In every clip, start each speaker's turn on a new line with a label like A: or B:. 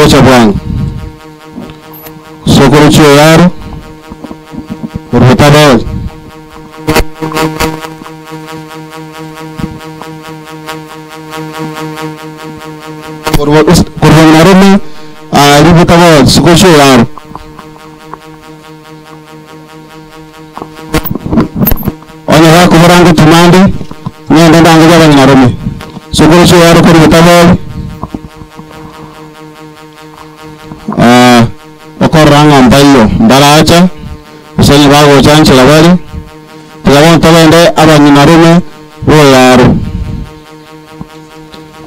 A: Togocha bwango. Sokoro chioyaro, korwa Botabori. Korwa korwa Narome aria Botabori, sokoro chioyaro. Onye gakobora ngotoma ande, ng'ende ndangerie abanyarome. Sokoro chioyaro korwa Botabori. Ah, okorora ng'a mbaiyo mbaracha, gose onye bagocha nchera bare, tiga bono togende abang'inarume b'oyaro.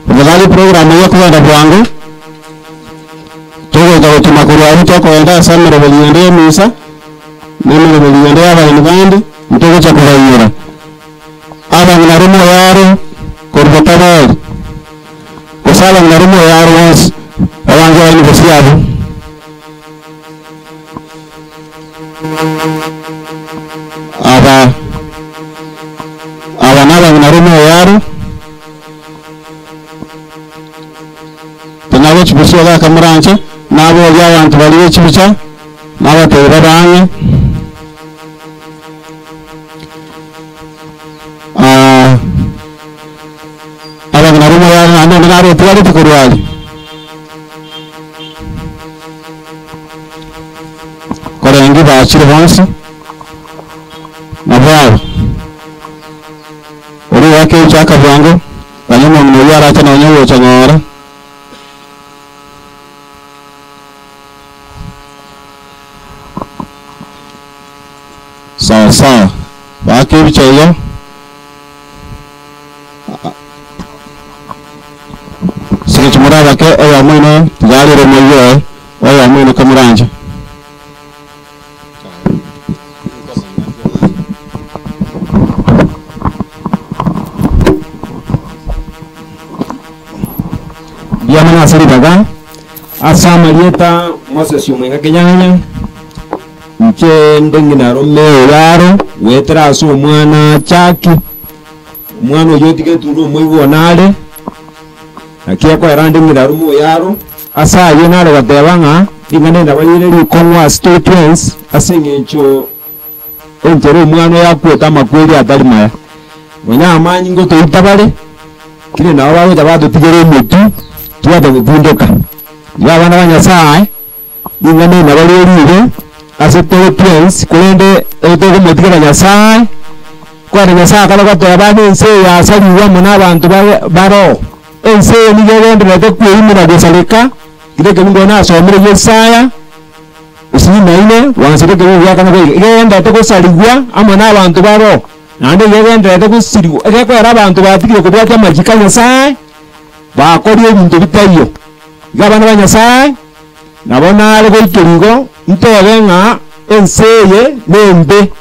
A: Tafadhali program eye ekogenda bwango, togocha gotuma korwa abwo tokogenda ase emeroberi yende y'emisa, na emeroberi yende y'abageni bande, ntogocha kobainyora. Abang'inarume oyaro korwa Botabori. Gose abang'ina rimo yaro bonsi babange baini bosio abwo. Aba aba nabang'ina rimo yaro tonyare gochia bosio gaka moranche naboria abanto baria be chibicha nabatebi babe ang'e. Ah. Abang'ina rimo yare naende onde nare otigarete korwa aria. Korende bachire bonsi, nabwo aba, oria ogoaka ebichaka bwango, ganya omong'ina oyio arache nonya ogocha ng'ora. Sawa sawa, baaka ebicha igo. Ase more abake, oyomo oino tiga arere omoyio oye, oyomo oino kamoranche.
B: Mbuya mono ase ribaga, ase amarieta Moses Omwenga Kenyanya, inche nde ng'ina rome oyaro, goetera ase omwana Jackie. Omwana oyio otigetwe nomoigwa one are, naki ekoera nde ng'ina rome oyaro. Ase ayio nare goteba ng'a ring'ana eri nabo rire rikong'u ase tore twensi, ase eng'encho enchera omwana oyo akwete amakweri atari maya. Nonya amanyinga otoita bare, kire nabo bagocha batotigera omotwe, tobwate gokundoka. Igo abana ba Nyasaye. Ring'ana eri nabo rire riibe ase tore twensi, korende ere tokomotigera Nyasae, kore Nyasae akare goteba ng'a ense eye yasarigwe amo nabanto bare baroo. Ense eye nigo egendererete kweimera gosareka, kera ekebungo nasomire Yesaya, isini na ine, goansa ekebungo gia kane goika, iga egendererete gosarigwa amo nabanto baroo, naende iga egendererete gosirigwa, egekoera abanto batigire kobwatia amachiko a Nyasae, bakorire ebinto bitaiyo. Iga abana ba Nyasae, nabo nare goikerwa igo, ntebe ng'a ense eye nembe.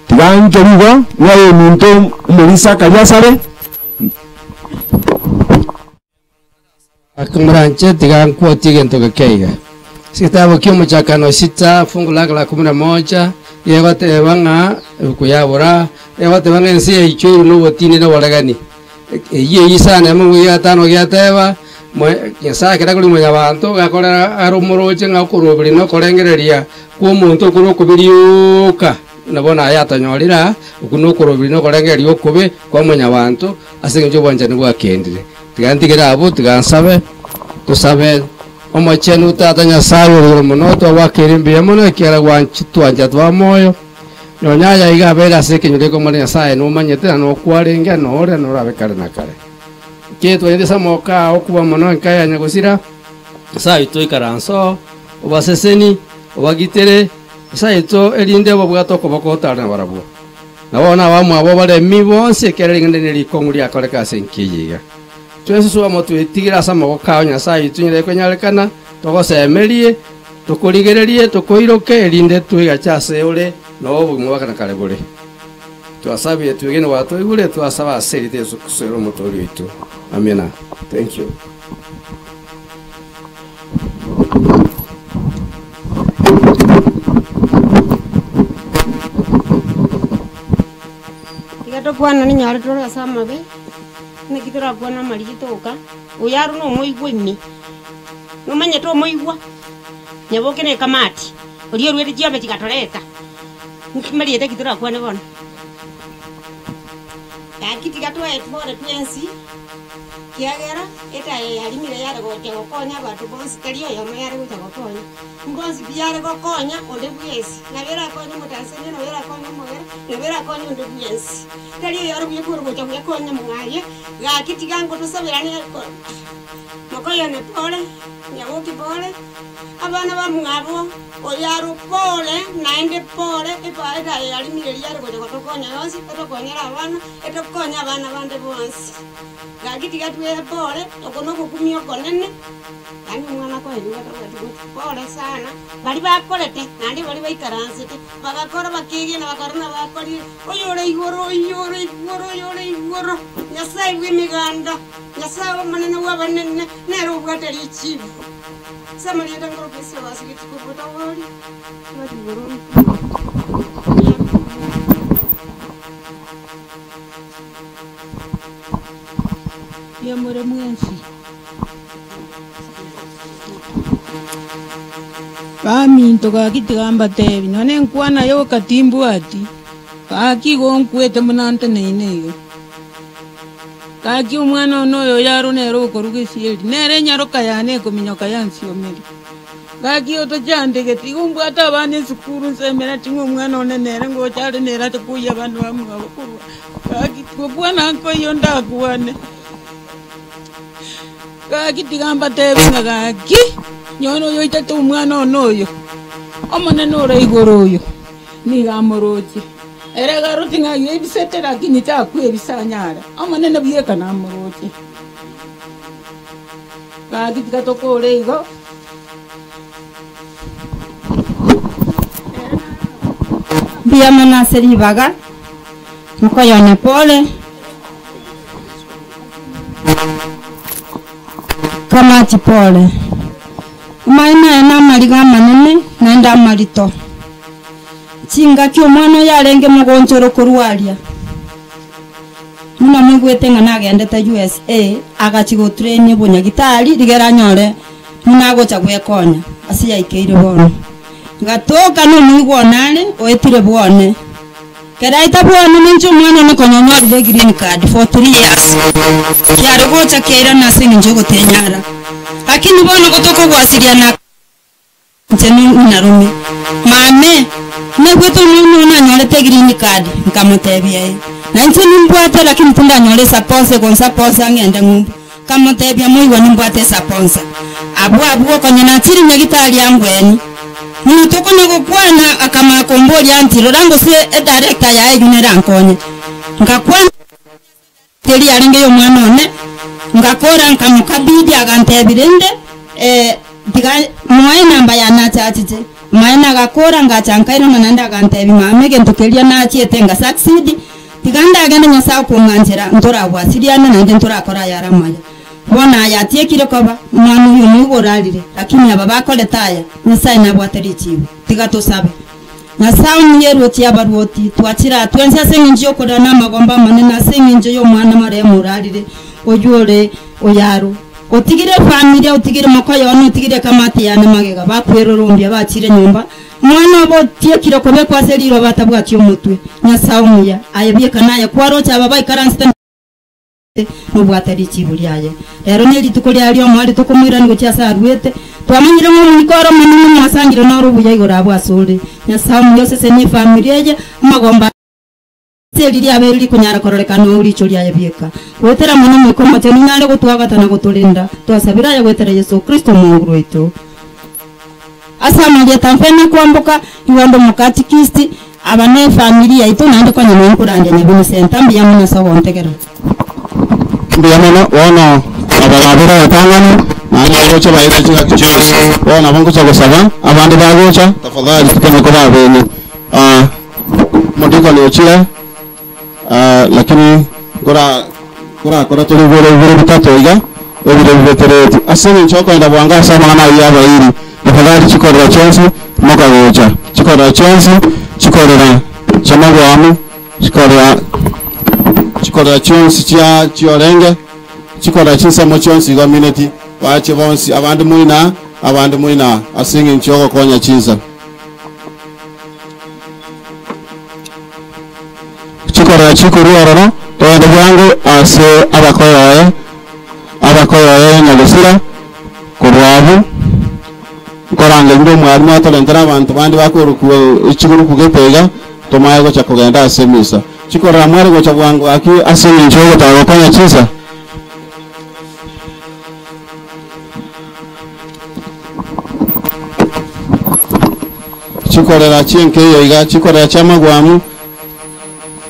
B: Tiga nkerwe igo, ng'a ominto omorisia akaria asare.
C: Moranche tiga nkwotie egento geke iga. Ase egetabu ki'Omochakano sita fungu lake la kumi na moja, gegoteba ng'a ebuku ya Abraha, egoteba ng'a ense yaichoirwe nobotindi na oboregani. Eyio eyio isano emo goika gatano giateba, Nyasae ekero akoria mwanyabanto, gakorera are omoroche ng'a okoroberia na okorengereria kw'omonto okore okobe rioka, buna bono aye atonyorire aa, okwo nokoroberia na okorengereria okobe kwa mwanyabanto ase engencho y'obwanchani bwakendire. Tiga ntigere abwo, tiga nsabe, tosabe. Omochenu Tata Nyasae ore igoro mono, twagoakeire mbuya mono ekiagera gwanchitwancha twa moyo. Nonya aya iga abeire ase ekenyoro ekemomo Nyasae nomanyete na nokwarenge, na ore, na orabe kare na kare. Inche twanyete ase amaboko ao okuba mono enka ya nyagosira, Nyasae oito ikaranse oo, obaseseni, obagitere, Nyasae oito, erinde obabwate okoboko otare nabarabwo. Na bono abamwabo obaremi bonsi, ekiagera ring'ana eri nerikong'u riakoreka ase enka eye iga. Twensi swamo twetigere ase amaboko ao, Nyasae oito, nyare konyarekana, togosemerie, Tokorigererie, tokoiroke, erinde twegache ase ore, na obogima bwa kare na kare bore. Twasabire twegene gwatoigure, twasaba ase erieta Yeso Kristo ere Omotoori oito. Amina. Thank you.
D: Tiga tokwane ninyore tore ase amabe. Naki torakwane amarigito oka, oyo aro nomoigwa ime, nomanyete omoigwa? Nyaboke na ekamati, oria oruete chiombe chigatoreta, nki marieta ki torakwane bono? Gaki tiga twaye tore twensi, kiagera etaya yarimire yare gocha gokonya abanto bonsi, tari oyomo yare gocha gokonya. Mbonsi pi yare gokonya onde bwensi, nabo erakonye omotanzania, nabo erakonye omogere, nabo erakonye onde bwensi. Tari oyore buya kore gocha gwekonya mwaye, gaki tiga ngotosaberane ko mokoyone pore, nyaboke pore, abana bamwabo, oyaro pore, naende pore, epa etaya yarimire eria yare gocha gotokonya yonsi, etokonyere abana, etokonye abana bande bonsi. Gaki tiga twee pore, oko nogokumia okonene. Yaani omwana akoenyigwa atabwati goti. Pore sana, baria bakorete naende baria baikaransete, bagakora bakegena bakarora ng'a bakorire, oyore igoro oyore igoro oyore igoro, Nyasaye bw'emeganda, Nyasaye omonene bw'abanene, nere obwate richibu. Ase amarieta nkoroka ase abasike tikobotaboria, tibwati igoro
E: Mbuya more mwensi. Baminto gaki tiga mbatebi, nonya nenkwana yoka timbwati, gaki igo nkwete buna nteneine iga. Gaki omwana one oyo oyarwe nere okoruga esieri, nere enyaroka yane ekominyoka yansiomeria. Gaki otochandegeti, igo mbwate abana esukuru nsemereti ng'a omwana one nere ngocha are nere ache koyia abana bamwabo korwa. Gaki gokwana nkoiyo ndakwane. Gaki tiga mbateebie ng'a gaki, nyora oyoitete omwana one oyo, Omonene ore igoro oyo, nigo amoroche. Ere garoche ng'a ayebisete, lakini takwebisa anyare, Omonene bweka namoroche. Gaki tiga tokore igo.
F: Mbuya mono ase ribaga, mokoyone pole. Kamati pole. Amaene aya namariga amanene naende amarito. Chingaki omwana oyo arenge mogonchoro korwa aria, buna moigwete ng'a nagendete USA, agachia gotrain obonyagitari rigere anyore buna agocha gwekonya ase yaikeire bono. Ngatoka nomoigwa one are oetire bwone. Kera aita bwone ninche omwana one konya onyorire egreen card for 3 years, kiare gocha kiairana ase eng'encho yogotenyara. Lakini bono gotokogwasiria na inche ng'ina rome. Mame, naigwete omwana one anyorete egreen card, nkamotebia ee. Na inche nimbwate lakini tindanyora esaponsa egonsaponsa ng'ende ng'umbu. Nkamotebia moigwa nimbwate esaponsa. Abwo abwo konya nachire nyagitari angweni. Buna tokonya gokwana akamanya komboria aunty rora ngose edirector yaye eyio nerankonye. Ngakwana teri yarenge y'omwana one, ngakora nkamokabidi agantebia rende tiga moe enamba yane ache achiche. Amaene agakora ngacha nkairana naende agantebia mama egento keria nachiete nga succeed, tiga ndagende Nyasaye okong'anchera ntorabwasiriane naende ntorakora ayare amaya. Bono aya atiekire koba, omwana oyio omoigwa orarire, lakini aba bakorete aya, Nyasaye nabwate richibu. Tiga tosabe. Nyasae omuya eruoti y'abaruoti, twachire aa twensi ase engencho y'okorera na amagombo amanene ase engencho y'omwana marehemu orarire, oyio ore oyarwe. Otigire efamilia, otigire mokoyo one, otigire ekamati yane magega, bakwerorombia bachire nyomba, omwana obo otiekire kobekwa ase riroba atabwati omotwe. Nyasae omuya, aye bieka naye kwaroche aba baikaransete nobwate richibu riaye. Rero nerituko riaye ri'omoerio tokomoirania gochia ase aruete. Twamanyire ng'a omoniko ore omonene mwasangire noro obuya igoro abwo asore. Nyasae omuya osesenie efamiri eye, amagombo ase eri riabeire rikonyara kororekana oo riicho riaye bieka. Goetera mono Omoika Omochenu nare gotwagata na gotorenda, twasabire aye goetera Yeso Kristo Omonguru oito. Ase amarieta mfeme kwamboka, igo onde omokatikist, aba nefamiri yaito naende konya nonkorandia Nyabini Centre, mbuya mono ase ogontegerera.
A: Mbuya mono bono aba babere abatang'ani naende bagocha baete chingaki chionsi. Bono nabo ngocha gosaba abande bagocha tafadhali toteme koba abene. Ah, omodikoni ochire ah, lakini nkora nkorakora tore ibere bibere bitato iga ebire bibetereti ase eng'encho okoenda bwango ase amang'ana ayio abairi tafadhali chikorera chionsi mokagocha chikorera chionsi chikorera chiamagwamu chikorera. Chikorera chionsi chia chiorenge, chikorera chinsemo chionsi igo amineti, bache bonsi, abande moina aa, abande moina aa, ase eng'encho y'ogokonya chinsa. Chikorera chikorwa ororo, togende bwango ase abakoyoe, abakoyoe nyagosira, korwa abwo, nkorangerire omwalimu atorentere abanto bande bakorokwa echigurupu gete iga, tomaye gocha kogenda ase emisa. Chikorera mware gocha bwango gaki ase engencho y'ogotaka gokonya chinsa. Chikorera chi'enka eye iga, chikorera chi'amagwamu,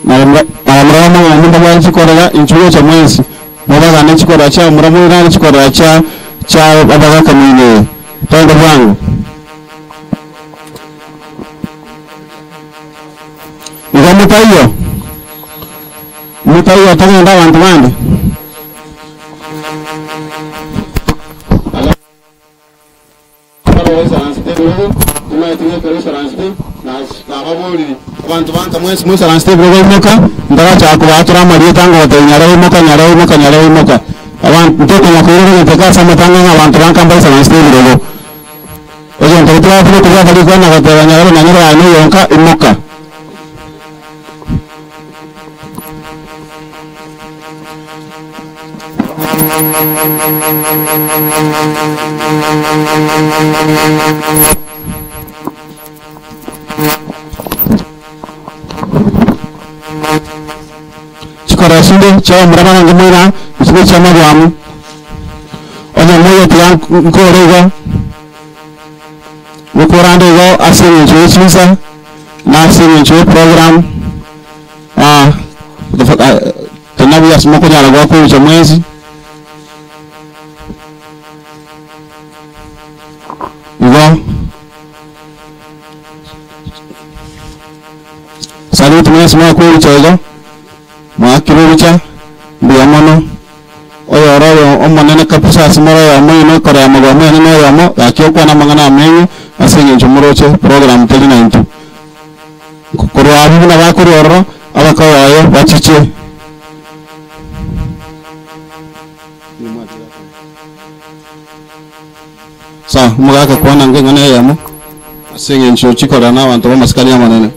A: na bamura b'amagwamu mbabwate chikorera, inchuo gocha mwensi mobagane chikorera chi'abamura moirane chikorera chia chia abagaka moino eye. Togende bwango. Igo motaiyo, motaiyo togende abanto bande. Abanto banka mwensi moisaransete ebirogo imoka, ntarachaka kobatora amarieta ngobatebia nyarebe imoka, nyarebe imoka, nyarebe imoka. Abanto ntokonywa koirora egento ase amatanga ng'a abanto banka mbaisaransete ebirogo. Egento getwabwate kobwata rikwana goteba nyarebe na nyarebe aye noyonka imoka. Chikora chinde chiabamura barange moira chibe chiamagwamu, onye moyo tiga nkore igo, ngokorande igo ase eng'encho ye chinsa, na ase eng'encho ye program, tena buya ase mokonyara goaka obucha mwensi. Igo salute mwensi mwakwa obucha igo, mwakire obucha, mbuya mono, oyore oyo omonene kabisa ase more oyomo oino okorema amagoro amanyene na oyomo, gaki okwane amang'ana amenyo ase eng'encho moroche program teri naintwe. Korwa abwo buna bakorwa ororo, abakoyoyo bachiche. Sawa, omogaka kwana ng'a eng'ana eyemo ase eng'encho ochikorera na abanto b'amasikani amanene.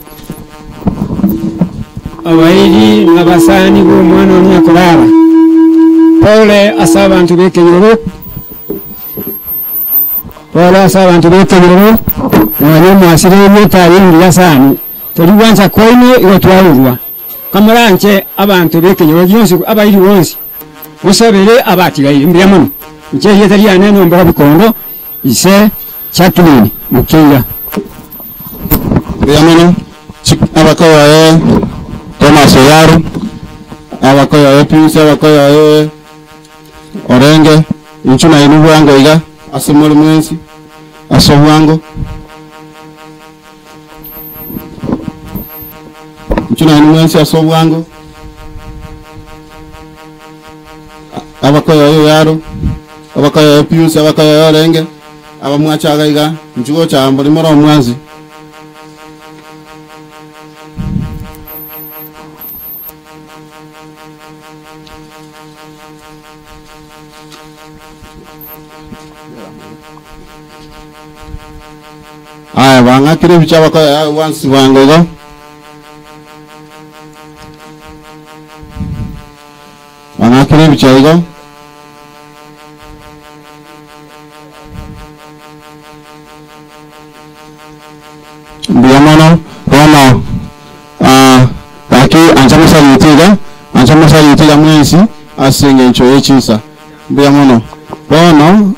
G: Abairi na abasani b'omwana one nyakorara, Pole ase abanto b'ekenyoro, pole ase abanto b'ekenyoro, nonya omwasire etari engiya sana, tori gwancha kwaino igo twaurwa. Kamoranche abanto b'ekenyoro gionsi, abairi bonsi, mosabere abatigaire. Mbuya mono. Inche erieta riane nombora Bikondo, ise Jacqueline Mukeira.
A: Mbuya mono abakoyoye Thomas Oyaro, abakoyoye Pius, abakoyoye Orenge, inchu nainwe bwango iga ase more mwensi ase obwango. Inchu nainwe mwensi ase obwango. Abakoyoye Oyaro, abakoyoye Pius, abakoyoye Orenge, abamwachaga iga, inchu gocha mbori more omwansi. Aya, bang'akire ebicha abakoyoye bwansi bwango igo. Bang'akire ebicha igo. Mbuya mono, bono, gaki ancha mosariti iga, ancha mosariti iga mwensi ase eng'encho ye chinsa. Mbuya mono. Bono,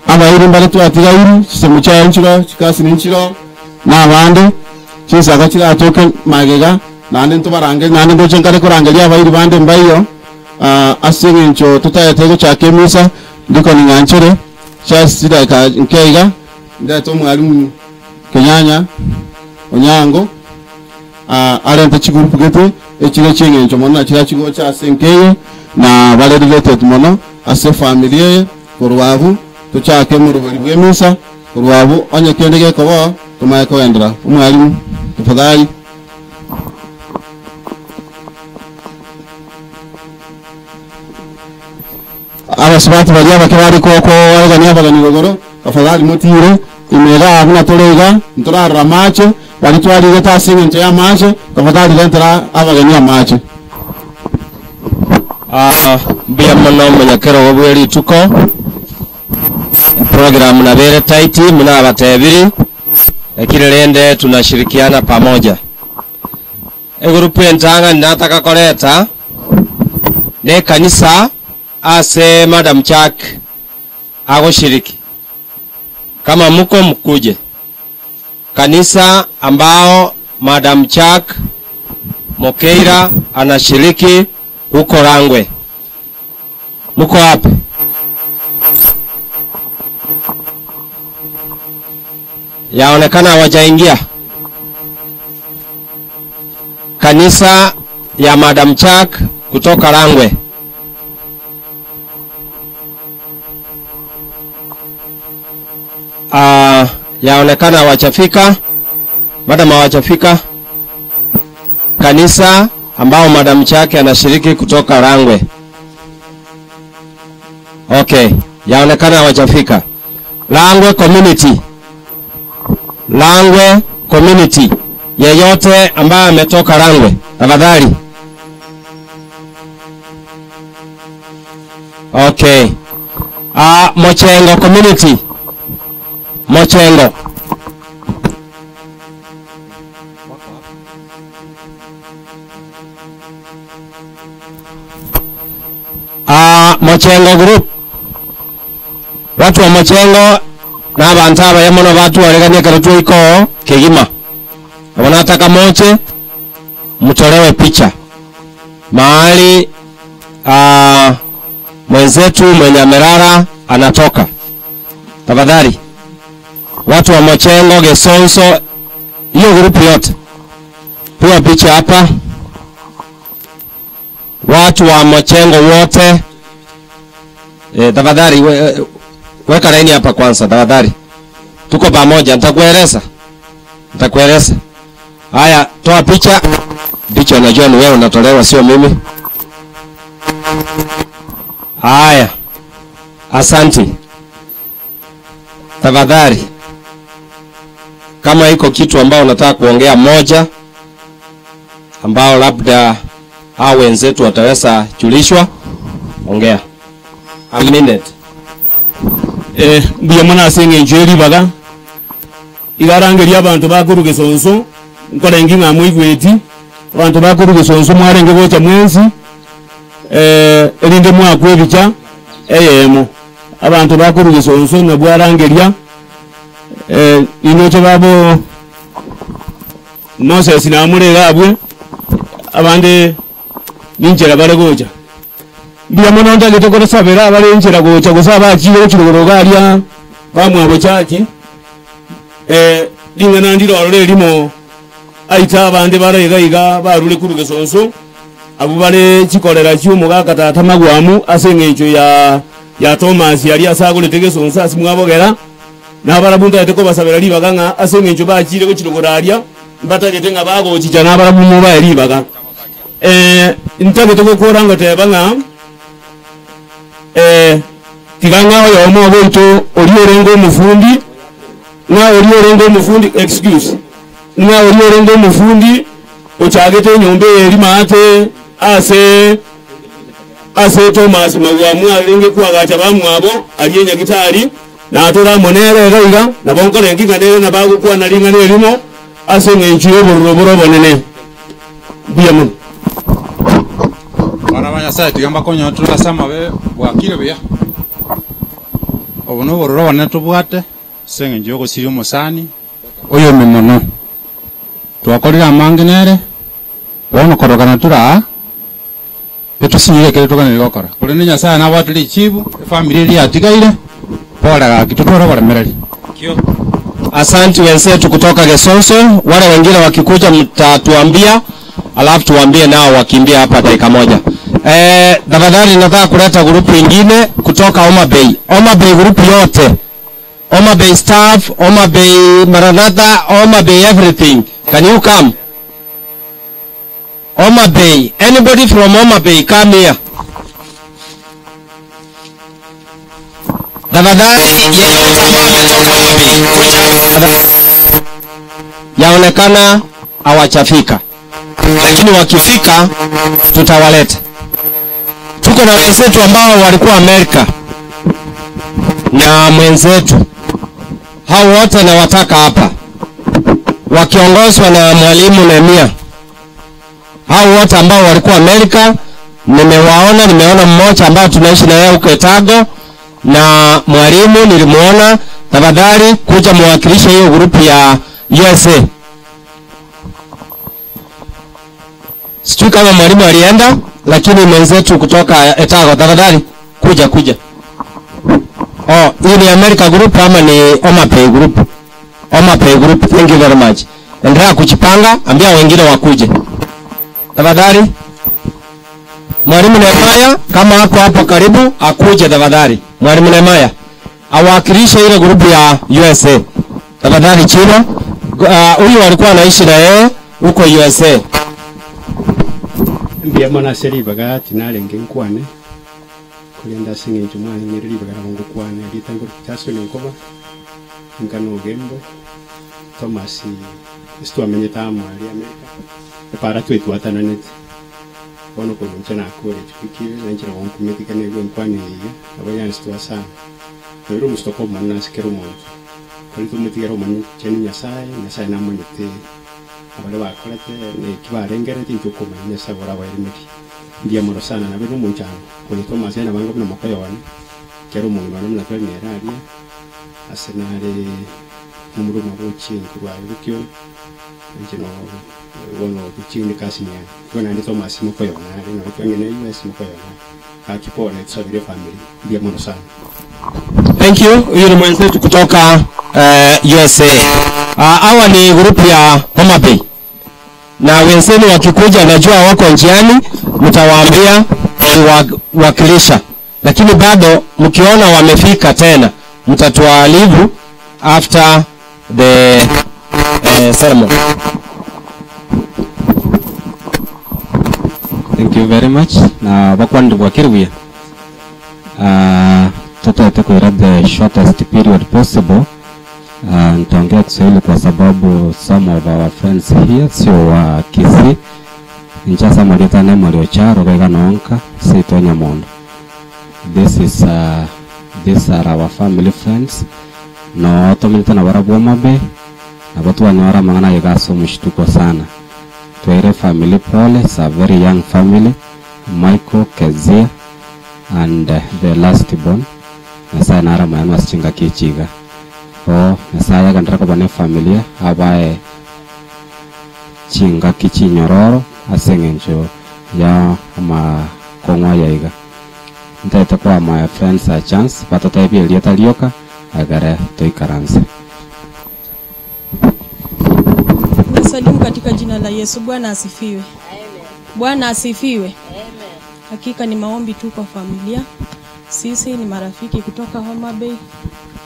A: abairi mbare twatigairi, chisemo chiaye nchiro, chikasi ninchiro, na abande, chinsaka chiratoke magega, naende ntobarange, naende ndoche nkare korangeria abairi bande mbaiyo, ase eng'encho totaete gochaka emisa, ndiko ning'anchere, chiasi chidakika nke iga, ndete omwalimu Kenyanya, Onyango, arente chigurupu gete, echire chi'eng'encho mono na chiria chigocha ase enka eye, na bare related mono ase efamiri eye, korwa abwo tochake omoroberi bw'emisa, korwa abwo onye kende gekoba tomaye kogenderera. Omwalimu, tafadhali. Abasubati baria abake bare koaregania abageni igoro, tafadhali motiire ime igaa buna tore iga, ntorarora amache, baria twarigete ase engencho y'amache, tafadhali rentera abageni amache.
H: Mbuya mono omonyakerogo bwe rituko, eprogram nabo ere tight buna abatebiri, lakini rende tunashirikiana pamoja. Egurupu entang'ani nataka koreta nekanisa ase Madam Jack agoshiriki. Kama muko mkuje. Kanisa ambao Madam Jack Mokeira anashiriki huko Rangwe. Muko wapi? Yaonekana hawajaingia. Kanisa ya Madam Jack kutoka Rangwe. Yaonekana hawajafika. Madam hawajafika. Kanisa ambao Madam Jack anashiriki kutoka Rangwe. Okay, yaonekana hawajafika. Rangwe community. Rangwe community. Yeyote ambaye ametoka Rangwe, tafadhali. Okay. Mochengo community. Mochengo. Mochengo group. Watu wa Mochengo na abantu abaya mono batwaregania ekero twaikoo kegima. Wanataka moche mtolewe picha mahali mwenzetu mwenye amelala anatoka. Tafadhali watu wa Mochengo, Gesonso, hiyo grupu yote pia picha hapa. Watu wa Mochengo wote tafadhali weka laini hapa kwanza tafadhali. Tuko pamoja, nitakueleza. Nitakueleza. Haya, toa picha. Picha unajua ni wewe unatolewa, sio mimi. Haya. Asante. Tafadhali. Kama iko kitu ambao unataka kuongea moja ambao labda hao wenzetu wataweza julishwa, ongea. A minute.
I: Mbuya muna ase eng'encho eribaga igarangeria abanto bakoruga esonso nkorenge ng'a moigweti abanto bakoruga esonso mwarenge gocha mwensi erinde mwakwa ebicha eyemo abanto bakoruga esonso nabwo arangeria inoche babo Moses namurega abwe abande ninchera bare gocha mbuya mono ntagete korosabera abare nchera gocha gose abachire gochirogoro garia bamwabo chaki ring'ana ndirorore erimo aita abande baraiga iga barure kuruga esonso abo bare chikorera chiomogaka tata magwamu ase eng'encho ya Thomas aria ase agorete gesonso ase mwabogera nabarabu ntagete kobasabera ribaga ng'a ase eng'encho bachire gochirogoro aria mbatagete ng'a bagochicha nabarabu mobae ribaga ntagete gokora ngoteba ng'a tiga ng'a oyomo ogoito oria orenge omofundi ng'a oria orenge omofundi excuse ng'a oria orenge omofundi ochagete enyomba eye maate ase ase Thomas Magwamu arenge kwagacha bamwabo arie nyagitari natora monere iga iga nabo nkorengi ng'a nere nabagokwana ring'ana erimo ase eng'encho ya obororo boro obonene. Mbuya mono.
J: Bana ba Nyasaye tiga mbakonyotora ase amabe bwakire buya. Obo nobororo obonene tobwate ase eng'encho ya ogosiria omosani oyomi mono. Twakorire amange nere bono korokana tura etusinyire ekere toganire gokora. Korende Nyasaye nabwate richibu efamiri eria yatigaire pole gaki totware oboremereri.
H: Asante wenzetu kutoka Gesonso, wale wengine wakikuja mtatuambia, alafu tuambie nao wakimbia hapa dakika moja. Tafadhali nataka kuleta grupu ingine kutoka Homa Bay. Homa Bay grupu yote. Homa Bay staff, Homa Bay Maranatha, Homa Bay everything. Can you come? Homa Bay. Anybody from Homa Bay come here. Tafadhali yeyote ambaye ametoka wapi, yaonekana hawajafika, lakini wakifika tutawaleta. Tuko na wenzetu ambao walikuwa Amerika na mwenzetu, hao wote nawataka hapa, wakiongozwa na mwalimu Nehemia. Hao wote ambao walikuwa Amerika nimewaona, nimeona mmoja ambaye tunaishi na yeye huko Etago na mwalimu nilimuona. Tafadhali kuja muwakilishe hiyo grupu ya USA. Sijui kama mwalimu alienda, lakini mwenzetu kutoka Etago, tafadhali kuja kuja. Oh, hii ni America group ama ni Omapay group? Omapay group, thank you very much. Endelea kujipanga, ambia wengine wakuje. Tafadhali. Mwalimu Nehemaya kama ako hapo karibu akuje tafadhali. Mwalimu Nehemaya awakilishe ile grupu ya USA. Tafadhali Chino. Huyu uh, alikuwa anaishi na yeye huko USA.
K: Mbuya mono ase ribaga tinarenge nkwane, korende ase eng'encho mwang'eire ribaga nabo ngokwana, erieta nkorokwa Jason Nkoba, inka na Ogembo, Thomas ase twamenyete amo aria America, epara twetwatananete. Bono korwa inche nakure chwiki ibere, na inche nabo nkumeti nigo enkwana eye iga, nabo yansitwa sana. Noira omositoko omonene ase kera omonto, kore tomotigere omonene chenu Nyasaye, Nyasaye namanyete abaria bakorete na eki barengereretie intwe okomanya Nyasaye orabaeremerie. Mbuya mono sana nabeire nomonchano oyo Thomas yaani abange buna mokoyo one, ekero omong'ina one buna tore nere aria, ase nare momura omwabo ochieng' korwa aye bokio, inche no bono ochieng' ne cousin yane. Igo naende Thomas mokoyo one are, nonye twang'ina US mokoyo one are. Gaki pole tusabire efamiri, mbuya mono sana.
H: Thank you. Huyu ni mwenzetu kutoka USA. Hawa ni grupu ya Homa Bay. Na wenzenu wakikuja, najua wako njiani, mtawaambia wakilisha, lakini bado mkiona wamefika tena mtatualivu after the ceremony.
L: Thank you very much. Na bakwandi bwakire buya. Tutaete kuira the shortest period possible. Nitaongea Kiswahili kwa sababu some of our friends here sio wa Kisii. Nchasa mwalitane mwaliocharo gaiga nonka sito nyamondo. This is these are our family friends. No tominita na barabwo mabe na batu wanyora mangana yigaso mushtuko sana. Tuere family pole, it's a very young family. Michael Kezia and the last born. Nyasaye nara mayano asichinga kichiga. O Nyasaye agandira koba ne familia abae chinga kichinyororo ase eng'encho ya amakong'wa yaiga. Ntaete kwa my friends a chance batatebie erieta rioka agere toikaranse.
M: Nasalimu katika jina la Yesu. Bwana asifiwe. Bwana asifiwe. Hakika ni maombi tu kwa familia. Sisi ni marafiki kutoka Homa Bay.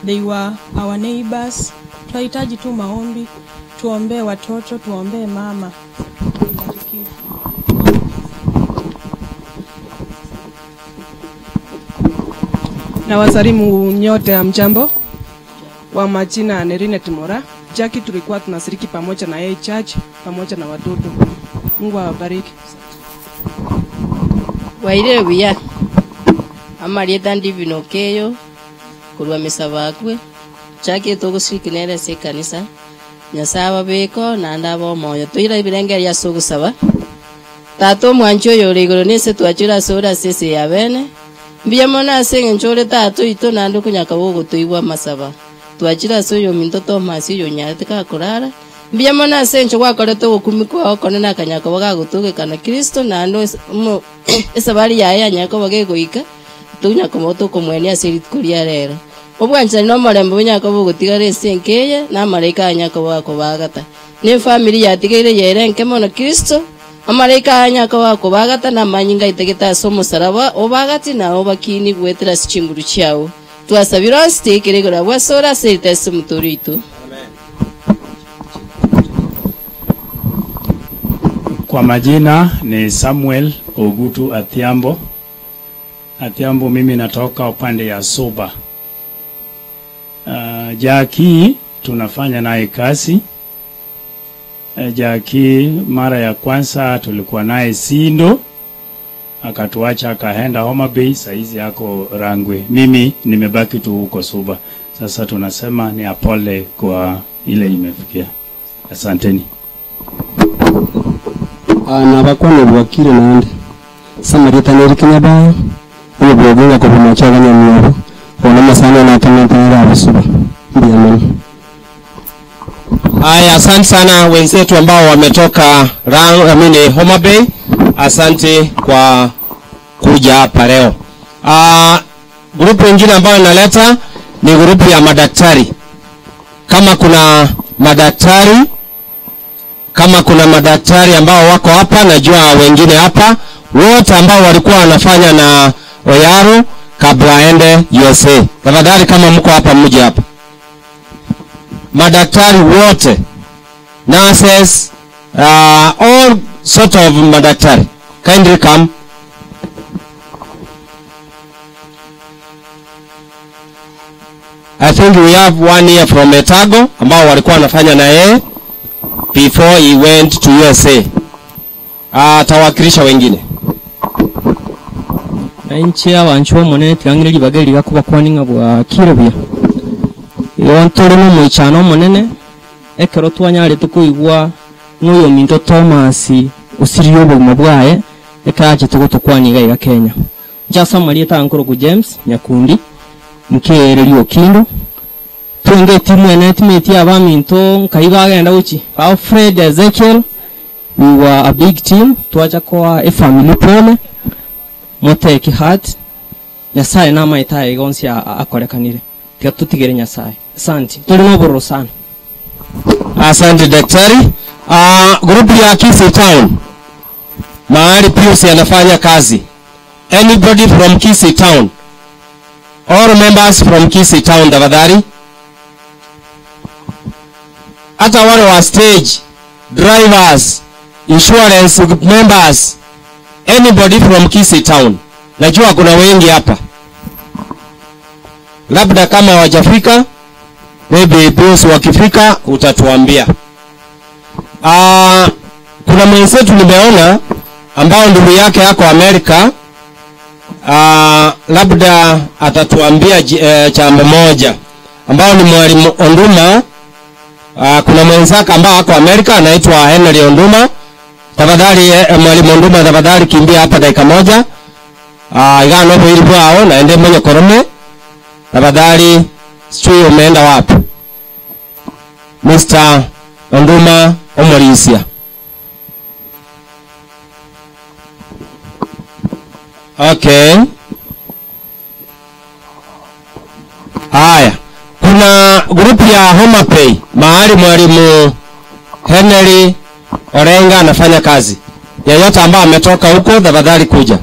M: They were our neighbors. Tunahitaji tu maombi, tuombee watoto, tuombee mama. Barikiwe.
N: Na wasalimu nyote, hamjambo. Wa majina ni Rinet Mora. Jackie tulikuwa tunashiriki pamoja na yeye church pamoja na watoto. Mungu awabariki.
O: Waire buya amarieta ndivino keyo kurwa misabakwe Jackie tugushiriki nere ase ekanisa Nyasaye ababeko naende abe omoyo toire ebirengererio ase ogosaba tata omwanchi oyo ore igoro nese twachire ase ore ase ase ya bene mbuya mono ase eng'encho ore tata oito naende okonyaka gogotoigwa amasaba twachire ase oyo ominto Thomas oyo onyarete gakorara mbuya mono ase eng'encho gwakorete ogokumi kwao okonene akanyaka koba gagotogekana Kristo naende omo esabari yaye yanyare koba gegoika tonya koba tokomwenia ase rituko ria rero obwanchani na omorembe bonyare koba ogotigara ase enka eye na amaraika anyare koba akobagata na efamiri yatigaire yere enke mono Kristo amaraika anyare koba akobagata na amanyinga aitegete ase omosaraba obagati na obakini goetera ase chinguru chiao twasabire onsi tiikere igoro abwo ase ore ase erita ase omoturi oito.
P: Kwa majina ni Samuel Ogutu Athiambo. Atiambo, mimi natoka upande ya Suba. Jackie tunafanya naye kazi. Jackie mara ya kwanza tulikuwa naye Sindo, akatuacha akaenda Homa Bay, saizi yako Rangwe. Mimi nimebaki tu huko Suba. Sasa tunasema ni apole kwa ile imefikia. Asanteni.
A: Nabakwana bwakire nande samarieta neri bayo ono bwogunga kubima chaganya myabo ona masana natamantara abasuba ndiya mono.
H: Haya, asante sana wenzetu ambao wametoka I mean, Homa Bay. Asante kwa kuja hapa leo. Grupu nyingine ambayo naleta ni grupu ya madaktari. Kama kuna madaktari, kama kuna madaktari ambao wako hapa, najua wengine hapa wote ambao walikuwa wanafanya na Oyaro kabla aende USA. Tafadhali kama mko hapa mje hapa. Madaktari wote, nurses, all sort of madaktari, kindly come. I think we have one here from Etago ambao walikuwa wanafanya na yeye before he went to USA. Atawakilisha wengine.
Q: Na nchi ya wanchu omonene tigang'ire ribaga eri rigakuba bwa kirobia igo ntore na omoichano omonene ekero twanyarete koigwa ng'oyo minto Thomas osirie obogima bwaye ekerache togotokwania iga iga Kenya. Nchasa marieta nkoroku James Nyakundi nkeereria Okindo twenge etimu ene etimeti abaminto nkai bagenda gochi Alfred Ezekiel, we were a big team twacha koa e family pole moteki heart Nyasaye namaitaye igonsi akorekanire tiga tutigere Nyasaye. Asante, tuli nobororo sana.
H: Asante daktari. Grupu ya Kisii Town mahali Pius anafanya kazi. Anybody from Kisii Town? All members from Kisii Town tafadhali. Hata wale wa stage, drivers, insurance members, anybody from Kisii Town. Najua kuna wengi hapa. Labda kama hawajafika, maybe Pius wakifika utatuambia. Kuna mwenzetu nimeona ambao ndugu yake yako Amerika. Labda atatuambia jambo moja ambao ni mwalimu Onduma. Kuna mwenzake ambao ako Amerika anaitwa Henry Onduma. Tafadhali mwalimu Onduma, tafadhali kimbia hapa dakika moja. Iga nobo ili bwao naende mwenye korome. Tafadhali, sijui umeenda wapi? Mr. Onduma Omorisia. Okay. Haya, kuna grupu ya Homa Bay mahali mwalimu Henry Orenga anafanya kazi. Yeyote ambaye ametoka huko tafadhali kuja.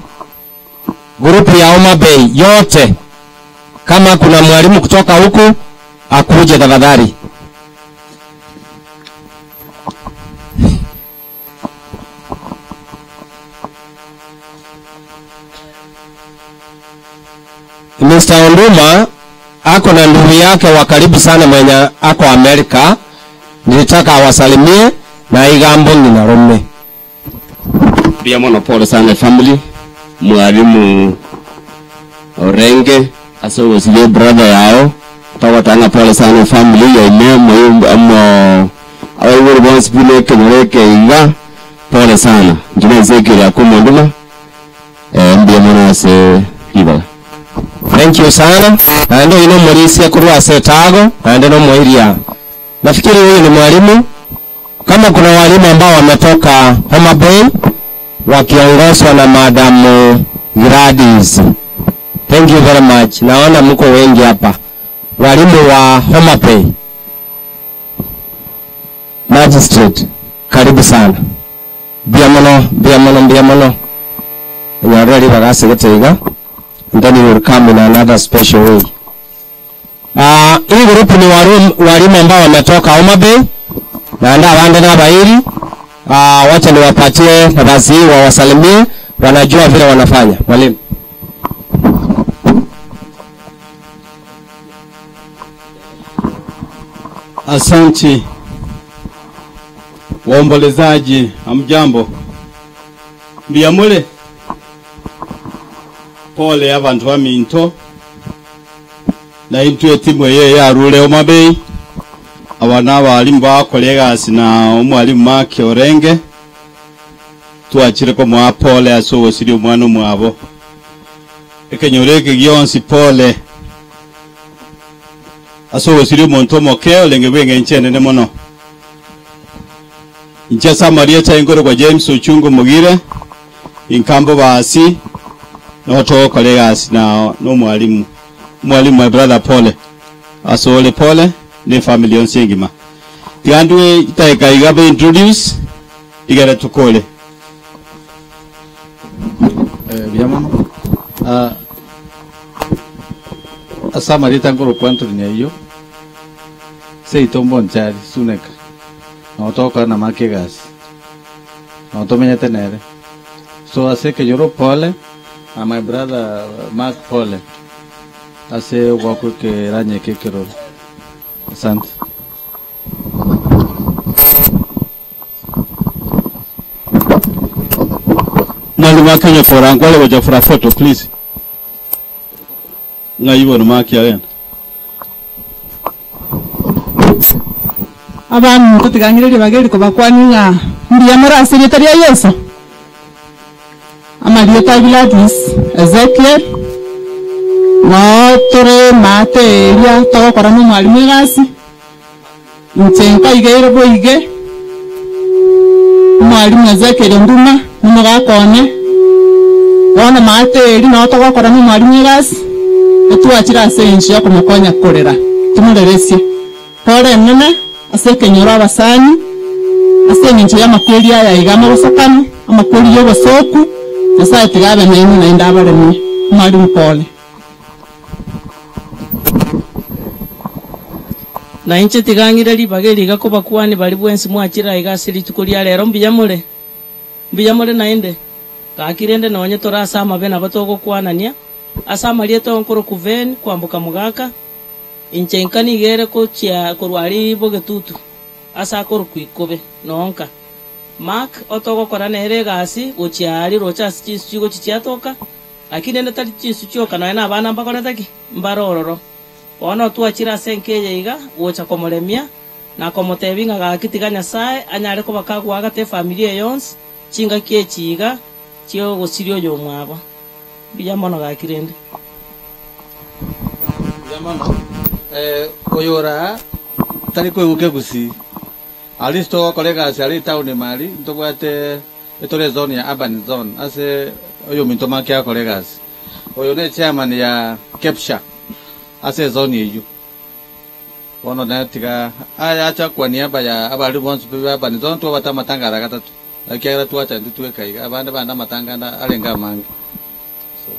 H: Grupu ya Homa Bay yote, kama kuna mwalimu kutoka huko akuje tafadhali. Mr. Onduma ako na ndugu yake wa karibu sana mwenye ako Amerika. Nilitaka awasalimie na igambo ninarome.
R: Pia mono pole sana family. Mwalimu Orenge asogo sile brother yao. Tawatanga pole sana family ya ime moyo amo abaibori bonsi bile kenyereke inga pole sana. Njina Ezekiel akuma Onduma. Mbia mono ase ribaga.
H: Thank you sana. Naende ino mulisia kurwa setago, naende no mwiria. Nafikiri huyu ni mwalimu. Kama kuna walimu ambao wametoka Homa Bay wakiongozwa na Madam Gladys. Thank you very much. Naona mko wengi hapa. Walimu wa Homa Bay. Magistrate, karibu sana. Biamono, biamono, biamono. Nyarari bagasegetega. And then you will come in another special way. Hii grupu ni walimu ambao wametoka Homa Bay na nda wande na bairi. Wacha niwapatie nafasi hii wawasalimie, wanajua vile wanafanya. Mwalimu.
S: Asanti waombolezaji, hamjambo? Mbiyamule pole abantu baminto na intu etimu eye yarure Homa Bay aba n'abarimu bakora egasi na omwarimu Mark Orenge twachire komoa pole ase ogosiria omwana omwabo ekenyoro eke gionsi pole ase ogosiria omonto omoke orenge bwa eng'encho enene mono inche ase amarieta enkorokwa James Ochungu Mugire inkambo basi nigo togokora egasi na na omwalimu omwalimu my brother pole ase ore pole na efamily yonsi engima tiga ndue chidakika iga be introduce igere tokore.
T: Eh, buya mono. Ah, ase amarieta nkorokwa Anthony Nyaiyo, seito Mbonchari, Suneka, nabo togokora na Mark egasi, nabo tomenyete nere. So ase ekenyoro pole, na my brother Mark pole, ase ogwakwa ekeranya eke ekeroro. Asante.
S: Mwalimu wa Kenya kora ngwale gocha for a photo please. Ng'ai bono Mark agenda.
U: Abaminto tigang'ire ribaga eri kobakwania ng'a mbuya more ase erieta ria Yeso. Amarieta a Gladys, Ezekiel, noo tore maate eria togokora na omwalimu egasi, inche nkaigeire boige, omwalimu Ezekiel Nduma, nomogaka one, bono maate eria noo togokora na omwalimu egasi, etwachire ase engencho ya okomokonya korera, tomoreresie. Pore enene ase ekenyoro abasani, ase engencho y'amakweri aya iga amabosokano, amakweri y'obosoku, Nyasaye tiga abe nainwe naende abaremie. Omwalimu pole.
V: Na inche tiga ng'ire ribaga eri iga kobakuani baria bwensi mwachire aiga ase rituko ria rero, mbuya more? Mbuya more naende? Gaki rende nonye tore ase amabe nabo togokwanania, ase amarieta onkorokwa Ven kwamboka mogaka, inche inka nigo ere gochia korwa aria bogetutu, ase akorokwa ikobe, nonka. Mark, otogokora nere egasi gochia aaria roche ase chinsu chigochia chiatoka, lakini ende tari chinsu chioka nonya nabana mbakorete ki? Mbare ororo. Bono twachire ase enka eye iga gocha komoremia na komotebia ng'a gaki tiga Nyasae anyare koba kagoagata efamiri eye yonsi chingaki echi iga chi'ogosiria oyomwabo. Mbuya mono gaki rende.
T: Mbuya mono. Eh, oyo ore aa tari koigwa kegusii. Aria ase togokora egasi aria etown ime aria ntobwate etore ezone ya urban zone ase oyominto Mark agokora egasi. Oyo ne chairman ya KEPSHA ase ezone eyio. Bono nere tiga aya acha kwa niaba ya abarimu bonsi pi ba urban zone twabate amatanga ara gatato ekiagera twacha intwe tweka iga abande bande amatanga ande arenge amange. So,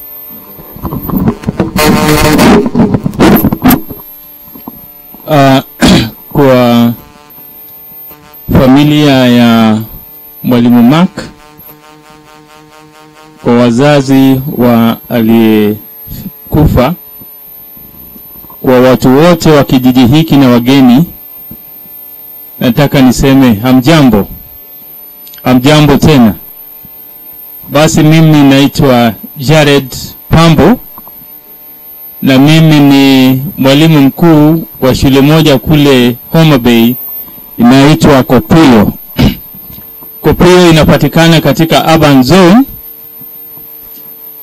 P: Uh, kwa familia ya Mwalimu Mark, kwa wazazi wa aliyekufa, kwa watu wote wa kijiji hiki na wageni, nataka niseme hamjambo. Hamjambo tena. Basi mimi naitwa Jared Pambo na mimi ni mwalimu mkuu wa shule moja kule Homa Bay inaitwa Kopio. Kopio inapatikana katika urban zone,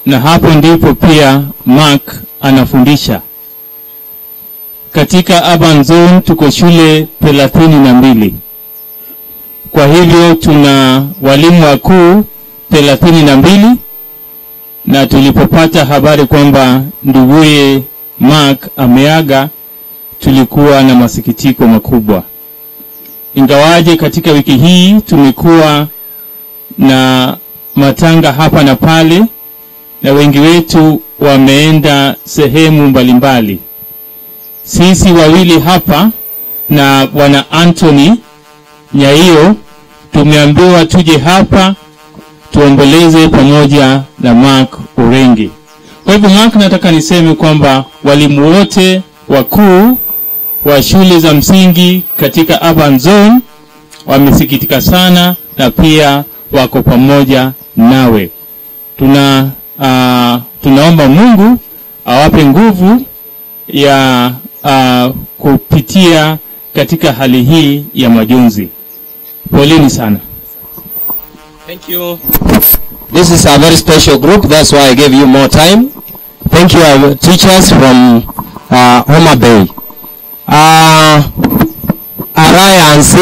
P: na hapo ndipo pia Mark anafundisha. Katika urban zone tuko shule 32. Kwa hivyo tuna walimu wakuu 32, na tulipopata habari kwamba nduguye Mark ameaga, tulikuwa na masikitiko makubwa. Ingawaje katika wiki hii tumekuwa na matanga hapa na pale, na wengi wetu wameenda sehemu mbalimbali. Sisi wawili hapa na Bwana Anthony Nyaio tumeambiwa tuje hapa tuomboleze pamoja na Mark Orengi. Kwa hivyo Mark, nataka niseme kwamba walimu wote wakuu
B: wa shule za msingi katika Urban Zone wamesikitika sana na pia wako pamoja nawe. Tuna, tunaomba Mungu awape nguvu ya kupitia katika hali hii ya majonzi. Poleni sana.
H: Thank you. This is a very special group, that's why I gave you more time. Thank you, our teachers from Homa Bay. Alliance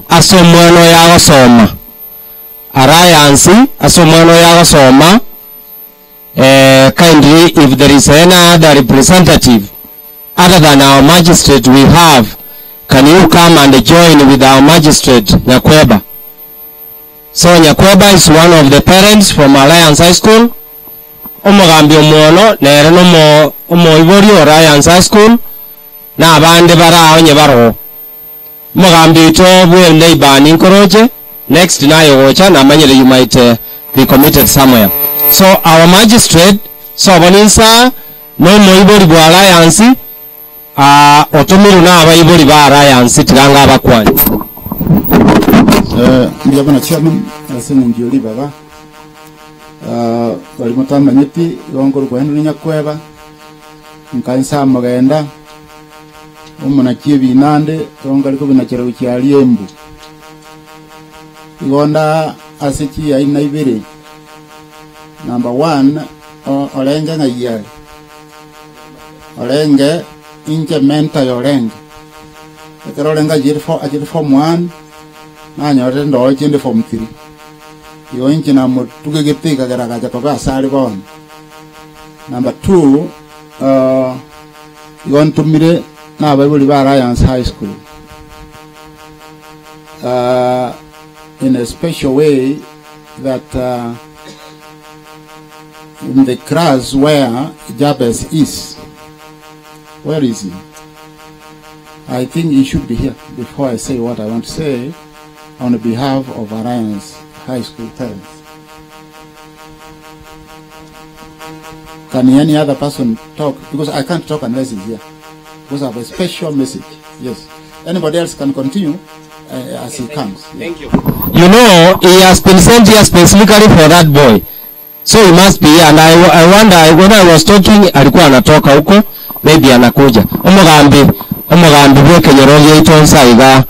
H: asomwano ya gosoma. Alliance asomwano ya gosoma. Kindly, if there is any other representative other than our magistrate we have, can you come and join with our magistrate, Nyakweba? So Nyakweba is one of the parents from Alliance High School. Omogambi omwono nere nomo omoibori o Alliance High School na abande baraonye baroho. Omogambi oito bwe neighbor ninkoroche next nayo gocha namanyire you might be committed somewhere. So our magistrate soboninsa nomoibori bwa Alliance otomiru na abaibori ba Alliance tiganga abakwani.
C: Ndiyo bwana chairman, asene ndio baba. Bali mutamanyiti gongoro kwenu ni Nyakweba. Nkansa magenda. Omunakie binande gongari ko binachera kukyali embu. Igonda aseki aina ibere. Number 1 olenge ngayale. Olenge inje menta yorenge. Ekero olenga ajiri form 1 nanyore ndo chinde form 3. Iyo inchi na mutuge gitika geragaja kwa asali bono. Number 2 iyo ntumire na abaibuli ba Alliance High School. In a special way that in the class where Jabez is. Where is he? I think he should be here before I say what I want to say on behalf of Alliance High School parents. Can any other person talk? Because I can't talk unless he's here. Because I have a special message. Yes. Anybody else can continue as he comes.
H: Thank you. You know, he has been sent here specifically for that boy. So he must be here. And I wonder, when I was talking, alikuwa anatoka huko, maybe anakuja. Omogambi bwekenyero geitonsa iga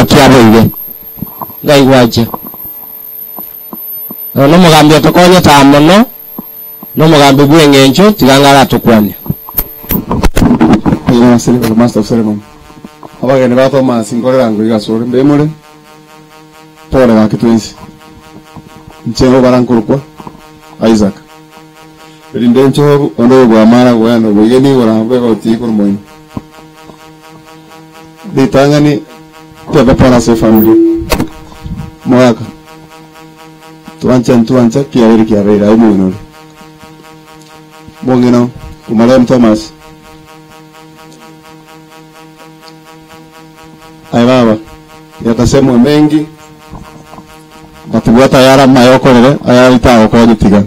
H: kiaboige. Ngaigwaje. Nomogambi atokonya ta mono, nomogambi bweng'encho tigangara tukwania.
W: Master of ceremony. Abageni ba Thomas nkorera ngo igasore mbemure. Pole gake twensi. Nchego barankurukwa Isaac. Rinde ncho ondo bwa mara gwano bwigeni gora bwego tikuru moino. Ditangani tebe para se family. Mwaka. Tuancha kiabiri kiabira umu Bongeno kumarem Thomas. Ai baba, yatasemwe mengi. Batubwata yara mayokorere ayarita okonye tiga.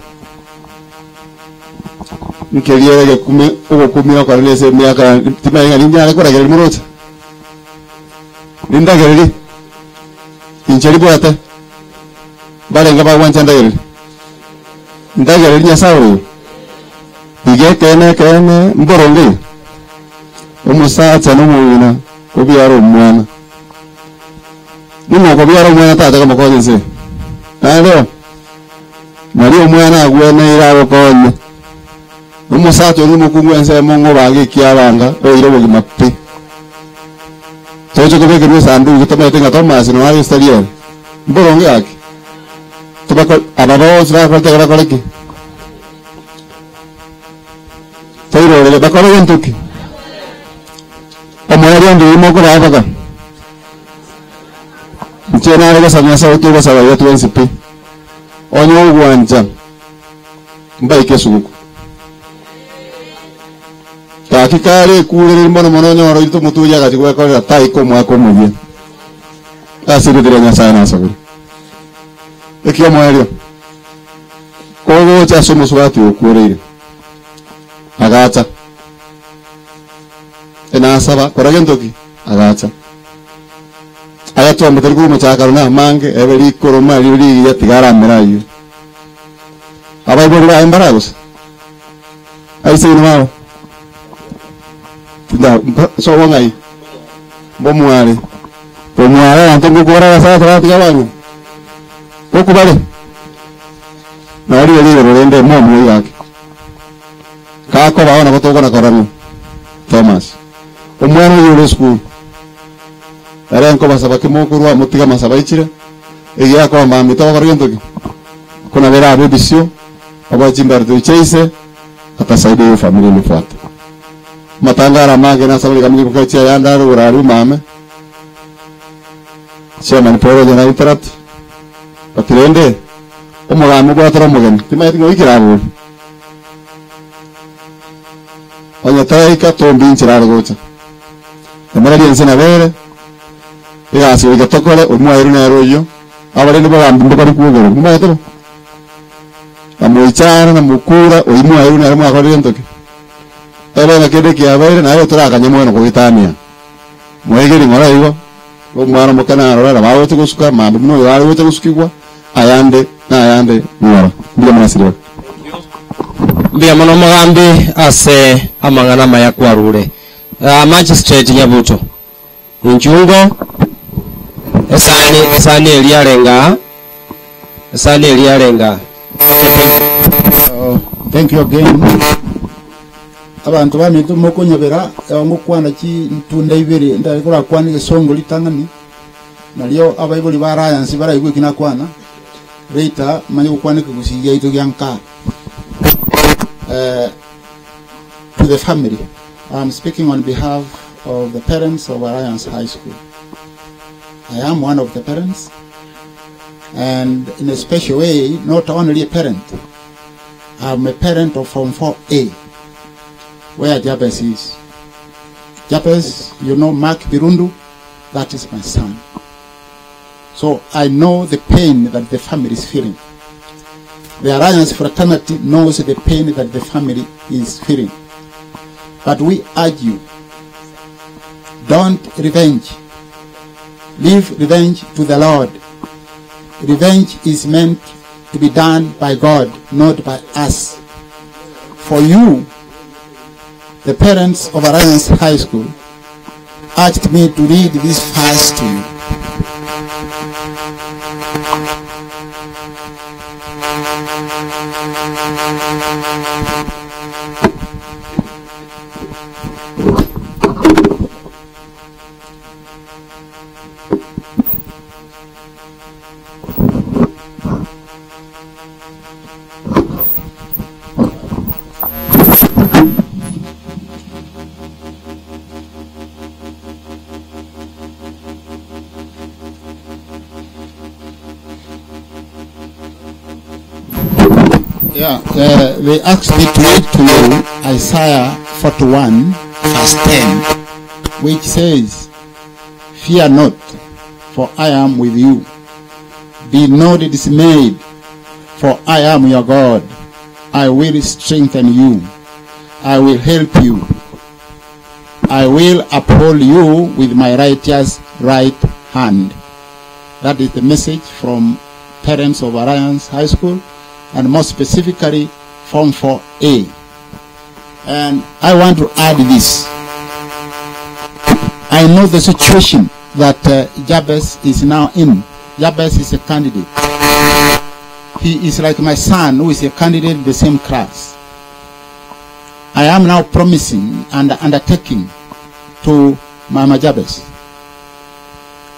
W: Nkeliere gekume ogokumia okorere ase emiaka timaenga ninyare koragereria moroche. Nindagereria. Inche ribwate. Barenga bagwancha ndagereria. Ndagereria Nyasaye oyo. Ige kene kene mboronge. Omusacha n'omong'ina kobiara omwana. Ning'o kobiara omwana tata komokonya nse. Naleo nari omwana agweneire agokonye. Omusacha oria omokungu ense mong'o bagekia abanga oire obogima pi. Toche kobekerwa esanduku tomaete ng'a Thomas no agesitari ere. Mboronge gaki. Tobako aba bonsi bakorete bakore ki? Toirorere bakore gento ki? Omoerio ndi mokora abaka. Nche nare gosaba Nyasaye togosaba iga twensi pi. Onye ogwancha mbaike esuguku. Gaki kare ekurereri mono mono onyore oito omotuya agachi gwekorera taika omwaka omoyia. Asirithire Nyasaye nasabire. Eki omoerio kogocha ase omosubati okwereire agacha. Enasaba, kora gento ki? Agacha. Aya twamotari korwa omochakano na amange, ebe rikoroma rire rigiya tiga aramere ayio. Abaibori baye mbara gose? Aise inwe baba? Tinda, mpa, sobo ng'ai? Mbomware. Bomware abanto ngokora abasacha batiga abang'ina. Gokubare? Nabo ribe rigoro rende momoi gaki. Gakobao nabo tokona korora ng'o? Thomas. Omwana oyio ore esukuru. Ere nkobasaba ki mokorwa motige amasabo aichire, egiakoba mambia togokora gento ki? Konabere abe ebisio, oboe chimbarito chiaise, atasaidia eyo familia emofuate. Amatanga are amange nasabare iga moge gokia chiayande are igoro aria omame, Chairman Paul onye na interrupt, but rende, omogambi obwatore omogeni, timanyeti ng'a oikire abori. Onye taraika tombi inchera are gocha. Emereri ense nabo ere, egasi goika tokore, omwaeru nere oyio, abarende bogambi mbakori kwogerwa, momanyete bo? Na moichana na mokura, oyio mwaeru nere mwakorire gento ki? Ebe ng'a kende kiabeire, naye torakanye mwene kogetania. Moegeri ng'ora igo, omwana omoke narore, nabo agocha gosuka, mambia buna oyo are gocha gosukigwa, ayande na ayande ng'ora. Mbuya mono ase ribaga.
H: Mbuya mono omogambi ase amang'ana amaya kwarure. Magistrate Nyabuto, inchungo, esani esani eria arenge aa, esani eria arenge aa. Okay, thank you.
C: Thank you again. Abanto baminto mokonyabera, ngokwana chintunda ibere ndare korakwane egesongo ritang'ani, nario abaibori ba Alliance baraigwe eki nakwana, later manye gokwana ekegusii giaito gia nka. To the family, I am speaking on behalf of the parents of Alliance High School. I am one of the parents, and in a special way, not only a parent, I'm a parent of Form 4A, where Jabez is. Jabez, you know Mark Birundu, that is my son. So I know the pain that the family is feeling. The Alliance fraternity knows the pain that the family is feeling. But we urge you, don't revenge. Leave revenge to the Lord. Revenge is meant to be done by God, not by us. For you, the parents of Alliance High School, asked me to read this verse to you. Yeah, they asked me to read to you Isaiah 41, verse 10, which says, Fear not, for I am with you. Be not dismayed, for I am your God. I will strengthen you. I will help you. I will uphold you with my righteous right hand. That is the message from parents of Alliance High School, and more specifically, Form 4A. And I want to add this. I know the situation that Jabez is now in. Jabez is a candidate. He is like my son, who is a candidate in the same class. I am now promising and undertaking to Mama Jabez.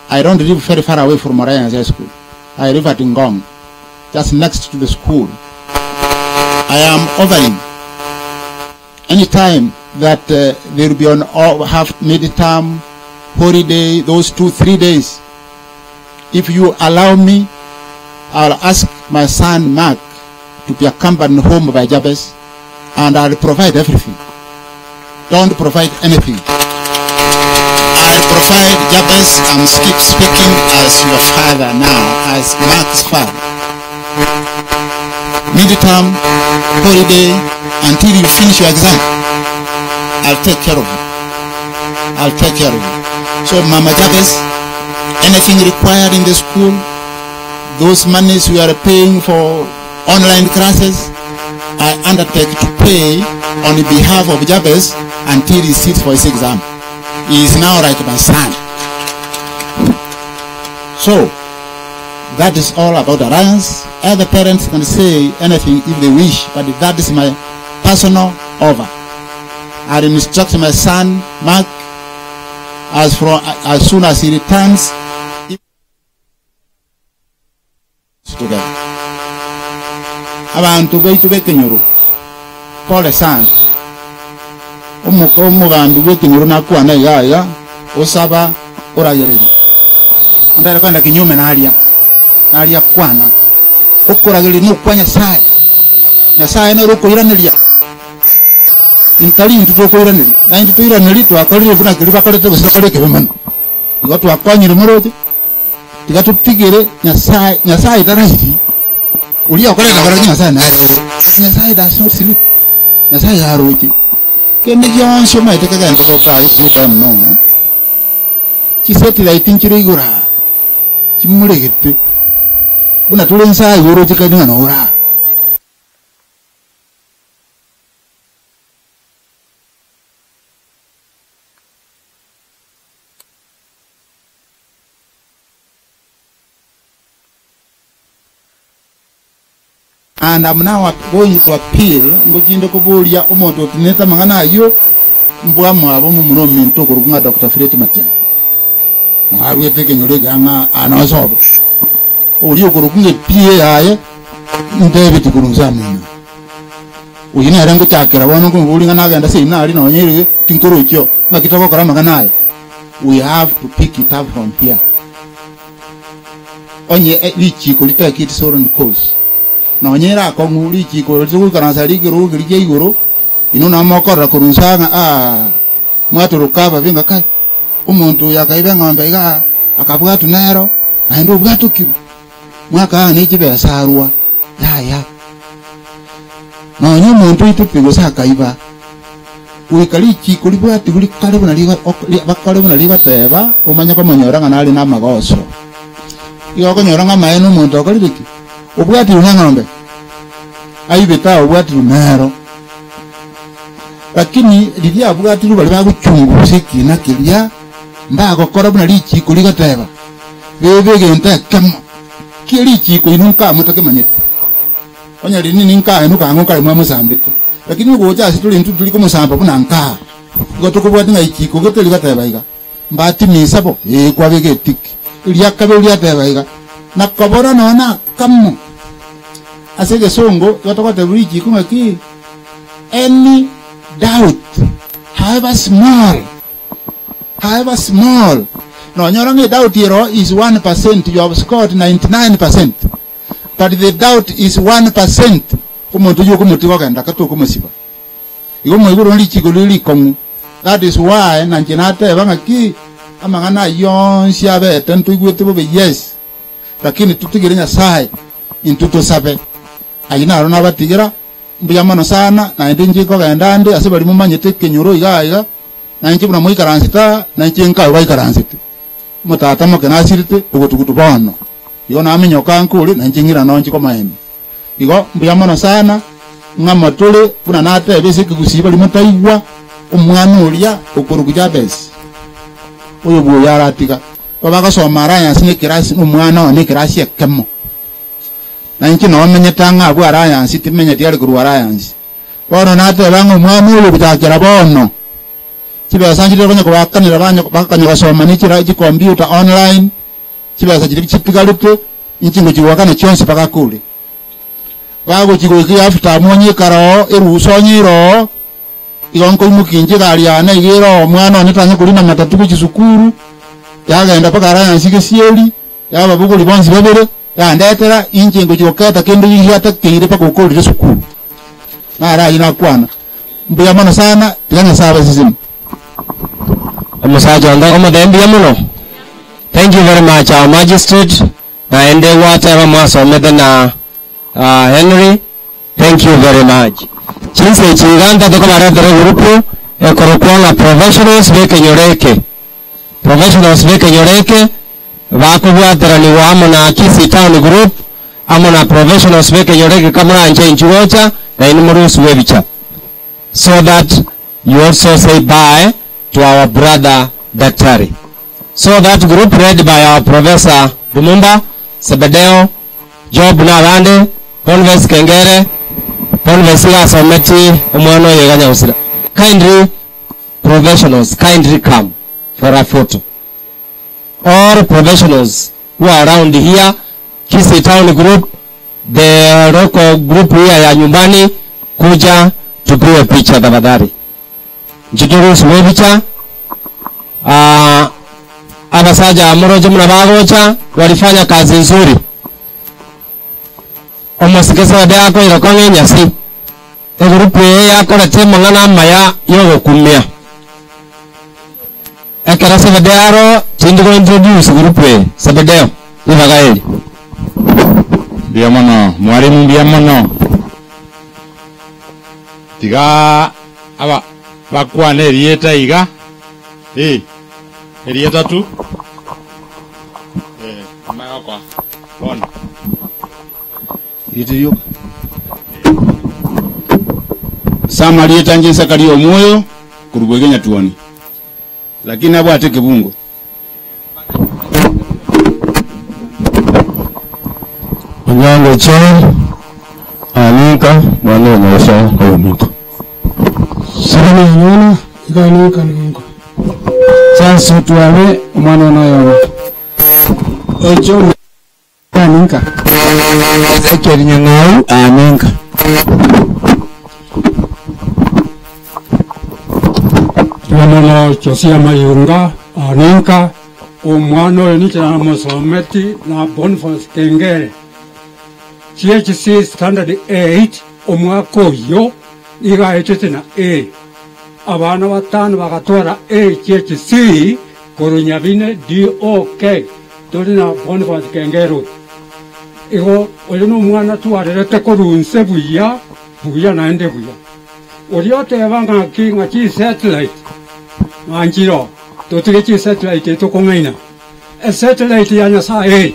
C: I don't live very far away from Alliance High School. I live at Ngong, just next to the school. I am offering any time that there will be an half midterm, holiday, those 2-3 days. If you allow me, I'll ask my son Mark to be accompanied home by Jabez, and I'll provide everything. Don't provide anything. I'll provide Jabez. I'm speaking as your father now, as Mark's father. Midterm, holiday, until you finish your exam, I'll take care of you. I'll take care of you. So Mama Jabez, anything required in the school, those monies we are paying for online classes, I undertake to pay on behalf of Jabez until he sits for his exam. He is now like my son. So, that is all about Alliance. Other parents can say anything if they wish, but that is my personal offer. I instruct my son, Mark, as, from, as soon as he returns, together. Abantu baitu bekenyoro pole sana omuka omugambi bw'ekenyoro nakwana iga iga osaba oragereri ondare kwenda kinyume naria naria kwana okoragereria nokwa nyasaye nyasaye nere okoiraneria intari intu twokoiraneria na intu twairaneria twakorire buna keria bakorete gose bakore ekebe mono igo twakonyire moroche tiga tutigere nyasaye nyasaye tarairi uria okorete kora nyasaye nare nyasaye does not sleep nyasaye yaroche kende gionsi omaete kegento gokayo kuta no chisatellite nchire igora chimuregete buna tuli nsaye oroche kadi ng'ana ora and I'm now going to appeal ngochinde kuburia omonto otinete amang'ana aywo mbwa mwabo mumuna ominto okorokwa ng'a Dr. Fred Matiang'i mwarwete ekenyoro ekiya ng'a anosobo oria okorokwa ng'a epia yaye ntebeti korwa nse amina oyi nere ngochakera bono nkomoboria ng'a nagenda ase nari nonye ere tinkorochio ng'aki togokora amang'ana aya we have to pick it up from here onye eh, richiko ritake its own course nonye erakong'u richiko rigoikaransa rigoro riria ria igoro inwe nabo mokorora korwa nse ng'a aah mwatoroka ababe ng'a kai omonto oyo akaiba eng'ombe igaa akabwatwa nero naende obwatokirwe mwakaana ne chibesa arwa yaya nonye omonto oitete gose akaiba goika richiko ribwatigwe rikare buna rigo ok bakore buna rigoteba omanye komonyora ng'a nare na amagoso. Igo okonyora ng'a amaene omonto okorire ki? Obwatirwe neng'ombe, aibete aa obwatirwe nero. Lakini riria abwatirwe baria bagochungusa ekina keria, mbagokora buna richiko rigoteba, bebe egento ekemo kie richiko inwe nkamotakemanyete. Onye riria ninkaenuka ang'o nkare mwamosambete, lakini ogocha ase tore intwe tori komosamba buna nkaa. Igo tokobwatia ng'a richiko gete rigoteba iga, mbatimisa bo, ee kwabeka etiki. Eria kabere riateba iga, Nakobora nonya nakamo. Ase egesongo igo togotebwa richiko ng'aki, Any doubt, however small, however small, nonyora ng'a edoubt ero is 1%, you have scored 99%, but the doubt is 1%, omonto oyio okomotiga ogenda aka tokomosiba. Igo moigure ng'a richiko rire rikong'u. That is why nanche nateba ng'aki, amang'ana ayio onsi abete ntoigwete bobe yes, Lakini totigere Nyasae, intwe tosabe. Ayio naro nabatigera, mbuya mono sana, naende inche nkogenda ande ase baria momanyete ekenyoro iga aiga, na inche buna moikaransete aa, na inche nkabe baikaransete. Omotata moke nasirete ogotugutu bono. Igo naminyoka nkore, na inche ng'irane onchi komoenia. Igo mbuya mono sana, ng'a motore buna natebe ase ekegusii baria motaigwa, omwana oria okorokwa Jabesi, oyo bw'oyo aratiga. Bagosoma Alliance nekerasi nomwana one ekerasi ekemo. Na inche noo menyete ang'e abwo Alliance timenyeti are korwa Alliance. Bono nateba ng'a omwana oyo gochakera bono chibesa nchiria konya kobakanera banya bakanya gosoma ne chira chicomputer online chibesa chiria chitigarete inche ngochigoakana chionsi bagakore. Bagochi goika ehalf term onye ekare oo erusa onye ere oo Igo nkoimokia inche egari yane iga ere oo, omwana one tanya korina matatu gochia sukuru, yagenda mpaka Alliance gesieri, yababogori bonsi babere, yandetera inche ngochia goketa kende giatakeire mpaka okorire sukuru. Naro ayio nakwana. Mbuya mono sana, tiga Nyasaye abasesenie.
H: Omosacha onde omotebi mbuya mono. Thank you very much our magistrate, naende gwateba mwasomete na Henry. Thank you very much. Chinsa echi iga ntate kobaretera egurupu. Ekorokwa ng'a professionals b'ekenyoro eke. Professionals b'ekenyoro eke bakobwateranigwa amo na Kisii Town Group amo na professionals b'ekenyoro eke kamoranche inchuo gocha nainwe morusigwe ebicha so that you also say bye to our brother Daktari. So that group led by our Professor Lumumba, Sebedeo, Job na abande, Boniface Kengere, Boniface iga asometi omwana oyo iga nyagusira. Kindly professionals, kindly come for a photo. All professionals who are around here, Kisii Town Group, the local group here ya nyumbani, kuja tupigwe picha tafadhali. Nchituruhusu picha. Ah, abasaja amoroche muna bagocha walifanya kazi nzuri. Omosike sode akoira kong'e enyasi egurupu eye yakorete amang'ana amaya yogokumia ekero Sebedeo aro tindi go introduce gurupu eye Sebedeo ribaga eri.
J: Mbuya mono mwalimu, mbuya mono. Tiga aba bakwane erieta iga eh erieta tu eh amagakwa bono
C: Itiyo. Sama rieta nje sakari omwoyo kurubwegenya tuoni. Lakini abo ateke bungo.
A: Onyango John aninka mwana wa Nyasha ominko.
G: Sirani anyona ikaninka ninko. Chanso tuale omwana onoyomo. Ocho aninka.
A: Ezekiel Nyang'au aninka.
D: Twamono Josia Mayunga aninka omwana oyo nichira musometi na Boniface Kengere GHC standard 8 omwaka oyo igaetete na A abana batano bagatwara A GHC korunyabine DOK tuli na Boniface Kengere igo oyo no omwana twarerete korunse buya buya naende buya oria oteba ng'aki ng'aki satellite ng'anchiro totige chi satellite tokong'aina esatellite ya Nyasaye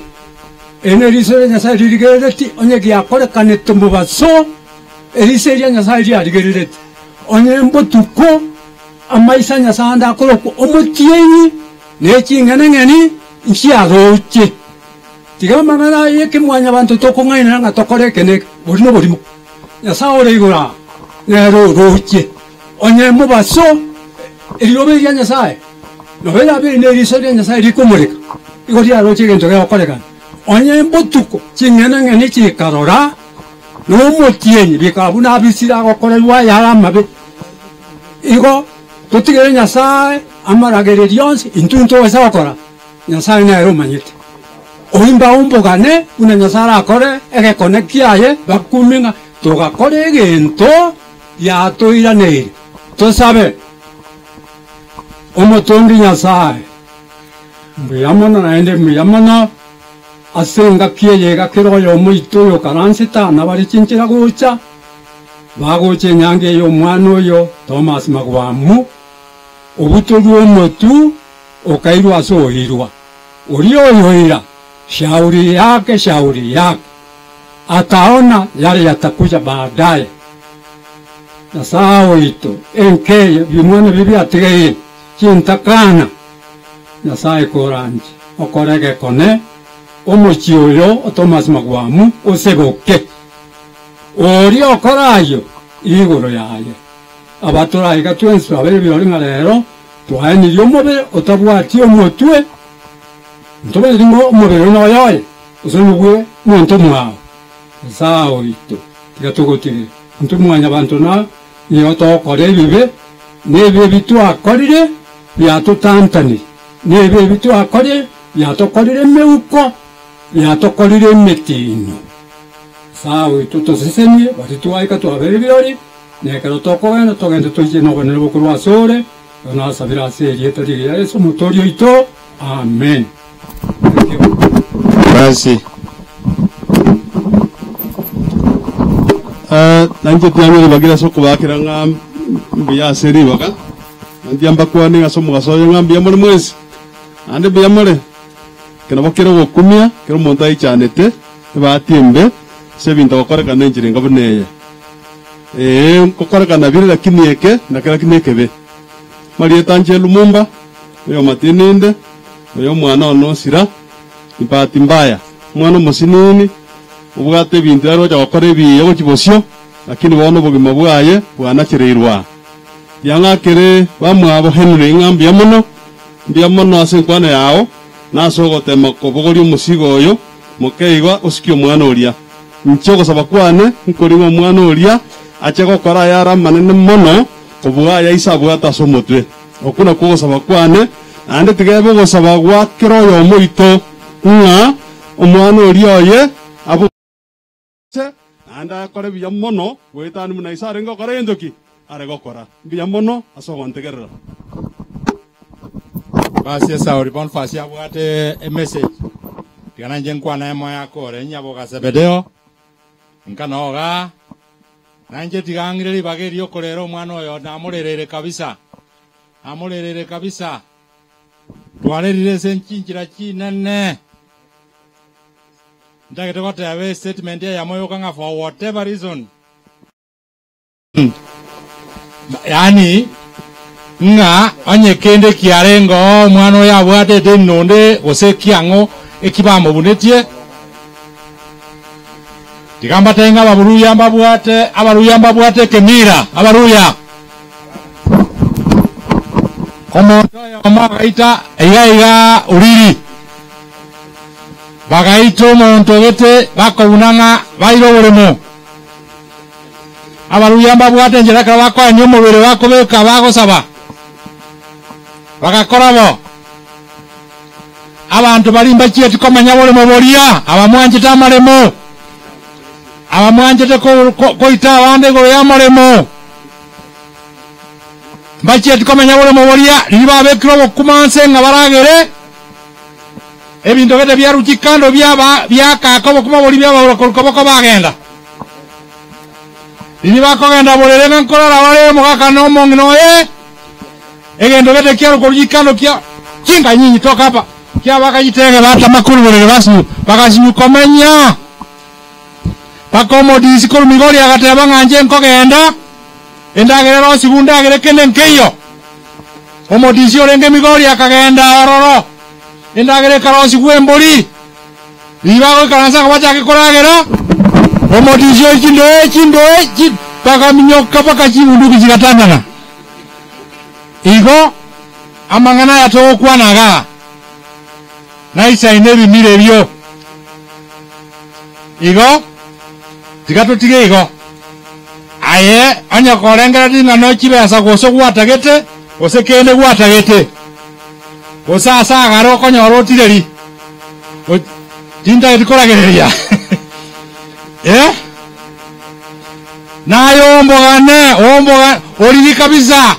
D: ene eriso ria Nyasaye ririgerereti onye giakorekanete mobaso eriso ria Nyasaye riarigerereti onye mbotuko amaisa Nyasaye ande akorokwa omotienyi na eching'eneng'eni nchiaroche tiga amang'ana aye ekemwanya banto tokong'aina ng'a tokore eke na eke bori na oborimo Nyasaye ore igoro aa nere oroche onye mobaso eriobe ria Nyasaye nobe erabe na eriso ria Nyasaye rikomoreka igo riaroche egento gegokorekana onye mbotuko ching'eneng'eni chikarora na omotienyi bikaba buna abisire agokorerwa ayare amabe igo totigere Nyasaye amaragereria onsi intwe ntogesa gokora Nyasaye nere omanyete oimba ombogane buna Nyasaye arakore egekone kiaye bakume ng'a togakora egento yatoiraneire tosabe omotondi Nyasaye mbuya mono naende mbuya mono ase engaki eye egakera oyo omoito oyo okaransete nabare chinchera gocha bagocha enyangi eye omwana oyo Thomas Magwamu obutorwa omotu okairwa ase oirwa oria oyoira shauri yake shauri yake ataona yale yatakuja baadaye. Nyasaye oito enkeye bimwana bibi atigeye chintakana Nyasaye koranche okorege kone omochi oyo Thomas Magwamu oseboke oria okorayo igoro yaye abatoraiga twensi babere birori ng'a rero twaenirie omobere otabwati omotwe ntobere ng'o omobere noyoye osonigwe monto mwao Nyasaye oito tiga togotigere intwe mwanya banto na nigo togokora ebibe na ebibe bitwakorire biatotantanire na ebibe bitwakorire biatokorire emeuko biatokorire emetino Nyasaye oito tosesenie bari twaika twabere ebirori na ekero tokogenda togende toiche na obonene bokorwa ase ore igo nasabire ase erieta rigiya Yeso omotoori oito amen.
S: Basi Eh, nanche tiamire bagira ase okobakera ng'a mbuya ase ribaga
E: Nantia mbakwane ase omogaso oyo ng'a mbuya more mwensi, naende mbuya more. Eke nabo kere ogokumia kera omonto aichanete ebahati embe ase ebinto gokorekana enchera enga buna eye. Ee, nkokorekana bire lakini eke nakeraki nekebe. Marieta anche Lumumba, oyo Matininde, oyo omwana one Osira, ni bahati mbaya. Omwana omosinini, obwate ebinto arocha gokora ebiya gochia bosio, lakini bono obogima bwaye bwanachereirwe aa. Tiang'akere bamwabo Henry ng'a mbuya mono, mbuya mono ase enkwana yao, na ase ogotema kobogoria omosigo oyo moke igo osikie omwana oria. Inche ogosaba kwane nkori ng'a omwana oria ache gokora ayare amanene mono kobua aya ise abwate ase omotwe. Okwo nakwo ogosaba kwane, naende tiga ebe ogosaba gwa kera oyomo oito, ng'a omwana oria oye abe ise, naende akore buya mono goetania buna ise arenge gokora gento ki are gokora. Mbuya mono ase ogontegerera.
J: Basi Esauri Bonifasi abwate emessage, tiga nainche nkwane emo yakore nyaboga Zebedeo, inka nogaa, nainche tiga ang'ire ribaga eri okorera omwana oyo namorereire kabisa, namorereire kabisa, twarerire ase chinchera chinene. Ntagete goteba estatement eyemo yoka ng'a for whatever reason, Yaani ng'a onye kende kiarenge oo omwana oyo abwate edeni nonde gose ekiang'o eki bamobunetie, tiga mbatebie ng'a abaruya mbabwate abaruya mbabwate ekemira, abaruya. Omonto oyomo agaita iga iga Uriri, bagaita omonto gete bakobuna ng'a baire oboremo. Abaruya mbabwate enchera ekero bakoenia omobere bakobeka bagosaba, bagakora bo. Abanto baria mbachieti komenya boremo boria, abamwanchete amaremo, abamwanchete koita abande igoro y'amaremo, mbachieti komenya boremo boria, riria babekire obokima nse ng'a baragere, ebinto gete biarwa chikando biaba biakaaka obokima boria biabaura korwa koboko bagenda. Riria bakogenda borere ng'a nkorara bare omogaka na omong'ina oye, egento gete kiarwa korwa chikando kia chinkanyinyi toka apa, kiabakagitege batama korwa borere basinyu, bagasinyu komenya. Mpaka omodisi korwa Migori agateba ng'a inche nkogenda, endagera erosigwe ndagere kende nkeiyo. Omodisi orenge Migori akagenda ororo, endagera ekarosigwa embori. Riria bagoikaransa ng'a bachake koragera, omotisi o chindoe chindoe chi bakaminyoka mpaka chibunduki chigatang'ana. Igo amang'ana aya togokwana igaa naisaine ebimira ebio. Igo tiga totige igo. Aye onye korengereretie ng'a nochibesa gose gwatagete, gose kende gwatagete, gose ase agare okonyora otireri, Tintageti koragereria. Eh? Naye ombogane, ombogane, oriri kabisa.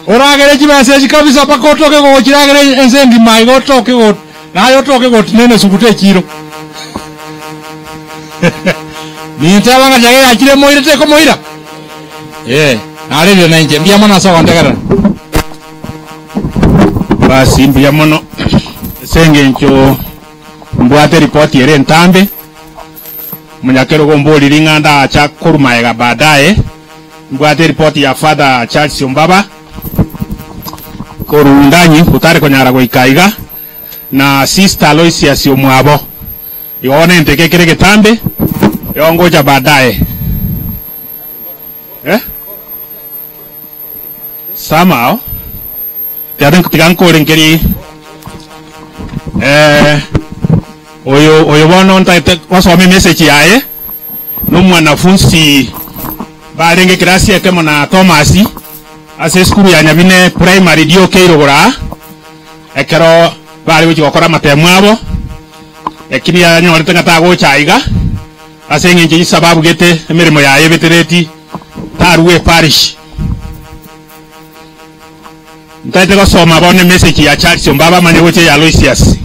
J: Oragere chibesa echi kabisa mpaka otoke gochiragera ense engima iga otoke go naye otoke gotinena esuguta echiro. Ninteba ng'a tiga yachire emoira tekomoira. Eh, narerire nainche mbuya mono ase ogontegerera.
P: Basi mbuya mono ase engencho mbwate ripoti ere entambe. Omonyakerogo omboriri ng'a ndacha korwa magega baadaye. Mbwate ripoti ya Father Charles Ombaba korwa Wundanyi otare konyara goika iga na Sister Aloysius omwabo. Igo bono enteke ekere egetambe igo ngocha baadaye. Eh? Somehow, tiga nkore nkeri eh, oyo oyo bono ntagete gosoma emessage yaye na omwanafunsi barenge ekirasi ekemo na Thomas ase esukuru ya Nyabine Primary DOK rogoro aa ekero bare gochia gokora amatemu abo lakini anyorete ng'a tagocha aiga ase eng'encho chisababu gete emeremo yaye ebetereti Tarue eparish. Ntaete gosoma bono emessage ya Charles Ombaba manye gocha eya Aloysius.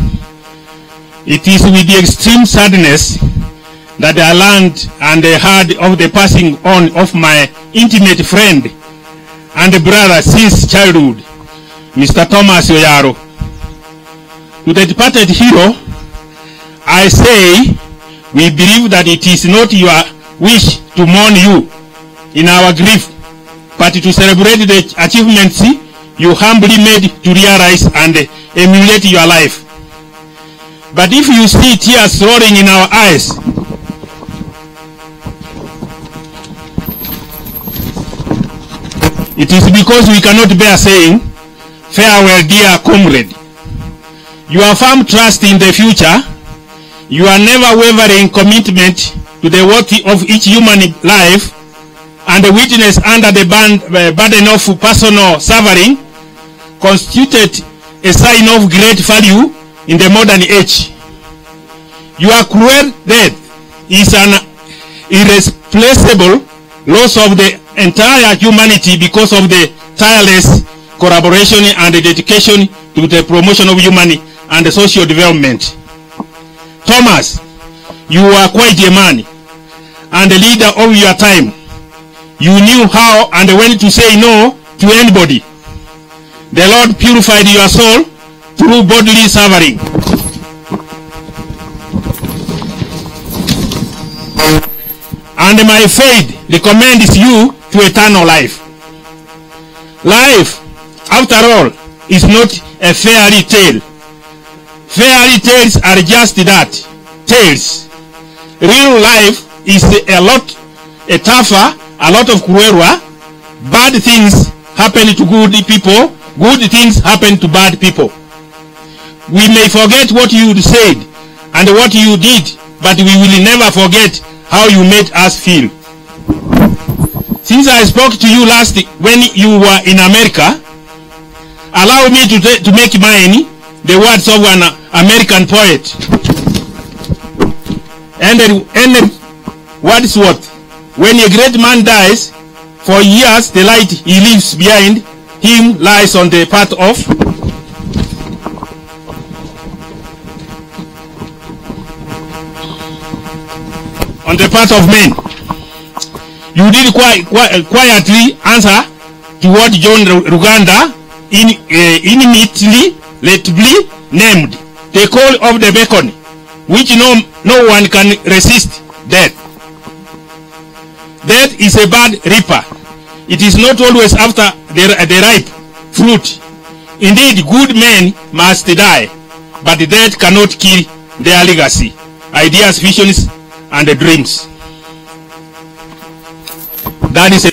P: It is with extreme sadness that I learned and heard of the passing on of my intimate friend.
F: and brother since childhood, Mr. Thomas Oyaro. To the departed hero, I say we believe that it is not your wish to mourn you in our grief, but to celebrate the achievements you humbly made to realize and emulate your life. But if you see tears rolling in our eyes, it is because we cannot bear saying, Farewell, dear comrade. Your firm trust in the future, your never wavering commitment to the worth of each human life, and the witness under the burden of personal suffering constituted a sign of great value in the modern age. Your cruel death is an irreplaceable loss of the entire humanity because of the tireless collaboration and dedication to the promotion of human and social development. Thomas, you were quite a man and the leader of your time. You knew how and when to say no to anybody. The Lord purified your soul through bodily suffering. And my faith recommends you to eternal life. Life, after all, is not a fairy tale. Fairy tales are just that, tales. Real life is a lot a tougher, a lot of crueler. Bad things happen to good people, good things happen to bad people. We may forget what you said and what you did, but we will never forget how you made us feel. Since I spoke to you last when you were in America, allow me to, to make mine the words of an American poet. Henry Wadsworth, when a great man dies, for years the light he leaves behind him lies on the path of on the part of men. You did quietly answer to what John Ruganda in, intimately lately named the call of the beacon, which no one can resist death. Death is a bad reaper. It is not always after the ripe fruit. Indeed, good men must die, but death cannot kill their legacy, ideas, visions, and dreams. That is a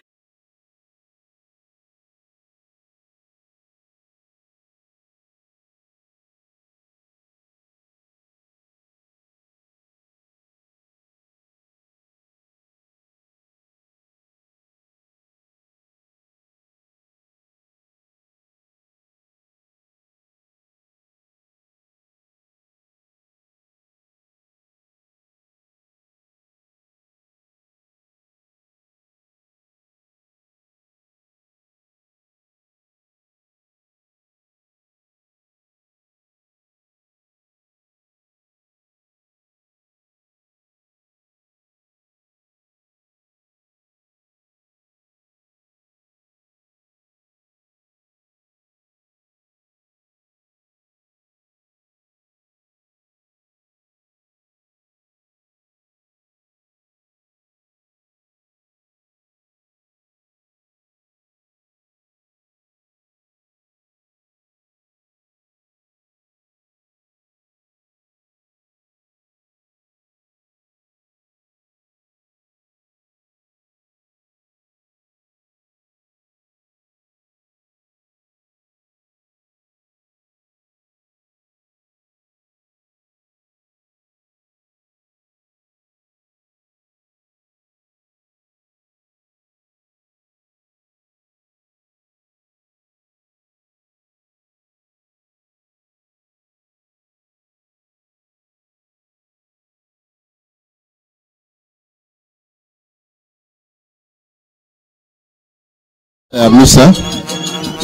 A: ya misa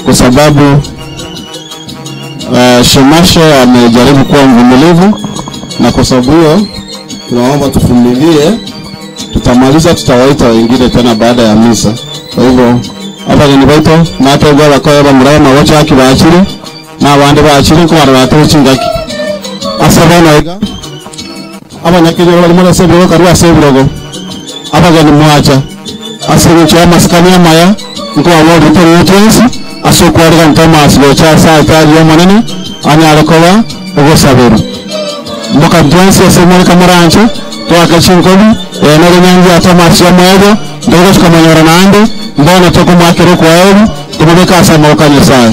A: kwa sababu Shemashe amejaribu kuwa mvumilivu, na kwa sababu hiyo tunaomba tuvumilie, tutamaliza, tutawaita wengine tena baada ya misa. Kwa hivyo Abageni baito natebwa abakoya bamura bamagochaki bachire na abande bachire nkobarora tore chingaki. Ase bono iga abanyakenyoro bari more ase ebirogo karue ase ebirogo abageni mwacha ase eng'encho ya amasikani amaya nkobaboria torure twensi ase okwarigania Thomas gocha ase altari y'Omonene anyare koba ogosaberwa. Moka ntwensi ase more kamoranche toake chinkobi, eye nere enyangi ya Thomas y'omoerio, ntogochia komonyora naende, mbono tokomoakera okwaeri, tomobeke ase amaboko a Nyasae.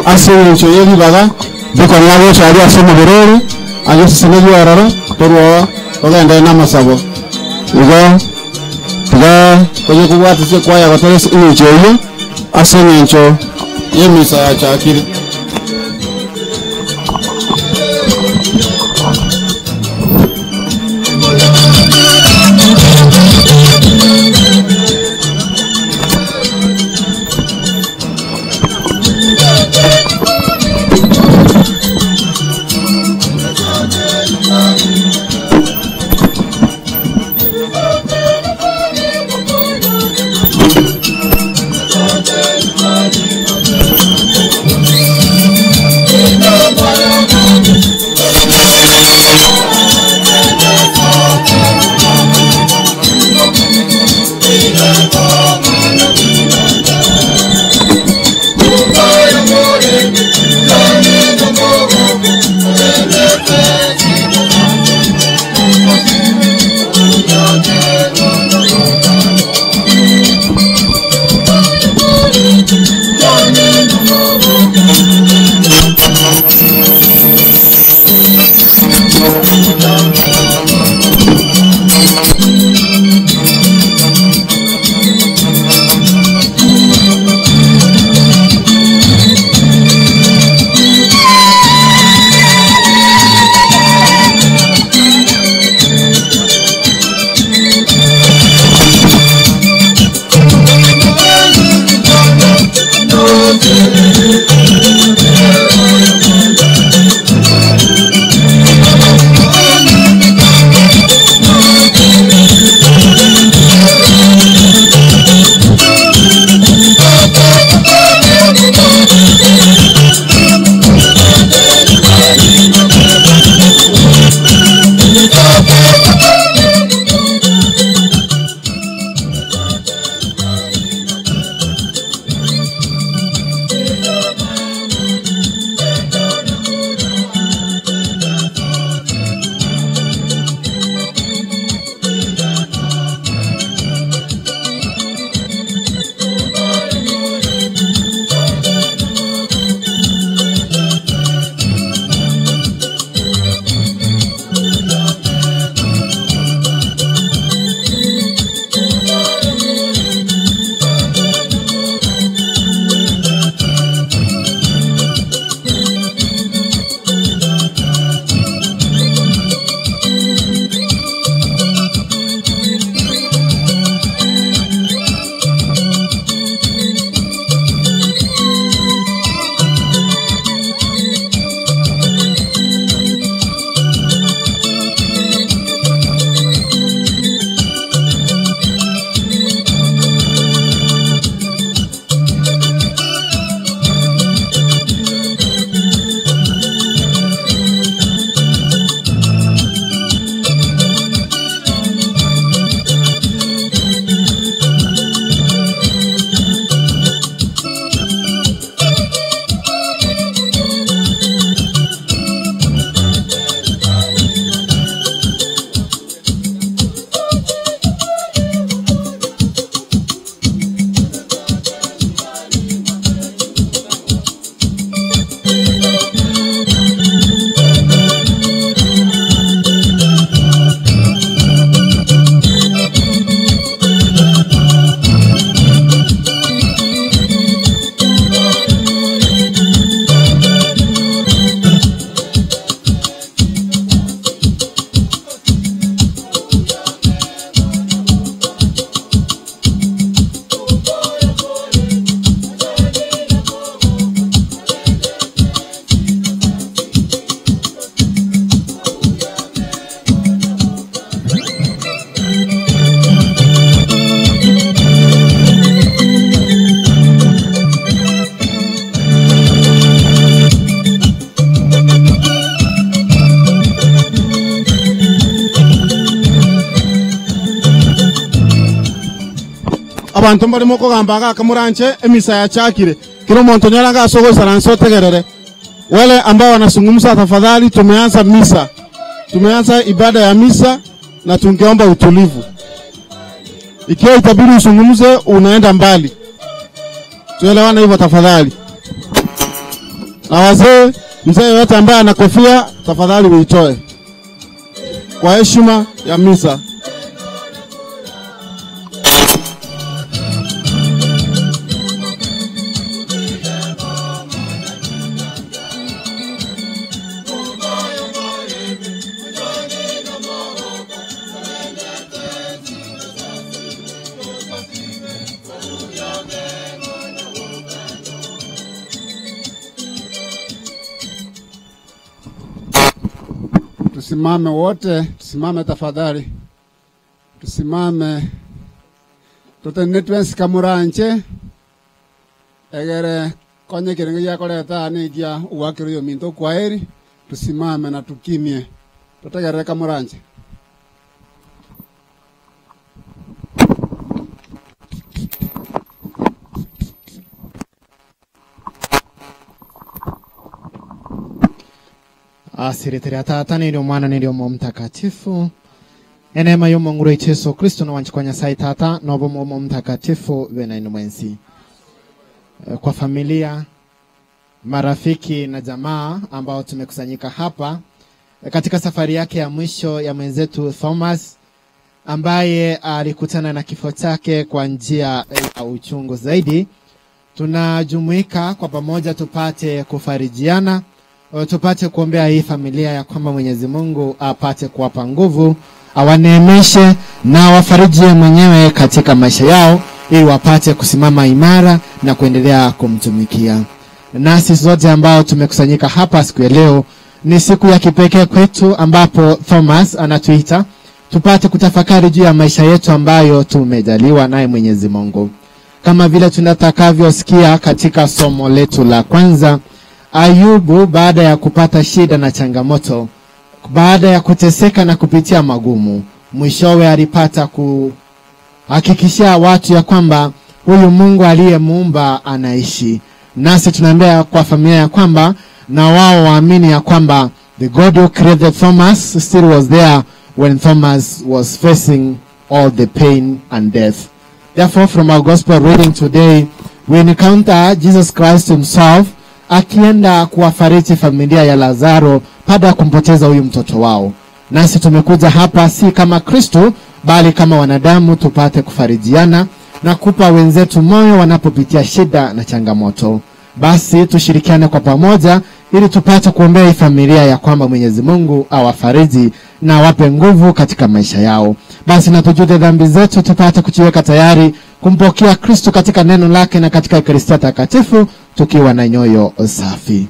A: Ase engencho ye ribaga rikong'u agocha aria ase omobere ore, agesesenirie ororo, korwa oo togenderere namasabo. Igo tiga konye kobwatisia kwaya gotera ase engencho eyio, ase engencho y'emisa yachakire. Abanto mbare mokogamba iga akamoranche, emisa yachakire. Kera omonto onyore anga ase ogoisaransa otegerere. Wale ambao wanazungumza tafadhali, tumeanza misa. Tumeanza ibada ya misa na tungeomba utulivu. Ikiwa itabidi uzungumze, unaenda mbali. Tuelewane hivyo tafadhali. Na wazee, mzee yoyote ambaye ana kofia tafadhali uitoe kwa heshima ya misa.
C: Tusimame wote, tusimame tafadhali, tusimame totene twensika muranche egere konye kirenge giakoreta nikia uwakiro yo minto kwaeri tusimame na tukimie totegerere kamuranche.
I: Asiritiri Tata nĩrĩo Mwana nĩrĩo Mo Mtakatifu. Enema y'Omongu waitu Yesu Kristo nowanchi kwa Nyasaye Tata nobomo Mo Mtakatifu bena mwensi. Kwa familia, marafiki na jamaa ambao tumekusanyika hapa katika safari yake ya mwisho ya mwenzetu Thomas ambaye alikutana na kifo chake kwa njia ya uchungu zaidi, tunajumuika kwa pamoja tupate kufarijiana, tupate kuombea hii familia ya kwamba Mwenyezi Mungu apate kuwapa nguvu, awaneemeshe na awafarijie mwenyewe katika maisha yao, ili wapate kusimama imara na kuendelea kumtumikia. Nasi sote ambao tumekusanyika hapa siku ya leo, ni siku ya kipekee kwetu ambapo Thomas anatuita tupate kutafakari juu ya maisha yetu ambayo tumejaliwa naye Mwenyezi Mungu. Kama vile tunatakavyosikia katika somo letu la kwanza, Ayubu baada ya kupata shida na changamoto, baada ya kuteseka na kupitia magumu, mwishowe alipata kuhakikishia watu ya kwamba huyu Mungu aliyemuumba anaishi. Nasi tunaambia kwa familia ya kwamba na wao waamini ya kwamba the God who created Thomas still was there when Thomas was facing all the pain and death. Therefore, from our gospel reading today, we encounter Jesus Christ himself akienda kuwafariji familia ya Lazaro baada ya kumpoteza huyu mtoto wao. Nasi tumekuja hapa si kama Kristo, bali kama wanadamu tupate kufarijiana na kupa wenzetu moyo wanapopitia shida na changamoto. Basi tushirikiane kwa pamoja ili tupate kuombea hii familia ya kwamba Mwenyezi Mungu awafariji na awape nguvu katika maisha yao. Basi na tujute dhambi zetu tupate kujiweka tayari kumpokea Kristo katika neno lake na katika Ekaristi Takatifu tukiwa na nyoyo safi.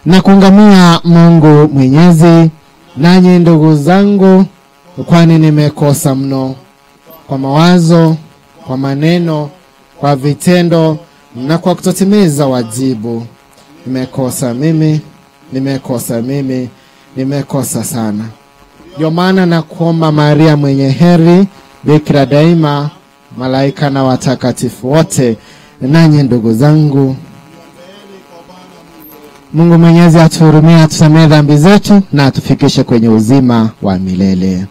I: Na kuungamia Mungu Mwenyezi, nanyi ndugu zangu, kwani nimekosa mno kwa mawazo, kwa maneno, kwa vitendo na kwa kutotimiza wajibu. Nimekosa mimi, nimekosa mimi, nimekosa sana. Ndio maana nakuomba Maria mwenye heri, bikira daima, malaika na watakatifu wote, nanyi ndugu zangu, Mungu Mwenyezi atuhurumie, atusamehe dhambi zetu na atufikishe kwenye uzima wa milele.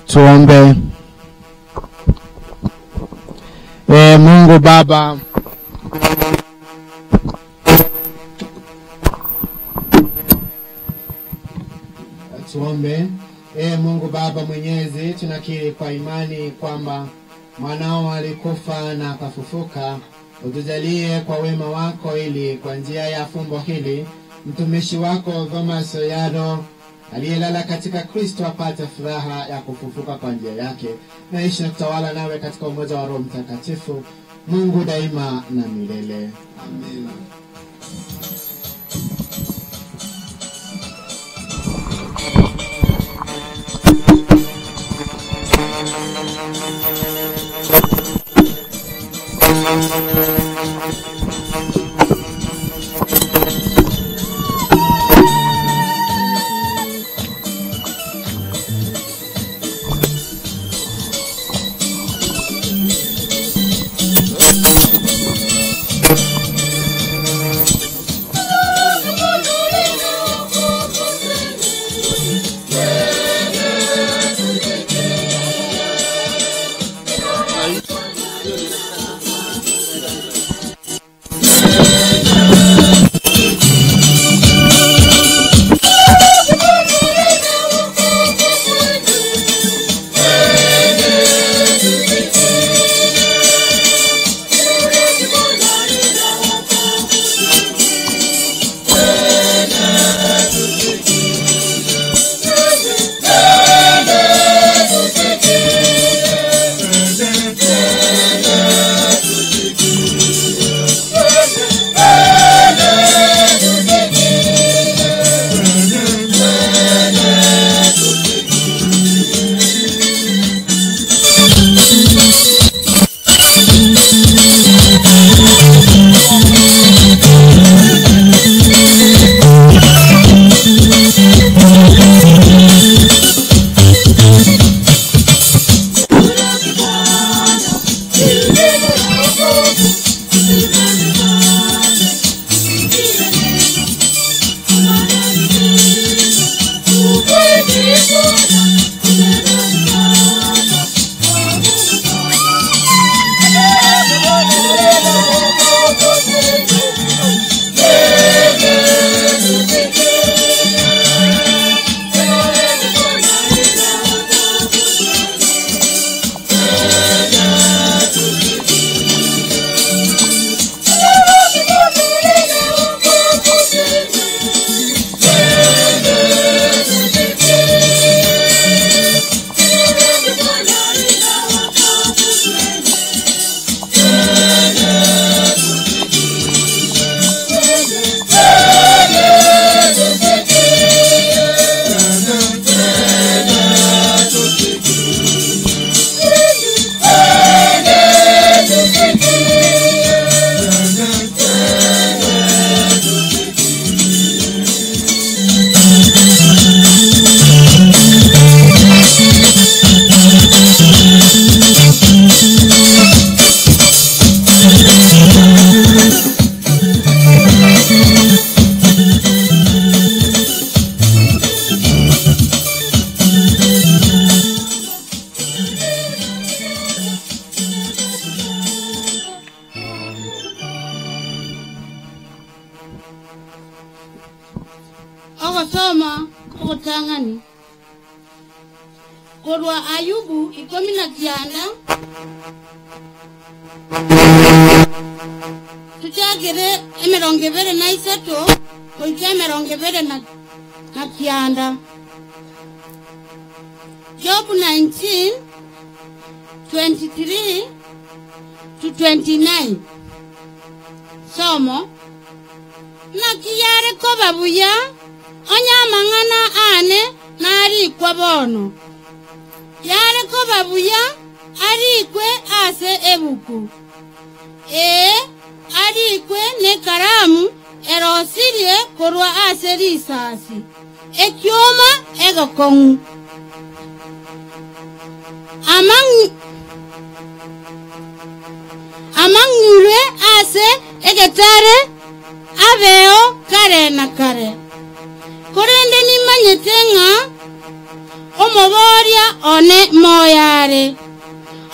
I: Tuombe. E, Mungu Baba, tuombe. E Mungu Baba Mwenyezi, tunakiri kwa imani kwamba mwanao alikufa na akafufuka. Utujalie kwa wema wako, ili kwa njia ya fumbo hili mtumishi wako Thomas Oyado aliyelala katika Kristo apate furaha ya kufufuka kwa njia yake, na ishi na kutawala nawe katika umoja wa Roho Mtakatifu, Mungu daima na milele. Amina.
K: Ogosoma ogotang'ani korwa Ayubu 19 tuchagere 23 goika 29. Job 19 23 to 29. Somo. Naki yare koba buya onye amang'ana aane narikwa bono! Yare koba buya arikwe ase ebuku, ee, arikwe nekaramu erosirie korwa ase risasi, ekioma egekong'u. Amang'irwe ase egetare abeo kare na kare. Korende nimanyete ng'a Omobooria one moyo are.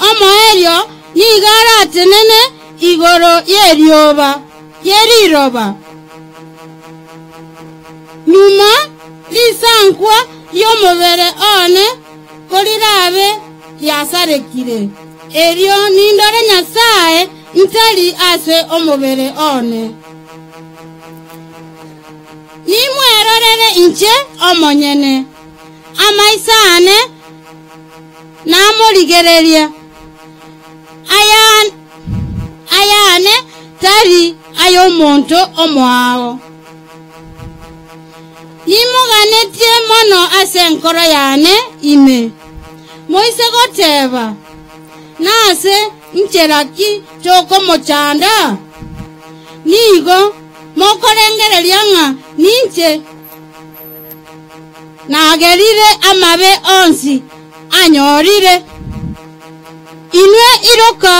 K: Omoerio nigo aratenene igoro y'erioba ye riroba. Nyuma risankwa ri'omobere one korirabe riasarekire, erio nindore Nyasae ntari ase omobere one. Nimwerorere inche omonyene, amaiso aane namorigererie, ayane tari ay'omonto omoao. Nimoganetie mono ase enkoro yane ime, moise goteba, Nase nchera ki tokomochanda? Nigo mokorengereria ng'a ninche nagerire amabe onsi anyorire. Inwe iroka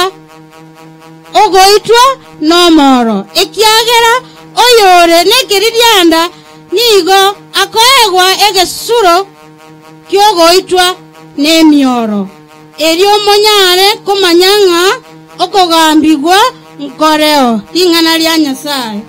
K: ogoitwa nomoro, ekiagera oyore nekeririanda nigo akoegwa egesusuro ki'ogoitwa nemioro, erio monyare komanya ng'a okogambigwa nkoreo ring'ana ria Nyasae.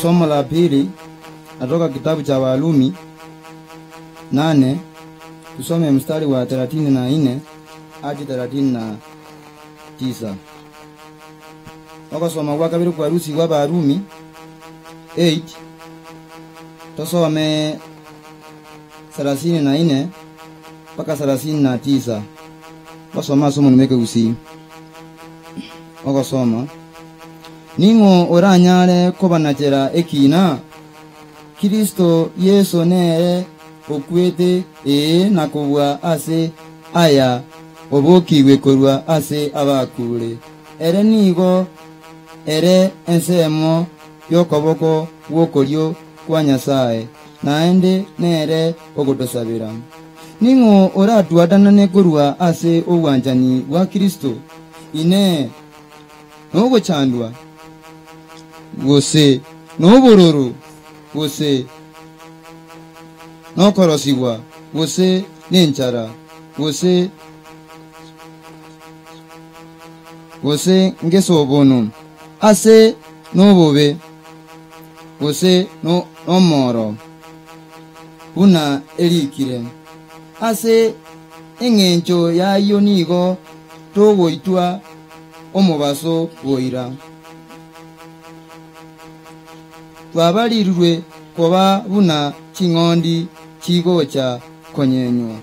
L: Somo la pili natoka kitabu cha Warumi 8, tusome mstari wa 34 hadi 39. Wakasoma kwa kabiri kwa rusi wa Warumi 8, tusome 34 mpaka 39. Wasoma somo nimeke usi. Wakasoma ning'o oranyare kobanachera ekina? Kristo Yeso nere okwete, ee, na kobua ase aya obokigwe korwa ase abakure. Ere nigo ere ensemo y'okoboko gw'okorio kwa Nyasae, naende nere ogotosabera. Ning'o oratwatanane korwa ase obwanchani bwa Kristo? Inee! Nogochandwa, gose nobororo, gose nokorosigwa, gose nenchara, gose gose ngesobono, ase nobobe, gose nomoro, buna erikire. Ase engencho y'ayio nigo togoitwa omobaso boira. Twabarirwe koba buna ching'ondi chigocha konyenywa.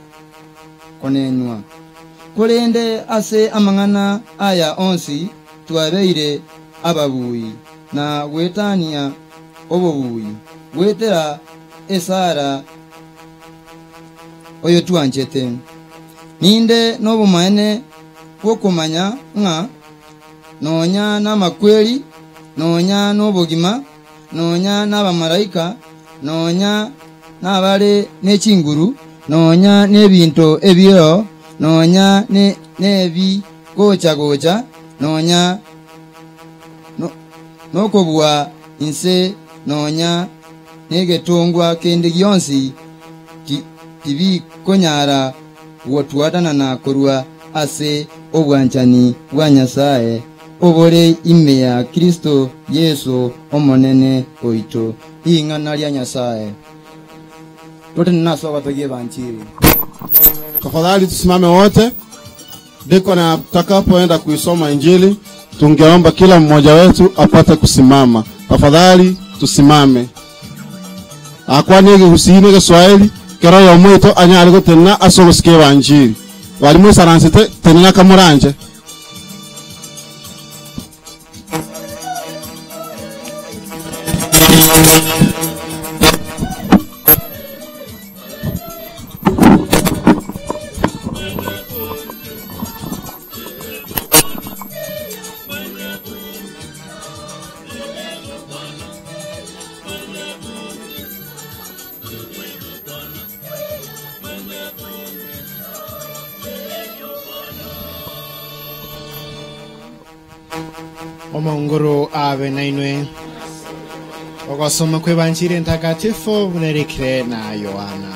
L: Korende ase amang'ana aya onsi twabeire ababui na goetania obobui goetera esara oyotwanchete. Ninde nobomaene bw'okomanya ng'a nonya namakweri, nonya nobogima, nonya nabamalaika, nonya nabare ne chinguru, nonya nebinto ebireo, nonya nebi gocha-gocha, nonya nokobua inse, nonya negetongwa kende gionsi tibikonyara gotwatanana korwa ase obwanchani bwa Nyasae obore ime ya Kristo Yeso Omonene oito. Ring'ana ria Nyasae. Totenene ase ogotogia Ebanchiri.
E: Tafadhali tusimame wote. Deacon atakapoenda kuisoma Injili, tungeomba kila mmoja wetu apate kusimama. Tafadhali tusimame. Akwane Ekegusii na Egeswahili, kera oyomo oito anyare gotenena ase ogosika Ebanchiri. Baria moisaransete, tenena kamoranche.
I: Omonguru abe nainwe. Ogosoma kw'Ebanchiri Entakatifu buna erikire na Yohana.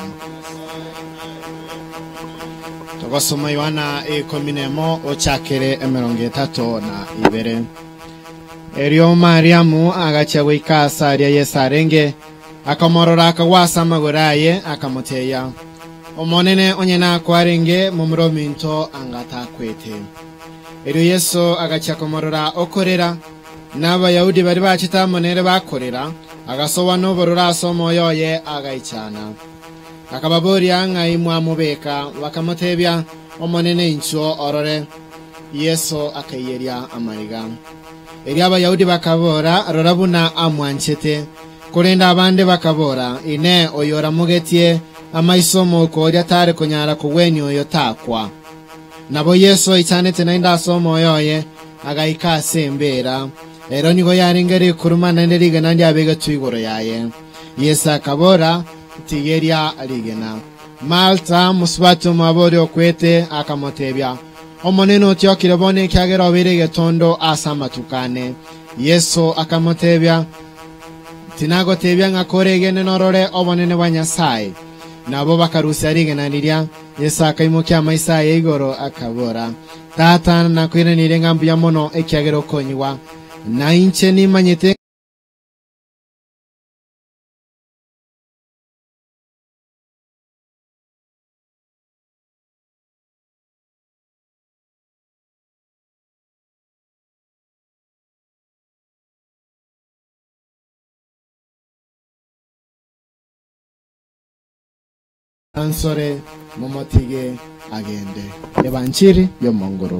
I: Togosoma Yohana ikomi nemo ochakere emerongo etato na ibere. Erio Mariamu agachia goika ase aria Yeso arenge, akamorora akagwa ase amagoro aye, akamotebia, Omonene, onye nakwarenge momura ominto anga takwete. Erio Yeso agachia komorora okorera, na Abayahudi baria bachete amo nere bakorera, agasoa nobororo ase omoyo oye, agaichana. Akababoria, Ng'ai mwamobeka? Bakamotebia, Omonene, inchuo orore. Yeso akaiyeria amariga. Erio Abayahudi bakabora, Rora buna amwanchete! Korende abande bakabora, Inee, oyo oramogetie amaiso omouko oria tare konyara kogwenia oyo takwa? Nabo Yeso oichanete naende ase omoyo oye, agaika ase embeera. Ero nigo yarenge rikuruma naende rigena ndiabegetwe igoro yaye. Yeso akabora, Tigeria rigena. Martha, mosubati omwabo oria okwete, akamotebia, Omonene otiokire bono ekiagera obeire egetondo ase amatuko ane. Yeso akamotebia, Tinagotebia ng'a koregene norore obonene bwa Nyasae? Nabo bakarusia rigena riria. Yeso akaimokia amaiso aye igoro, akabora, Tata, nakoiraneire ng'a mbuya mono ekiagera okonyigwa, na inche nimanyete. Ansore, momotige agende. Ebanchiri y'Omonguru.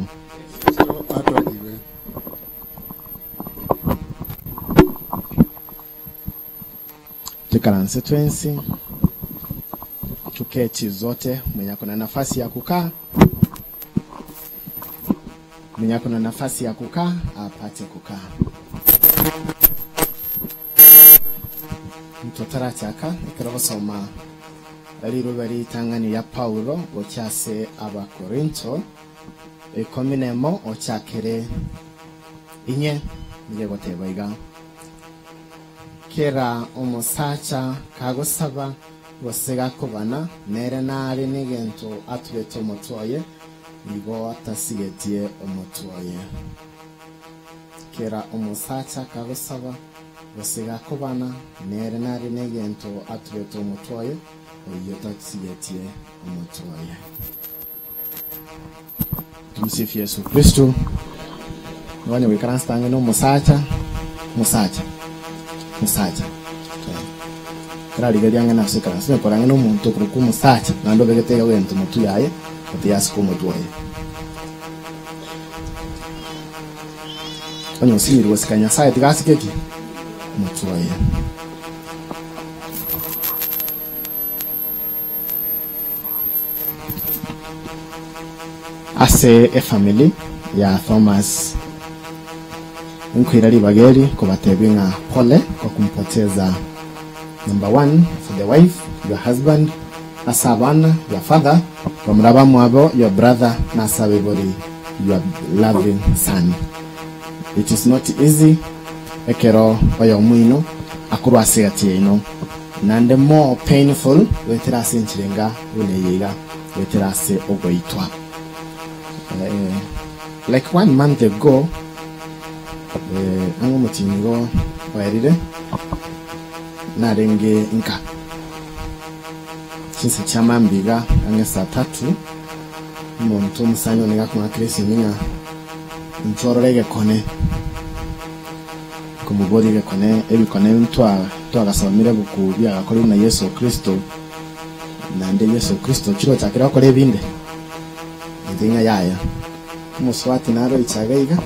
I: Toikaranse twensi, tuketi zote, mwenye ako na nafasi ya kukaa, mwenye ako na nafasi ya kukaa apate kukaa. Mtu otarachaka ekero gosoma riruba ritang'ani ria Paulo gochia ase Abakorinto ikomi na emo ochakere inye nigo egoteba iga Kera omosacha kagosaba gose gakobana, nere nare negento atubete omotwe oye, igo atasigetie omotwe oye. Kera omosacha kagosaba gose gakobana, nere nare negento atubete omotwe oye, oyio tasigetie omotwe oye. Tumsifu Yesu Kristo. Nonya goikaransa ang'e nomosacha, mosacha, mosacha. Kararigereria ang'e nase ekaransa, onye kore ang'e nomonto okorokwa omosacha, naende obegete iga gento motwe yaye, gose yasika omotwe oye. Onye osinyirwe gosika Nyasaye, tiga asike ki? Omotwe oye. Ase efamiri ya Thomas nkoira ribaga eri kobatebia ng'a pole kwa kumpoteza number one for the wife, your husband, ase abana, your father, bamura bamwabo, your brother, na ase abaibori, your loving son. It is not easy ekero oyomoino akorwa ase egati yaino, naende more painful goetera ase enchera enga buna eye iga, goetera ase ogoitwa. Like one month ago, ang'e omotienyi igo oerire, narenge nka chinsa chia mambia iga ang'e saa tatu, omonto omosani one iga akong'akera esimi ng'a inchwe orore egekone. Nkomoboria egekone, ebikone ntwagasomire ebuku biagakorirwe na Yeso Kristo, naende Yeso Kristo chirochakire gokora ebinde? Inche ng'a yaya. Omosubati naroiche iga iga,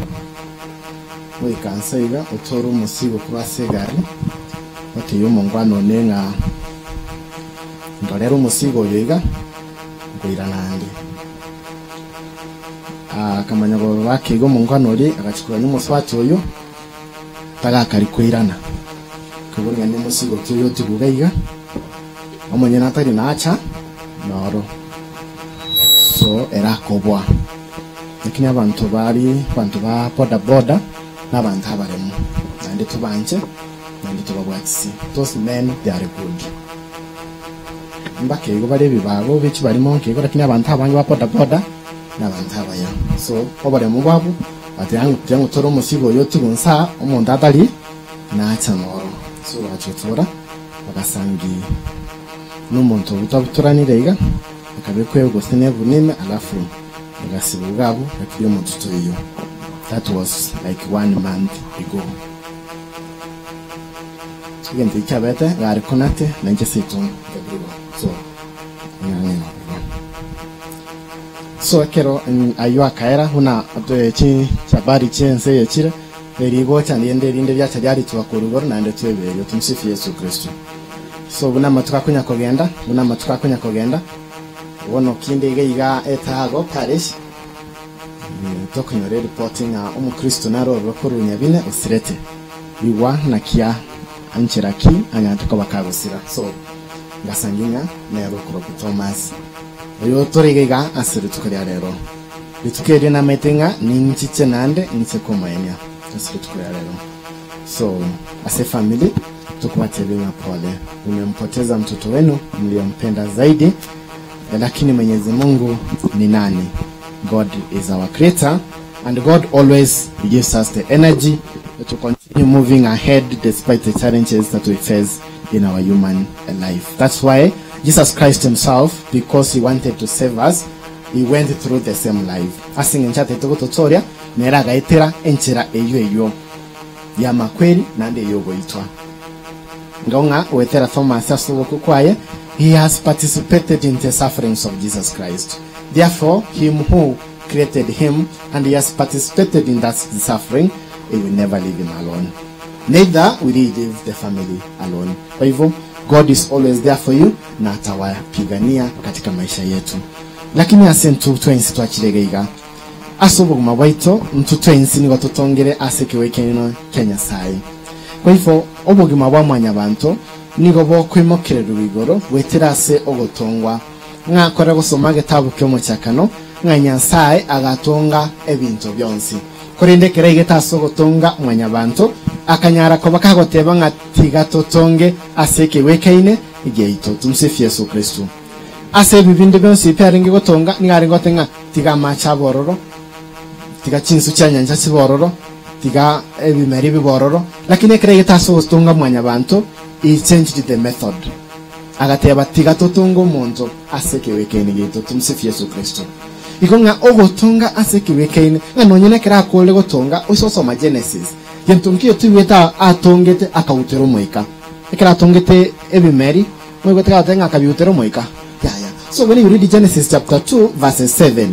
I: goika nse iga, otore omosigo korwa ase egari, otebie omongwana one ng'a ndorere omosigo oyo iga, nkoirana ande. Akamanya goaka iga omongwana oria, agachia kogania omosubati oyio, tagakari koirana. Akabora ng'a nemosigo ki oyo otigwe iga iga, omonyene atari nacha noro. So ere akoboa. Lakini abanto baria, abanto ba boda boda, na abanto abaremu, naende tobanche, naende tobabwatisie. Those men they are good. Mbake igo bare ebibago bie chibarimo nke igo, lakini abanto abange ba boda boda, na abanto abaya. So oboremu bwabo, Tiga ng'otore omosigo oyo otigwe inse aa, omonto atari nacha noro. So bagacha gotora, bagasangi nomonto obutabutoranire iga, akabekwa gose nebuni ime alafu agasibwa iga abwo, lakini omonto toiyo. That was like one month ago. Egento ekio kiabete, gare konate, nainche seito nkaburigwa. So, ng'ang'e noborwa. So ekero ayio akaera, buna chabari chi'ense eye chire, erigocha rinde erinde riacha riaritwa korwa igoro, naende tweberio. Tumsifu Yesu Kristo. So buna amatuko akonya kogenda, buna amatuko akonya kogenda, bono kinde iga iga etago parish, tokonyora eripoti ng'a omokristo nare ororo korwa Nyabine osirete. Igwa nakia anchera ki anyarete koba kagosira. So ngasangi ng'a nere okorokwa Thomas. Oyo tore iga iga ase rituko ria rero. Rituko erio namaete ng'a ninchiche naende inche komoenia ase rituko ria rero. So ase efamiri tokobatebia ng'a pole, mumempoteza mtoto wenu mliyempenda zaidi, lakini Mwenyezi Mungu ni nani? God is our creator and God always gives us the energy to continue moving ahead despite the challenges that we face in our human life. That's why Jesus Christ himself, because he wanted to save us, he went through the same life. Ase engencho atagete gototooria, nere agaetera enchera eyio eyio y'amakweri naende ey'ogoitwa. Ngao ng'a goetera Thomas ase ogokwa kwaye, he has participated in the sufferings of Jesus Christ. Therefore, him who created him and he has participated in that suffering, he will never leave him alone. Neither will he leave the family alone. Kwa hivyo, God is always there for you na atawapigania katika maisha yetu. Lakini ase intwe twensi twachire iga iga ase obogima bwaito, intwe twensi nigo totongire ase ekegwekeno kia Nyasae. Kwa hivyo obogima bwa mwanyabanto nigo bokoimokererigwa igoro goetera ase ogotongwa. Ng'a kore gosoma egetabu ki'omochakano, ng'a Nyasae agatonga ebinto bionsi. Korende ekero aigete ase ogotonga mwanyabanto, akanyara koba kagoteba ng'a tiga totonge ase ekegwekaine giaito. Tumsifu Yesu Kristo. Ase ebi binde bionsi pi arenge gotonga, nigo arenge goteba ng'a tiga amache abe ororo, tiga chinsu chia nyancha chibe ororo, tiga ebimeri bibe ororo. Lakini ekero aigete ase ogotonga mwanyabanto, he changed the method. Agateba, Tiga totonge omonto ase ekegwekaine giaito. Tumsifu Yesu Kristo. Igo ng'a ogotonga ase ekegwekaine, ng'a nonye nekero akoorire gotonga, oise gosoma Genesis, gento nkiyo toigwete atongete akautera omoika. Ekero atongete ebimeri, moigwete gagoteba ng'a akabiutera omoika? Yaya. So when you read Genesis chapter 2 verses 7,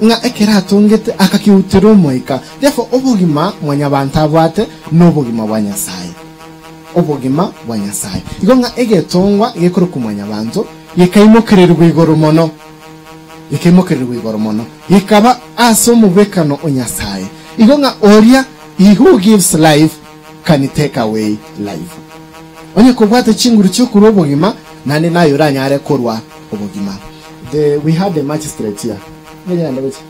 I: ng'a ekero atongete akakiutera omoika. Therefore obogima mwanyabanto abwate nobogima bwa Nyasaye. Obogima bwa Nyasaye. Igo ng'a egetongwa gekorokwa mwanyabanto gekaimokererigwa igoro mono. Gekaimokererigwa igoro mono, gekaba ase omobwekano o Nyasae. Igo ng'a oria, He who gives life can take away life. Onye kobwate chinguru chi'okorua obogima, naende naye oranyare korua obogima. The, we had a magistrate here. Ng'ai aende gochia?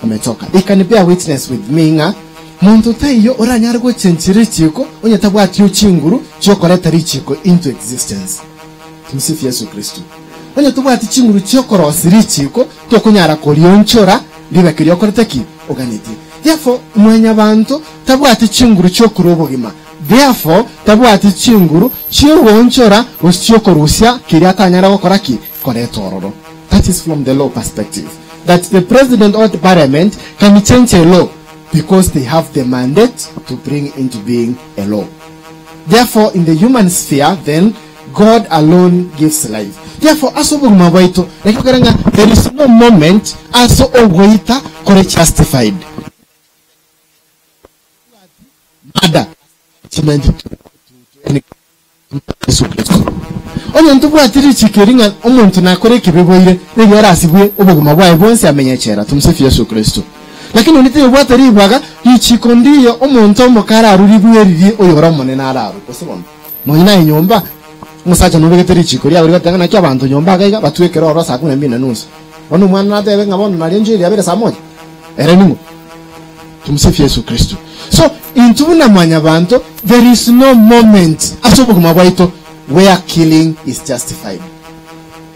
I: Ametoka. He can bear witness with me ng'a monto taiyo oranyare gochenchia richiiko onye tabwatio chinguru chi'okoreta richiiko into existence. Tumsifu Yesu Kristo. Onye tobwati chinguru chi'okorosia richiiko, tokonyara korionchora ribe keria okorete ki? Oganetie. Therefore, mwanyabanto tabwati chinguru chi'okorua obogima. Therefore, tabwati chinguru chi'ogoonchora gose chi'okorusia keria atanyara gokora ki? Koreta ororo. That is from the law perspective. That the president or the parliament can change a law because they have the mandate to bring into being a law. Therefore, in the human sphere, then, God alone gives life. Therefore, ase obogima bwaito, naki tokore ng'a there is no moment ase ogoita kore justified. Murder, judgment to any Yesu Kristo. Onye ntobwati richiko eri ng'a omonto nakore ekibe boire, nigo arasibwe obogima bwaye bwonsi amenye echela. Tumsifu Yesu Kristo. Lakini onde tayobwate ribaga, richiko ndiyo omonto omoke ararurigwe eririe oyore omonene ararwe. Gose bono? Nonya naye nyomba, omosacha nobegete richiko riago rigoteba ng'a naki abanto nyomba iga iga batwekere ororo saa kumi na mbili na nusu. Bono omwana natebe ng'a bono nario inche riabere saa moja? Ere ning'o? Tumsifu Yesu Kristo. So, intwe buna mwanyabanto, there is no moment ase obogima bwaito where killing is justified.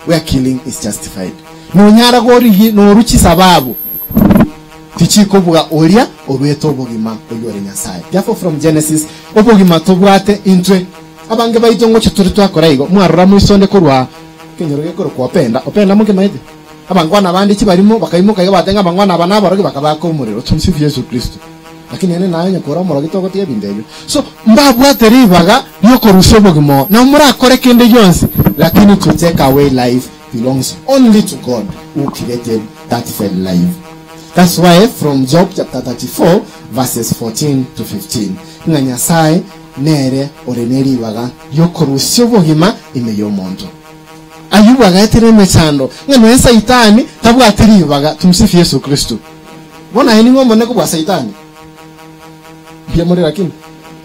I: Where killing is justified. Nonyara gorigia noru chisababu tichikobua oria oruete obogima oyio ore Nyasaye. Therefore from Genesis, obogima tobwate intwe abange baito ngocha tore twakora igo. Mwarora moisonde korwa ekenyoro gekorokwa Openda. Openda mokemaete? Abangwana bande chibarimo bakaimoka iga bagateba ng'a abangwana aba naborogi bakabaaka omorero. Tumsifu Yesu Kristo. Lakini ere naye onye kore omorogi togotiga ebinto ebio. So mbabwate ribaga riokorusia obogima oo, nabo morakore kende gionsi, lakini to take away life belongs only to God who created that very life. That's why from Job chapter 34 verses 14 to 15 ng'a Nyasae nere ore neribaga riokorusia obogima ime y'omonto. Ayubu agaetera emechando, ng'a nonya Saitani tabwati ribaga. Tumsifu Yesu Kristo. Bono aye ning'o omonene kobua Saitani? Mbuya more lakini.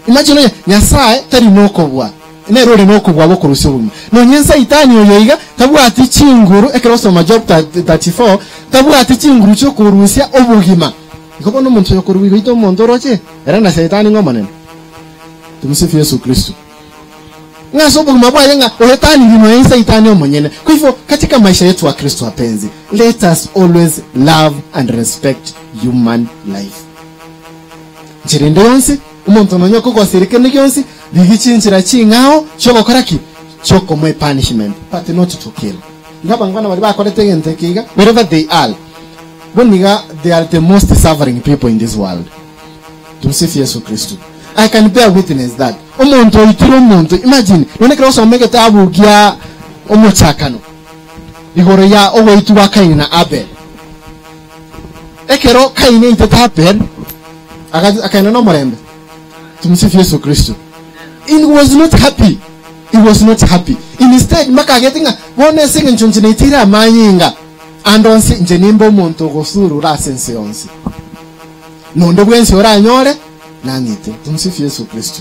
I: Imagine onye Nyasae tari nokobua, nere ore nokobua bw'okorusia obogima. Nonye Saitani oyo iga tabwati chinguru, ekero ogosoma Job 34, tabwati chinguru chi'okorusia obogima. Igo bono omonto oyo okorua igoita omonto oroche, ere na Saitani ng'o omonene? Tumsifu Yesu Kristo. Ng'a ase obogima bwaye ng'a oetanirie nonya Saitani omonyene. Kwa hivyo katika maisha yetu Wakristo wapenzi, let us always love and respect human life. Nchera ende yonsi, omonto nonya okogosera kende gionsi, rigia chinchera ching'ao chi'ogokora ki? Chi'okomoa epunishment, but not to kill. Iga abangwana baria bakorete egento eke iga, wherever they are, bono iga they are the most suffering people in this world. Tumsifu Yesu Kristo. I can bear witness that omonto oitire omonto, imagine, nonye ekero ogosoma egetabu gia omochakano igoro ya ogoitwa gwa Kaini na Abel. Ekero Kaini aitete Abel, akaenda nomorembe. Tumsifu Yesu Kristo. He was not happy. He was not happy. Instead mpaka agete ng'a bono ase eng'encho inche naiteire amanyinga ande onsi inche nimbe omonto ogosurura ase ense yonsi. Na onde bwensi oranyore nang'ite. Tumsifu Yesu Kristo.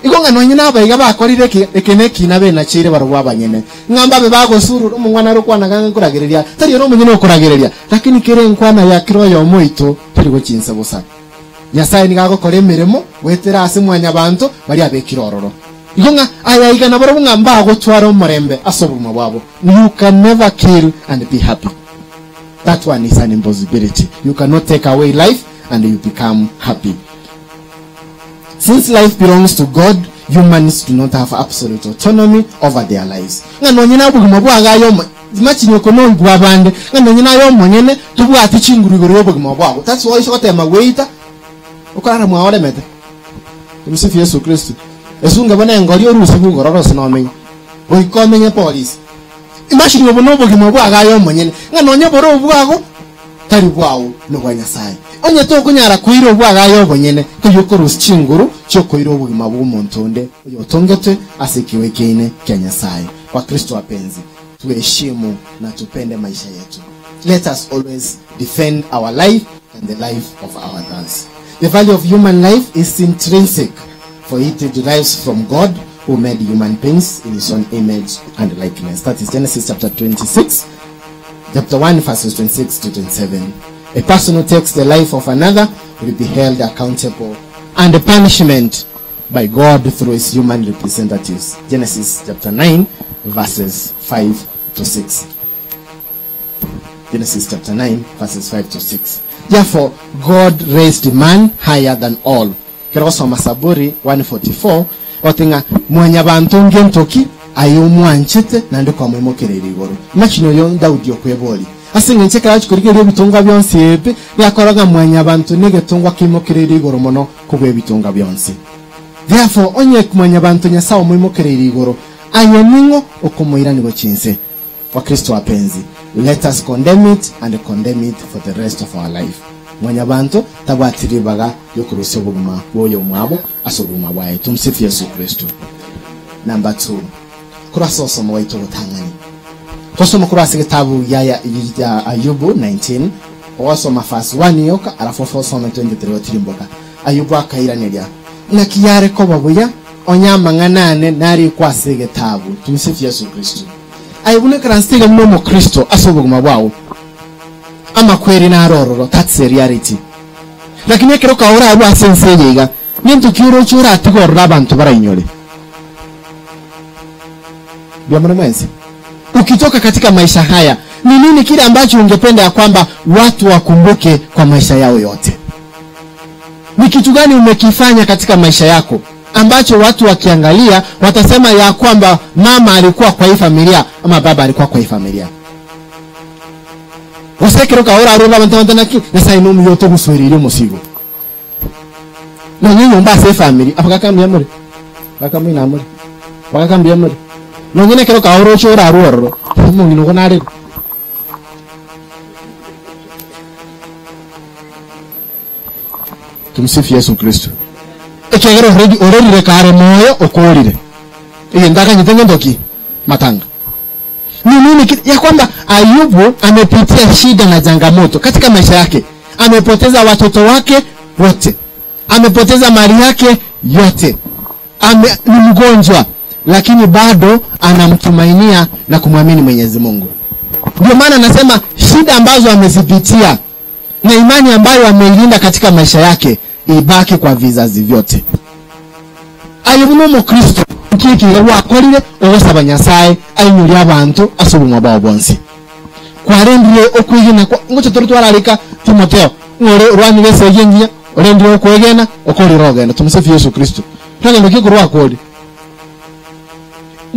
I: Igo ng'a nonye nabaiga bakorire eke, eke nekina benacheire barobwo abanyene, ng'a mbabe bagosurura, omongwana are okwana ng'a nkoragereria, tari ere omonyene okoragereria, lakini kera enkwana ya kera oyomo oito teri gochia inse bosa. Nyasae nigo agokora emeremo goetera ase mwanyabanto baria abekire ororo. Igo ng'a aya iga nabarobwo ng'a mbagotwara omorembe ase obogima bwabo. You can never kill and be happy. That one is an impossibility. You cannot take away life and you become happy. Since life belongs to God, humans do not have absolute autonomy over their lives. Ng'a nonye na obogima bwago aye omo imagine oko noigwe abande, ng'a nonye naye omonyene tobwati chinguru igoro y'obogima bwago. That's why oise gotema gweita, okorara mwao oremete. Tumsifu Yesu Kristo. Esunge bono engori orusie igoro orose nomenye. Goika omenye polisi. Imagine obo nobogima bwago aye omonyene, ng'a nonye bore obwago, tari bwao, nobwa Nyasae. Onye tokonyara koira obwago aye obonyene, koyia okorusia chinguru chi'okoira obogima bw'omonto onde oyotongetwe ase ekeegwa ekeene kia Nyasae. Wakristo wapenzi, tuheshimu na tupende maisha yetu. Let us always defend our life and the life of others. The value of human life is intrinsic, for it derives from God who made human beings in his own image and likeness. That is Genesis chapter 26, chapter 1, verses 26 to 27. A person who takes the life of another will be held accountable and punishment by God through his human representatives. Genesis chapter 9, verses 5 to 6. Genesis chapter 9, verses 5 to 6. Therefore, God raised man higher than all. Kero gosoma Saburi 144, gote ng'a mwanyabanto ngento ki aye omwanchete naende kwamoimokereire igoro. Imagine oyo Daudi okweboria. Ase eng'encho ekero achia korigereria ebitongwa bionsi ebi, riakora ng'a mwanyabanto negetongwa keimokereire igoro mono kobua ebitongwa bionsi. Therefore, onye mwanyabanto Nyasae omoimokereire igoro, aye ning'o okomoirania gochia inse? Wakristo wapenzi, let us condemn it and condemn it for the rest of our life. Mwanyabanto tabwati ribaga riokorusia obogima bw'oyomwabo ase obogima bwaye. Tumsifu Yesu Kristo. Number 2, korwa ase ogosoma gwaito ogotang'ani. Tosoma korwa ase egetabu gia ya Ayubu 19, ogosoma verse 1 yoka alafu osome 23 otirimboka. Ayubu akairaneria, Naki yare koba buya onye amang'ana ane narikwe ase egetabu. Tumsifu Yesu Kristo. Aye buna ekeransete iga buna omokristo ase obogima bwao, amakweri naro ororo, that's a reality. Lakini ekero kaorarwe ase ense eye iga, ngento ki oroche oratige ororo abanto barainyore? Mbuya mono mwensi. Ukitoka katika maisha haya, ni nini kile ambacho ungependa ya kwamba watu wakumbuke kwa maisha yao yote? Ni kitu gani umekifanya katika maisha yako ambacho watu wakiangalia watasema ya kwamba mama alikuwa kwa hii familia ama baba alikuwa kwa hii familia? Gose ekero kaora arure abanto abanto naki Nyasaye nomuya otogosoereire omosigo nonye enyomba ase efamiri abagaka mbuya more abagaka moina more abagaka mbuya more nonye nekero kaora oche orarwe ororo omong'ina ogo narebe. Tumsifu Yesu Kristo. Ekiagera already orerire kare moyo okorire. Egento akanyete ngento ki? Matanga. Ni nini ki- ya kwamba Ayubu amepitia shida na changamoto katika maisha yake. Amepoteza watoto wake wote. Amepoteza mali yake yote. Ame, ni mgonjwa lakini bado anamtumainia na kumwamini Mwenyezi Mungu. Ndio maana anasema shida ambazo amezipitia na imani ambayo ameilinda katika maisha yake ibaki kwa vizazi vyote. Aye buna omokristo nkiekire gwakorire ogosaba Nyasaye ainyore abanto ase obogima bwao bwonsi. Kwarendire okwegena kwa ngocha tore twararika Timotheo ng'ore orwanire esegi engiya orendire okwegena okorire ogenda. Tumsifu Yesu Kristo. Nagendo ki korwa akori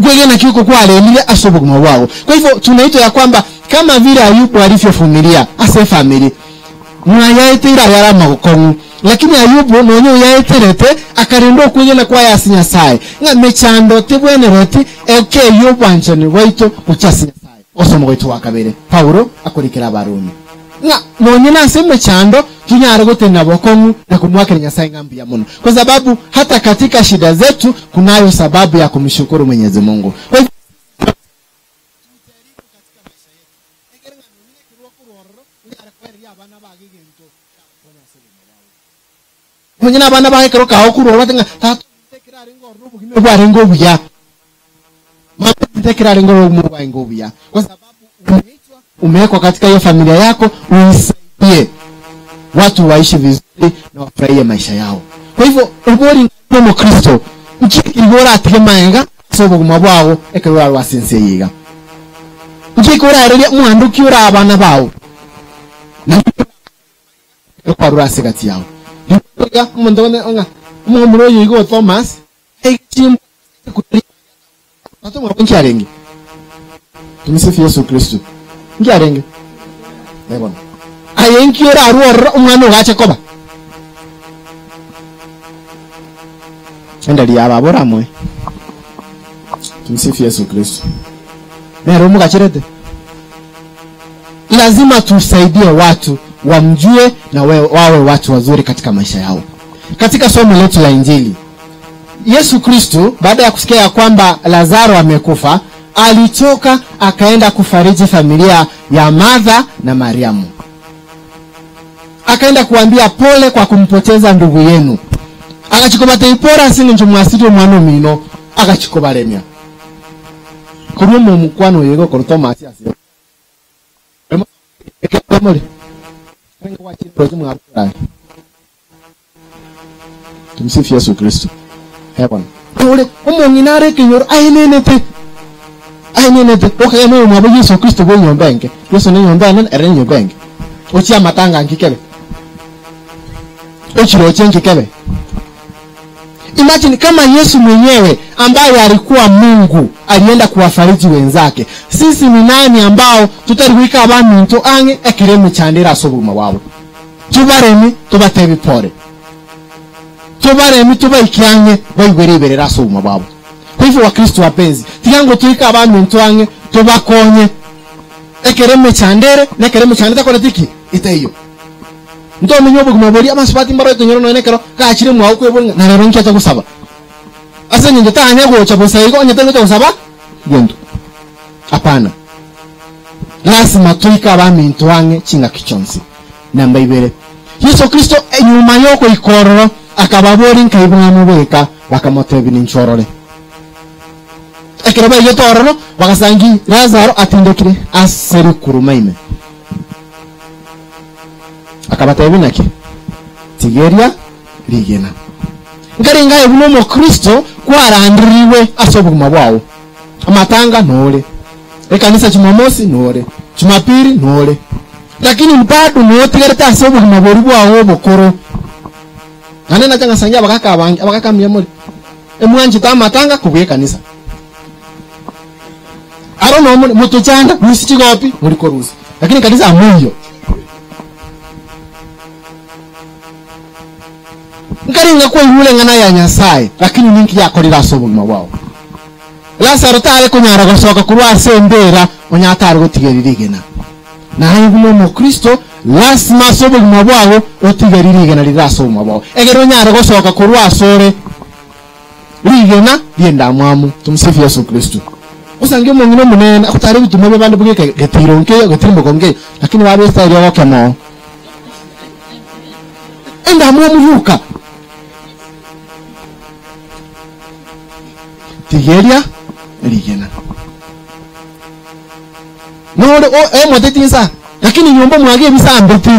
I: kwegena kiko kwarendire ase obogima bwao. Kwa hivyo tunaitwa ya kwamba kama vile Ayubu alivyovumilia ase family mwayaeteire ayara amagokong'u lakini Ayubu nonye oyaeterete akarenda okwegena kwaye ase Nyasaye ng'a mechando tebwenereti ekeyia obwanchani bwaito gochia ase Nyasaye. Osoma gwaito gwa kabere Paulo akorikera Abarumi. Ng'a nonye nase emechando tonyare gotenena bokong'u na komwakera Nyasaye ng'a mbuya mono, kwa sababu hata katika shida zetu kunayo sababu ya kumshukuru Mwenyezi Mungu. Kwa hivyo Nonye nabana baye ekero kao korwa ororo bate ng'a tata ominto ekero arenge ororo obogima bwarenge obuya, mama ominto ekero arenge ororo obogima bwarenge obuya, kwa sababu umeitwa umewekwa katika hiyo familia yako uisaidie watu waishi vizuri na wafurahie maisha yao. Kwa hivyo obori ng'a omokristo nki igo oratige maega ase obogima bwao ekero orarwe ase ense eye iga. Nki eke oraererie mwando ki ore abana bao na Ekero kwarure ase egati yao. Rirorio iga omonto onde ng'a omomura oyo iga o Thomas aige chimbwa ase rikuria riaye. Tata omwabo nki arenge? Tumsifu Yesu Kristo. Nki arenge? Eh bono. Aye nki orarue ororo omwana ogache koba? Endari ya baba oramoe. Tumsifu Yesu Kristo. Nere omogacherete. Lazima tusaidie watu wamjue na wawe watu wazuri katika maisha yao. Katika somo letu la Injili, Yesu Kristo baada ya kusikia ya kwamba Lazaro amekufa, alitoka akaenda kufariji familia ya Martha na Mariamu. Akaenda kuambia pole kwa kumpoteza ndugu yenu. Agachikobata ipora ase eng'encho mwasirire omwana omino, agachikobaremia. Korwa omokwano oyo iga okorwa Thomas ase Tumsifu Yesu Kristo. Eh bono. Ore omong'ina are ekenyoro aenenete aenenete okagenda oyomwabo Yesu Kristo bwe enyomba enke. Yesu ne enyomba enene ere nenyomba enke. Ochie amatanga nki kebe? Ochiroche nki kebe? Imagine kama Yesu mwenyewe ambaye alikuwa Mungu alienda kuwafariji wenzake. Sisi ni nani ambao tutari goika abaminto ang'e ekero emechando ere ase obogima bwabo? Tobaremi tobatebi pore. Tobaremi tobaike ang'e baigwere riberera ase obogima bwabo. Kwa hivyo Wakristo wapenzi, tiga ngo toike abaminto ang'e tobakonye ekero emechando ere na ekero emechando etakoreti ki? Etaiyo. Ntomenye obogima boria amasubati mbaroete onyore nonya nekero gachire mwao kweboria ng'a narero nki acha gosaba. Ase engencho tanya gocha bosa igo onye tari gocha gosaba gento. Hapana. Lasima toike abaminto ang'e chingaki chionsi. Namba ibere, Yeso Kristo enyuma y'ogoika ororo akababoria nkai bwamobeka, bakamotebia ninche orore. Ekero baigete ororo, bagasangia Lazaro atindekire ase rikuruma ime. Akabatebia naki? Tigeria rigena. Nkarenge aye buna omokristo kwaranderigwe ase obogima bwao. Amatanga nore, ekanisa Jumamosi nore, Jumapili nore, lakini bado notigerete ase obogima boria bwao obokoro. Naende nacha ngasangia abagaka abange, abagaka mbuya more, emwanchete amatanga kobua ekanisa. Aro nomore motochanda, rusia chigopi, mori korusia, lakini ekanisa moiyo. Nkari ng'a kwaigure eng'ana ya Nyasae, lakini ninki yakorire ase obogima bwao? Lazaro tare konyara gosoka korwa ase embeera onye atare gotigeria rigena. Naye buna omokristo, lasima ase obogima bwao otigerie rigena rire ase obogima bwao, egere onyare gosoka korwa asore rigena ri'endamwamu. Tumsifu Yesu Kristo. Osange omong'ina omonene agotara ebituma bi'abande buna getiro nkeiyo, getirimoko nkeiyo, lakini babe estyle y'ogokema oo. Endamwamu yoka. Tigeria rigena. Nore o emote tinsa, lakini nyomba mwage ebisambete.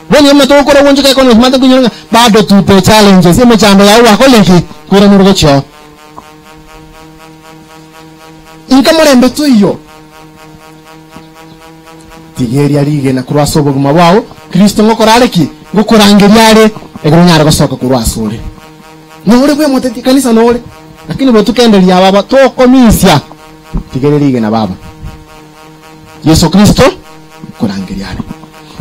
I: Bono emete ogokora gwanchoka ekona kimante nkoinyora ng'a bado tute challenges, emechando yao gwakora ki? Koirana orogochia oo. Inka morembe toiyo. Tigeria rigena korwa ase obogima bwao, Kristo ngokora are ki? Ngokorangeria are, ekero onyare gosoka korwa asore. Nore bwemoteti kanisa nore, lakini botukenderia baba tokomisia. Tigeria rigena baba. Yeso Kristo nkorangeria are.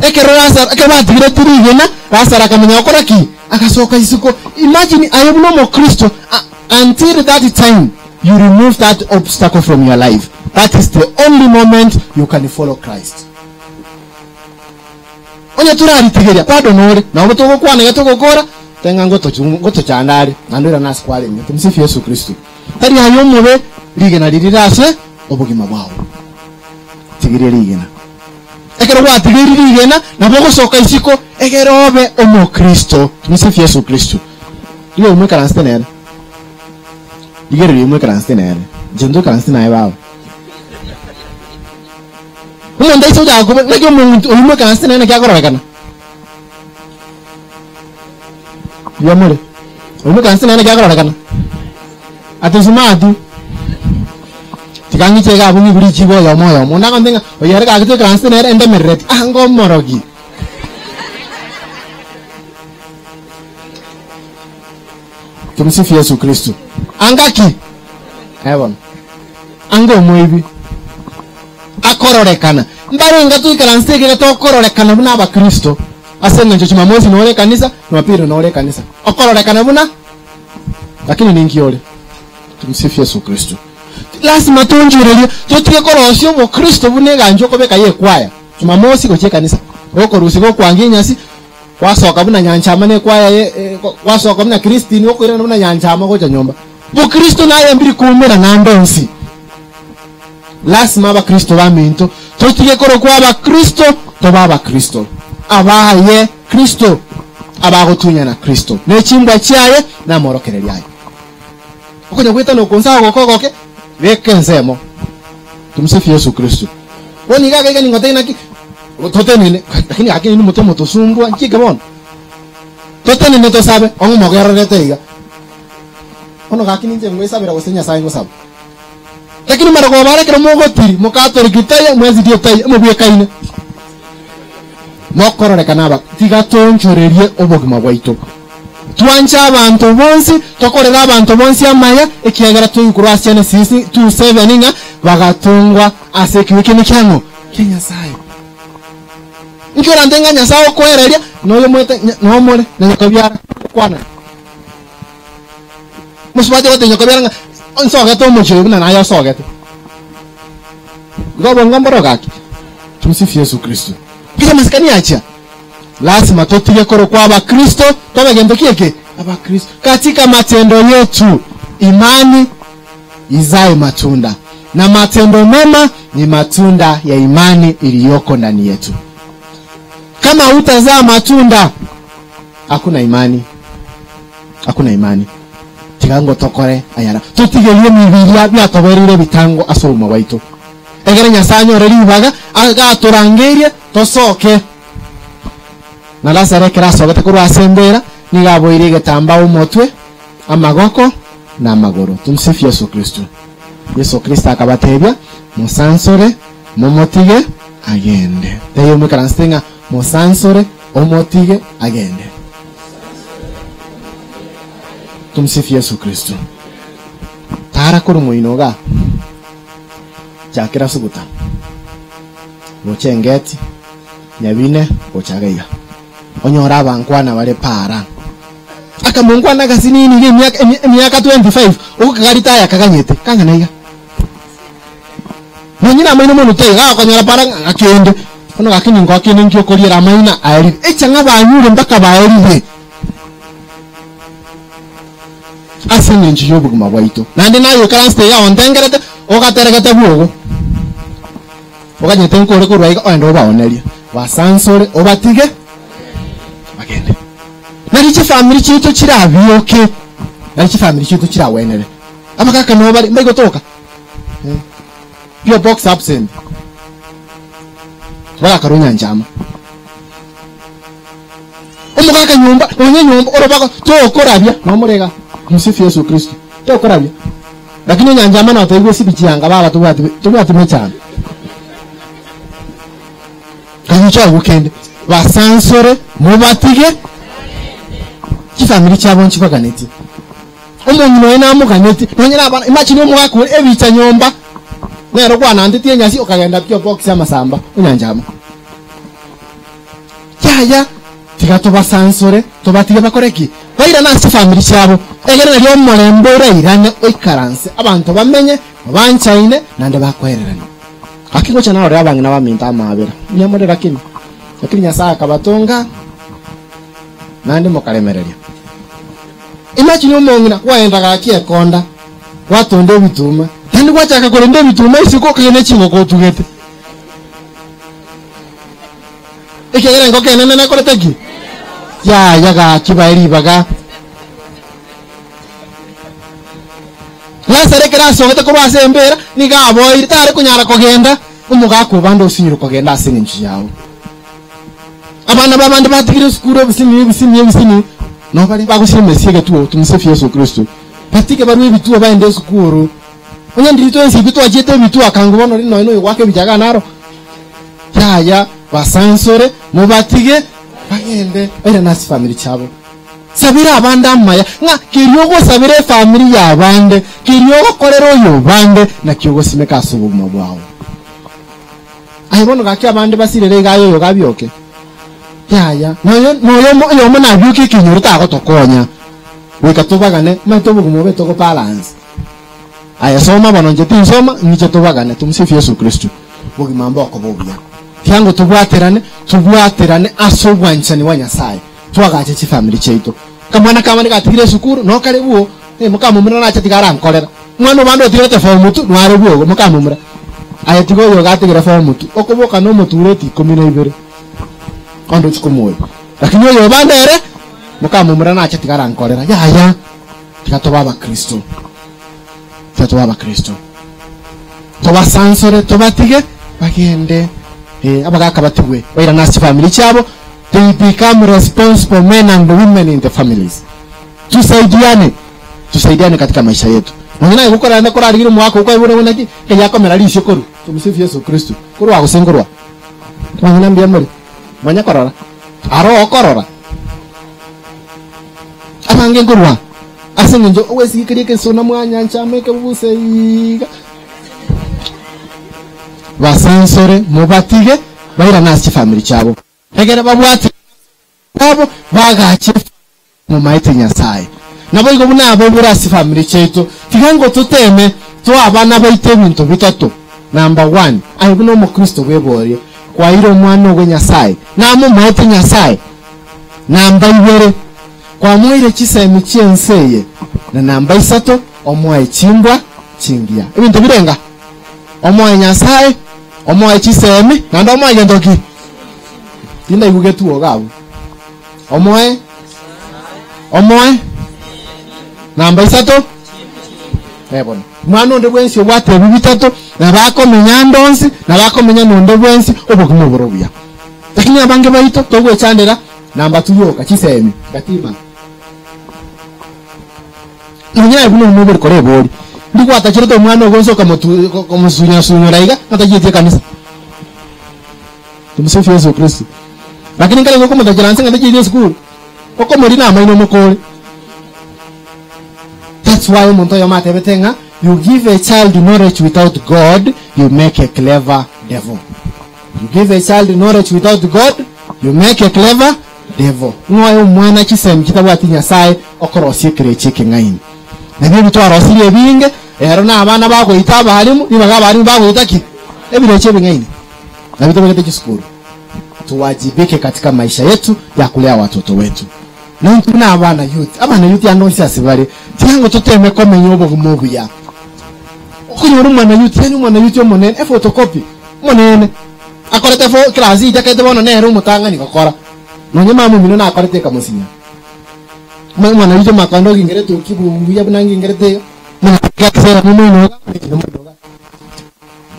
I: Ekero Lazaro, ekero batigeretie rigena, Lazaro akamanya gokora ki? Agasoka isiko. Imagine aye buna omokristo, until that time you remove that obstacle from your life, that is the only moment you can follow Christ. Onye toraritigeria, bado nore, nabo togokwana iga togokora, tenga ngotochu ngotochanda are, naende oirane ase kwarenge. Tumsifu Yesu Kristo. Tari aye omobe, rigena riria rire ase obogima bwao. Tigeria rigena. Ekero gwatigeiri rigena, nabo ogosoka isiko, egere obe omokristo. Tumsifu Yesu Kristo. Rigereria omoikaransete nere. Rigereria omoikaransete nere. Inche ntoikaransete naye baba. Omonto aise gochaka koba, naki omonto oyio moikaransete nere naki akororekana? Mbuya more. Oyio moikaransete nere naki akororekana? Ati smart. Tiga ng'iche iga abwo ng'igwe richibu oyomo oyomo. Onde agontebia ng'a oyo ere gaki toikaransete nere endemerereti, anga omorogi. Tumsifu Yesu Kristo. Anga ki? Eh bono. Anga omoibi. Akororekana. Mbarenga toikaransete ekero tokororekana buna abakristo. Ase eng'encho Jumamosi nore ekanisa, Jumapili nore ekanisa. Okororekana buna lakini ninki ore? Tumsifu Yesu Kristo. Lasima tonchorerie, totige korosia obokristo buna eganchwa okobeka y'ekwaya. Jumamosi gochia ekanisa. Gokorusia gokwangia enyasi, Gwasoka buna nyanchama nekwaya ye, gwasoka buna Christine gokoirana buna nyanchama gocha nyomba. Bokristo naye mbiri koumera nande onsi. Lasima abakristo baminto totige korokwa abakristo tobe abakristo. Abaye Kristo, abagotunyana Kristo ne chimbwa chiaye na amorokererio aye. Okonya gwetana oko nse agoka ogoke, beka ensemo. Tumsifu Yesu Kristo. Bono iga iga ningotebia naki, totenene, lakini gaki inwe motomotosumbua, nchike bono? Totenene tosabe, ong'o mogererete iga. Bono gaki ninche ngoisabera gose Nyasaye ngosaba. Lakini marogoba are ekero mogotiri, mokatoriki taiyo, mwesirie taiyo, emobwekaine. Mokororekana aba, tiga toonchorerie obogima bwaito. Twanche abanto bonsi, tokorere abanto bonsi amaya, ekiagera toigure ase Genesis 2:7 ng'a bagatongwa ase ekibe kende kiang'o? Kia Nyasae. Inki orante ng'a Nyasae okoereria noyomoete nomore na nyokobiara gokwanani? Mosubati ogotebia nyokobiara ng'a nsogete omochie oyo buna naye osogete. Igo obongo mboro gaki. Tumsifu Yesu Kristo. Kisa amasikani achia. Lasima totige korokwa abakristo tobe gento ki eke? Abakristo. Katika matendo yetu imani izae matunda, na matendo mema ni matunda ya imani iliyoko ndani yetu. Kama hutazaa matunda, hakuna imani, hakuna imani. Tiga ngo tokore ayara totigerie emibiria biatobereire ebitango ase obogima bwaito, egere Nyasae anyore ribaga agatorangeirie tosoke. Na Lazaro ekero asogete korwa ase embeera, nigo aboirie egetambaa omotwe, amagoko, na amagoro. Tumsifu Yesu Kristo. Yeso Kristo akabatebia, Mosansore, momotige agende. Tebia omoikaransete ng'a, Mosansore, omotige agende. Tumsifu Yesu Kristo. Tara korwa moino igaa, chakera suguta, gocha engeti, Nyabine gocha iga iga. Onyore abankwana bare paara. Akamonkwana agasinini iga emiaka emiaka 25 ogokagarita aya kaganyete kang'ana iga. Nonye namaino mono taiyo gagokonyora para ng'a kende. Bono gaki ningo kende nki okoriera amaino aerire. Echang'a banyure mpaka baerire. Ase engencho y'obogima bwaito. Naende naye oikaransete iga ontengerete ogateregete bwogo. Oganyete nkore korwa iga ogende obaonerie, basansore obatige bagende. Nari chifamiri chiaito chirabioke, nari chifamiri chiaito chiragwenere. Abagaka nabo bare mbaigotoka eh, P.O. Box absent bagakarwa nyanchama. Omogaka nyomba, nonye nyomba orobago tokorabia nomorega. Msifu Yesu Kristo. Tokorabia. Lakini onyancha amana otebiwe sibi chianga baba tobwati tobwati mechando. Kagicha agwo kende basansore mobatige chifamiri chiabo nchibaganetie. Omong'ina oye namoganetie nonye na abana imagine omogaka ore ebicha nyomba nere okwanantetie enyasi okagenda pi obox amasamba onyancha ama. Yaya Tiga tobasansore, tobatige bakore ki? Bairane ase chifamiri chiabo, egere nario omorembe orairane oikaranse, abanto bamenye, babanchaine, naende bakoereranie. Gaki ngocha narorere abang'ina baminto amaabera. Mbuya more lakini. Lakini Nyasaye akabatonga naende mokaremereria. Imagine omong'ina kwaenda gaki ekonda gwatonda ebituma naende gwachaka korenda ebituma isiko okagenda echingoko otugete. Ekiagera engoko enene nekorete ki? Yaya gaki bae ribaga. Lazaro ekero asogete korwa ase embera nigo aboire tare konyara kogenda omogaka obande osinyire kogenda ase eng'encho yao. Abana b'abande batigire esukuru ebisini ebisini ebisini nabo bare bagosira emesia egetuo tumsifu Yesu Kristo. Batige barue ebituo baende esukuru. Onye ndiri twensi intwe twachiete ebituo akango bono rinde nonya noyogoaka ebichaga naro. Yaya basansore mobatige bagende bairane ase chifamiri chiabo. Sabera abande amaya, ng'a keria ogosabera efamiri y'abande, keria ogokorera oyobande, nakio ogosimeka ase obogima bwao. Aye bono gaki abande basirere iga aye oyoga abioke? Yaya, noyo noyomo oyomo nabioke ekenyoro tagotokonya. Goika tobagane, omanyete obogima obe togobalance. Aye soma bono inche tinsoma, ng'iche tobagane, tumsifu Yesu Kristo. Bogima mbokoba obuya. Tiango tobwaterane, tobwaterane ase obwanchani bwa Nyasaye. Twagache chifamiri chiaito. Kamwana kamane gatigire esukuru, nokare bwo, eh, mokamomura nache tiga arankorera. Omwana obande otigerete form two, nware bwogo, mokamomura. Aye tiga oyo gatigire form two, okoboka na omotureti ikomi na ibere. Onde ochia komoyia. Lakini oyo obande ere, mokamomura nache tiga arankorera. Yaya, tiga tobe abakristo. Tiga tobe abakristo. Tobasansore, tobatige, bagende. Eh, abagaka batigwe, bairane ase chifamiri chiabo, They become responsible men and women in the families. Tusaidiane, tusaidiane katika maisha yetu. Nonya naye gokorenda korarigire omwaka okoibora buna ki, kenya akomera risio korwa. Tumsifu Yesu Kristo. Korwa gose nkorwa. Mang'ana mbuya more. Manya korora. Aro okorora. Abange nkorwa. Ase eng'encho ogwesigikeria ekesona mwanyancha amo ekebuse iga. Basansore mobatige bairane ase chifamiri chiabo. Ekero babwate abo bagache momaete Nyasae. Naboigo buna abaibori ase chifamiri chiaito, tiga ngo toteme toe abana baito ebinto bitato. Number one, aye buna omokristo bweborie, kwaeire omwana ogo Nyasae? Namomaete Nyasae? Namba ibere, kwamoeire chisemi chi'ense eye? Na namba isato, omoe chimbwa chingiya. Ebinto birenga? Omoe Nyasae, omoe chisemi, naende omoe gento ki? Tindaigugeti iga abwo. Omoe, omoe, namba isato, eh bono. Mwana onde bwensi obwate ebi bitato, nabo akomenya ande onsi, nabo akomenya na onde bwensi, obogima obore obuya. Lakini abange baito, togwechandera, namba two yoka, chisemi, gatima. Nonya aye buna omoibori korebori, ndigwatacherete omwana ogo onsi okamotu okamosunyasunyora iga, ng'a tachieti ekanisa. Tumsifu Yesu Kristo. Lakini nkare igo okomotachera nse ng'a tachieti esukuru, okomorina amaino omokore. That's why omonto oyomo atebete ng'a you give a child knowledge without God, you make a clever devil. You give a child knowledge without God, you make a clever devil. Ng'oe omwana chisemi chitabwati Nyasaye okorosia ekerecha ekeng'aini. Nabio ebi twarosirie ebinge, ero na abana bagoita abalimu, ribaga abalimu bagoita ki? Ebirecha ebing'aini. Nabio tobegete chisukuru. Tuwajibike katika maisha yetu ya kulea watoto wetu. Naintwe buna abana youth, abana youth ande onsi ase bare, tiga toteme komenya obogima obuya. Okonyora omwana youth, yaani omwana youth omonene, ephotocopy, omonene, akorete fo class ichakete bono nere omotang'ani gokora. Nonye mama omino nakorete ekamosinya. Omanye omwana youth omakonde ogingerete okia buya buna ngingerete iga, omwana akesera momoino iga, moino iga.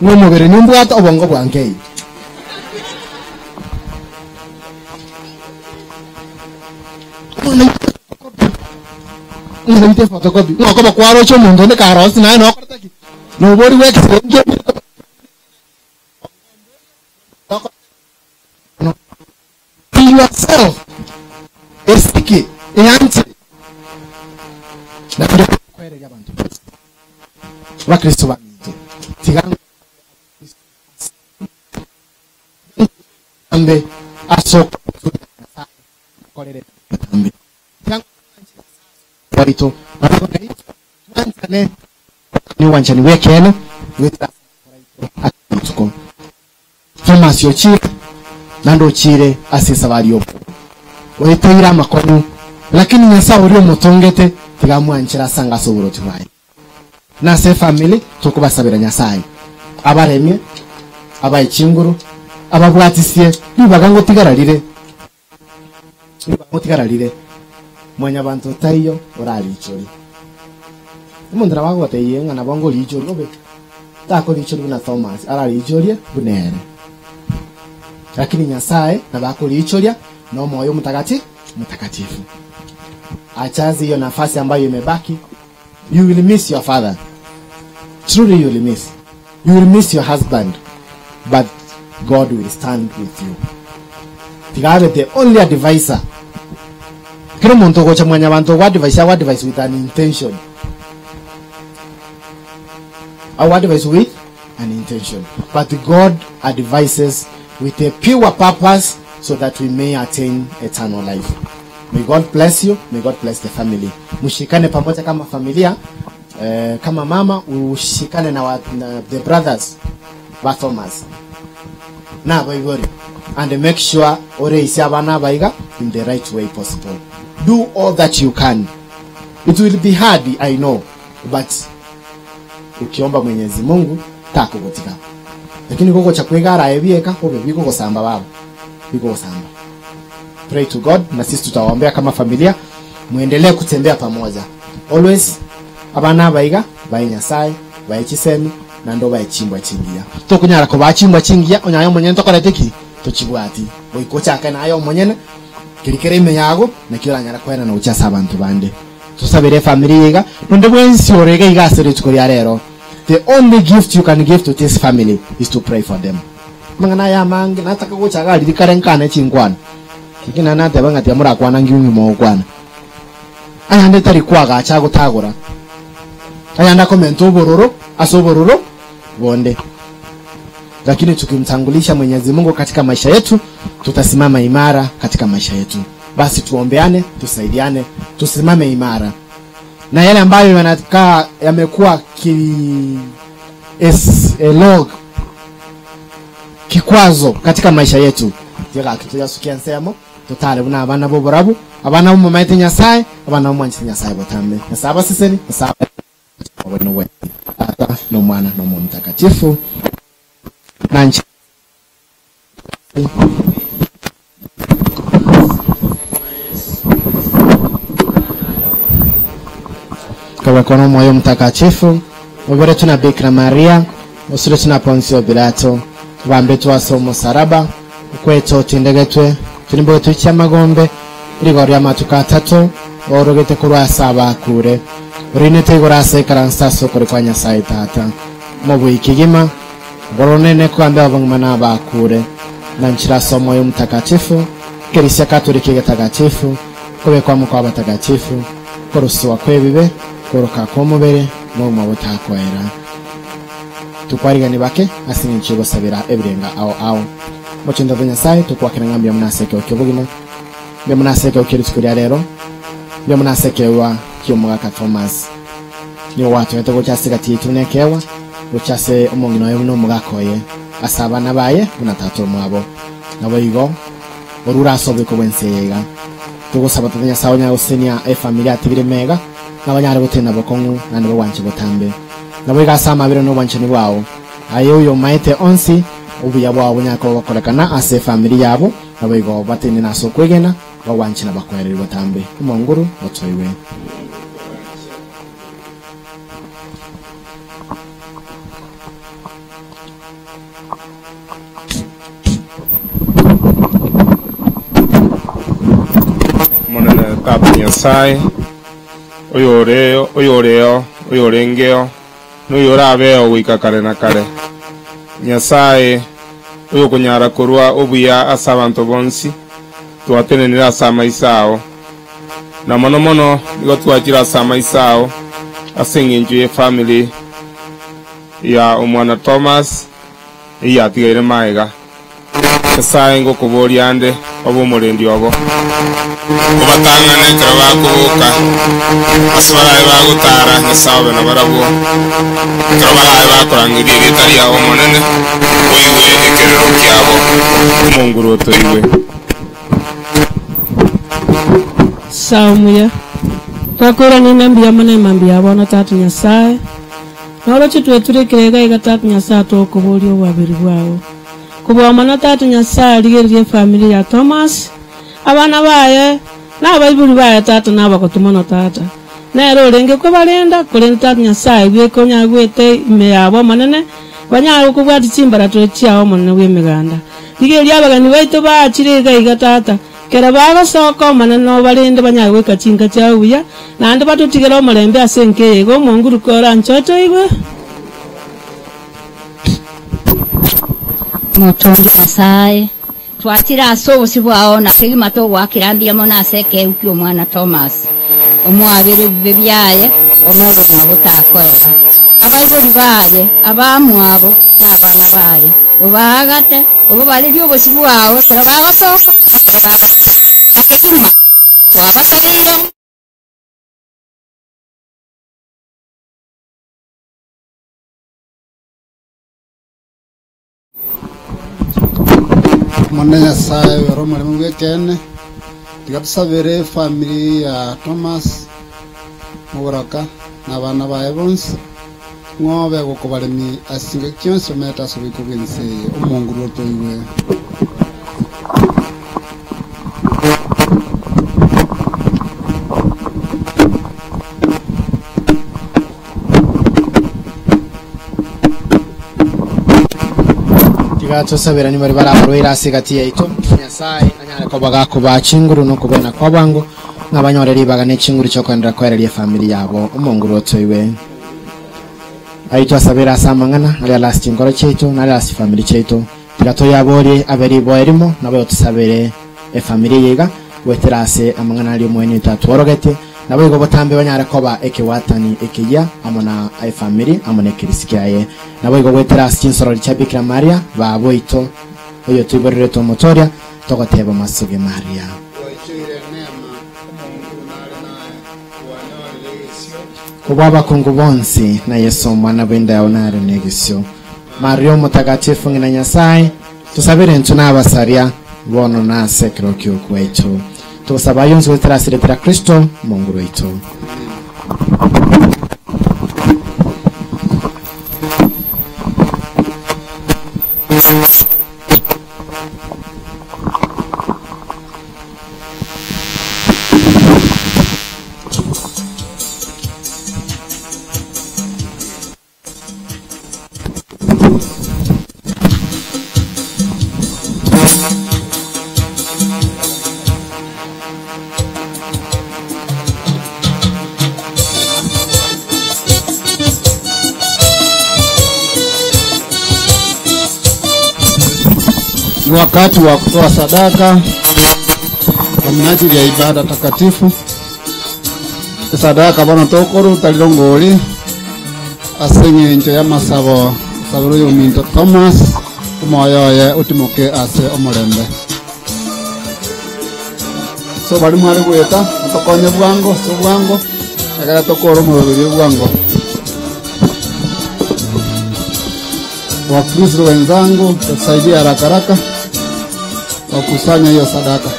I: Ng'a omobere nimbwate obongo bwange. Ng'a ite photocopy. Ng'a okoba kwaroche omonto onde karosi naye nokorete ki? Nobori bw'ekesegi Be yourself. Esike, eanche. Naende kwereria abanto bonsi. Abakristo baminto, tiga mbe ase okomotunya Nyasae mokorere botambe. Tiga mwanche Nyasae ase obogima bwaito, naboigo naintwe twanchane nobwanchani bw'ekeene goetera ase amakoro aito ase rituko. Thomas ochire. Naende ochiire ase esabari y'obororo, oeteire amakong'u, lakini Nyasae oria omotongete tiga amwanchere asange ase oboroti bwaye. Na ase efamiri tokobasabera Nyasae abaremie, abae chinguru, ababwatisie ribaga ngotigara rire, ribaga ngotigara rire, mwanyabanto taiyo orariichorie. Omonto nabo agotebia ng'a nabo ngoriichoria obe, takoriichoria buna Thomas, arariichorie buna ere. Lakini Nyasae nabo akoriichoria na Omoyo Omotagati Omotakatifu. Achaze hiyo nafasi ambayo imebaki. You will miss your father. Truly you will miss. You will miss your husband. But God will stand with you. Tiga abe the only advisor. Kera omonto ogocha mwanyabanto ogo advise ago advise with an intention. Ago advise with an intention. But God advises with a pure purpose so that we may attain eternal life. May God bless you. May God bless the family. Mshikane pamoja kama familia. Eh, kama mama ushikane na, wa, na the brothers ba Thomas na abaibori and make sure oreise abana abaiga in the right way possible. Do all that you can. It will be hard, I know, but ukiomba Mwenyezi Mungu takogotiga. Lakini gogocha kwegara aye bieka obe bigogosamba baba. Bigogosamba. Pray to God na sisi tutawaombea kama familia muendelee kutembea pamoja. Always abana abaiga bae Nyasaye, bae chisemi naende obae chimbwa chingiya. Tokonyara kobaa chimbwa chingiya onye aye omonyene tokorete ki? Tochibwati. Goika ochake naye omonyene keria kere ime yago nakio oranyare koenana gochia ase abanto bande. Tosabere efamiri eye iga, nonde bwensi ore iga iga ase rituko ria rero, the only gift you can give to this family is to pray for them. Amang'ana aya amange nataka gocha iga riria kare nkane chinkwana, lakini naende nateba ng'a tiga morakwana ngiung'we mogokwana. Ayande tari koagacha agotagora, ayande akomenta obororo ase obororo bonde. Lakini tukimtangulisha Mwenyezi Mungu katika maisha yetu, tutasimama imara katika maisha yetu. Basi tuombeane, tusaidiane, tusimame imara. Na yale ambayo yanakaa yamekuwa ki es, a log, kikwazo katika maisha yetu, tiga tuyasukia nsemo totare buna abana b'oborabu, abana b'omomaete Nyasaye, abana b'omwanchete Nyasaye botambe. Nyasaye abaseseni, Nyasaye abaseseni, Tata n'Omwana n'Omoyo Omotakatifu. Nanche Kawekwa n'Omwoyo Omotakatifu, oboretwe na Bikira Maria, osiretwe na Ponsio Pilato, obambetwe ase omosaraba, okwete otindegetwe, tirimbogetwe chi'amagombe, rigoro ri'amatuko atato, oorogete korwa ase abakure, orinete igoro ase ekaranso ase okore kwa Nyasae Tata. Mobui kegima, Oboronene kogambia abang'ima na abakure, na nchire ase Omoyo Omotakatifu, Ekerisia Katoliki egetagatifu, kobekwa amo kw'abatagatifu, korosigwa kw'ebibe, koroka kw'omobere, na obogima botakoera. Tokwarigani bake ase engencho y'ogosabera ebirenga ao ao. Mochento bwa Nyasae, tokwakera ng'a mbuya mono ase ekero ki'obogima, mbuya mono ase ekero kie rituko ria rero, mbuya mono ase ekeegwa ki'omogaka Thomas. Nigo gwatoete gocha ase egati yaito buna ekeegwa, gocha ase omong'ina oye buna omogaka oye, ase abana baye buna tata omwabo. Naboigo orure ase oboiko bw'ense eye iga. Togosaba Tata Nyasae onyare gosesenia efamiri atigire mega, na banyare gotenena bokong'u naende bagwanche botambe. Naboigo ase amabera na obwanchani bwao, aye oyomaete onsi, obuya bwao bonyare koba gokorekana ase efamiri yabo, naboigo batenene ase okwegena, bagwanche na bakoererie botambe. Omonguru otoigwe.
M: Omonene Tata Nyasae, oyoreo, oyoreo, oyorengeo, na oyorabeo goika kare na kare. Nyasae, oyokonyara korua obuya ase abanto bonsi, twatenenire ase amaiso ao. Na mono mono nigo twachire ase amaiso ao ase engencho y'efamiri ya omwana Thomas eyio yatigaire magega. Nyasae ngokoboria ande obe omorendi obo. Obatang'ane ekero bakoboka, ase barabe bagotara, Nyasae obe nabarabwo. Ekero barabe bakorangeria erieta riao Omonene, oigwe ekerero kiabo. Omonguru otoigwe.
N: Sawa omuya. Twakoirania ng'a mbuya mono emambia ya bono Tata Nyasae. Noroche tweture ekereega iga Tata Nyasae tokoboria obwaberi bwao. Kobua mono Tata Nyasae rigereria efamiri ya Thomas, abana baye, na abaibori baye Tata nabagotu mono Tata. Nere orenge kobarenda, korende Tata Nyasae bweka onyagwete ime yabo Omonene, banyare gokobwatia chimbaratero chiao Omonene bw'Emeganda. Rigereria abageni baito baachire iga iga Tata, kera bagosoka Omonene obarende banyare goika chinka chiabo buya, naende batotigere omorembe ase enka eye iga omonguru koranche otoigwe.
O: Omotongi Nyasae, twachire ase obosio bwao na kegima togoakera mbuya mono ase ekeegwa ki'omwana Thomas, omoabere ebibe biaye, ome obogima botakoera. Abaibori baye, abamwabo, na abana baye, obaagate, obabarerie obosio bwao ekero bagosoka na ekero bagosoa, na kegima twabasabeire.
C: Omonene Nyasae ore omoremu bw'ekeene, tiga tosabere efamiri ya Thomas Moboraka na abana baye bonsi, ng'a obe gokobaremia ase chingaki chionsi omerete ase oboiko bw'ense eye. Omonguru otoigwe.
I: Tiga tosaberanie baria bare abarwaire ase egati yaito, Nyasae anyare koba gakobaa chinguru na okobwena kwa bwango, ng'a banyore ribaga ne chinguru chi'okoenderera koereria efamiri yabo. Omonguru otoigwe. Ayio twasabere ase amang'ana aria are ase chinkoro chiaito na aria ase chifamiri chiaito. Tiga toyaborie abe riboa erimo, naboigo tosabere efamiri eye iga, goetera ase amang'ana aria Omoeni oito atworogetie, Naboigo botambe banyare koba ekegwatani ekeyia amo na efamiri amo nekerisi kiaye. Naboigo goetera ase chinsorori chia Bikira Maria, baba oito, oyotoiboreretwe Omotoria, togoteba Masuge Maria.
C: Gwaichoire eneema, Omonguru nare naye, kwanyorire egesio.
I: Kobua abakungu bonsi, na Yeso omwana bw'enda yao nare negesio. Maria Omotagatifu ng'ina Nyasae, tosabere intwe nabasaria, bono na ase ekero ki'ogokwa gwaito. Togosaba ayio onsi goetera ase erieta ria Kristo, Omonguru oito.
C: Ni wakati wa kutoa sadaka kwa minajili ya ibada takatifu. Esadaka bono tokoruta rirongori ase eng'encho y'amasabo osabere oyo ominto Thomas omoyo oye otimoke ase omorembe. So bari mware goeta motokonye bwango ase obwango ekero tokora omoroberi obwango. Wakristo wenzangu, tusaidie haraka haraka wakusanya hiyo sadaka.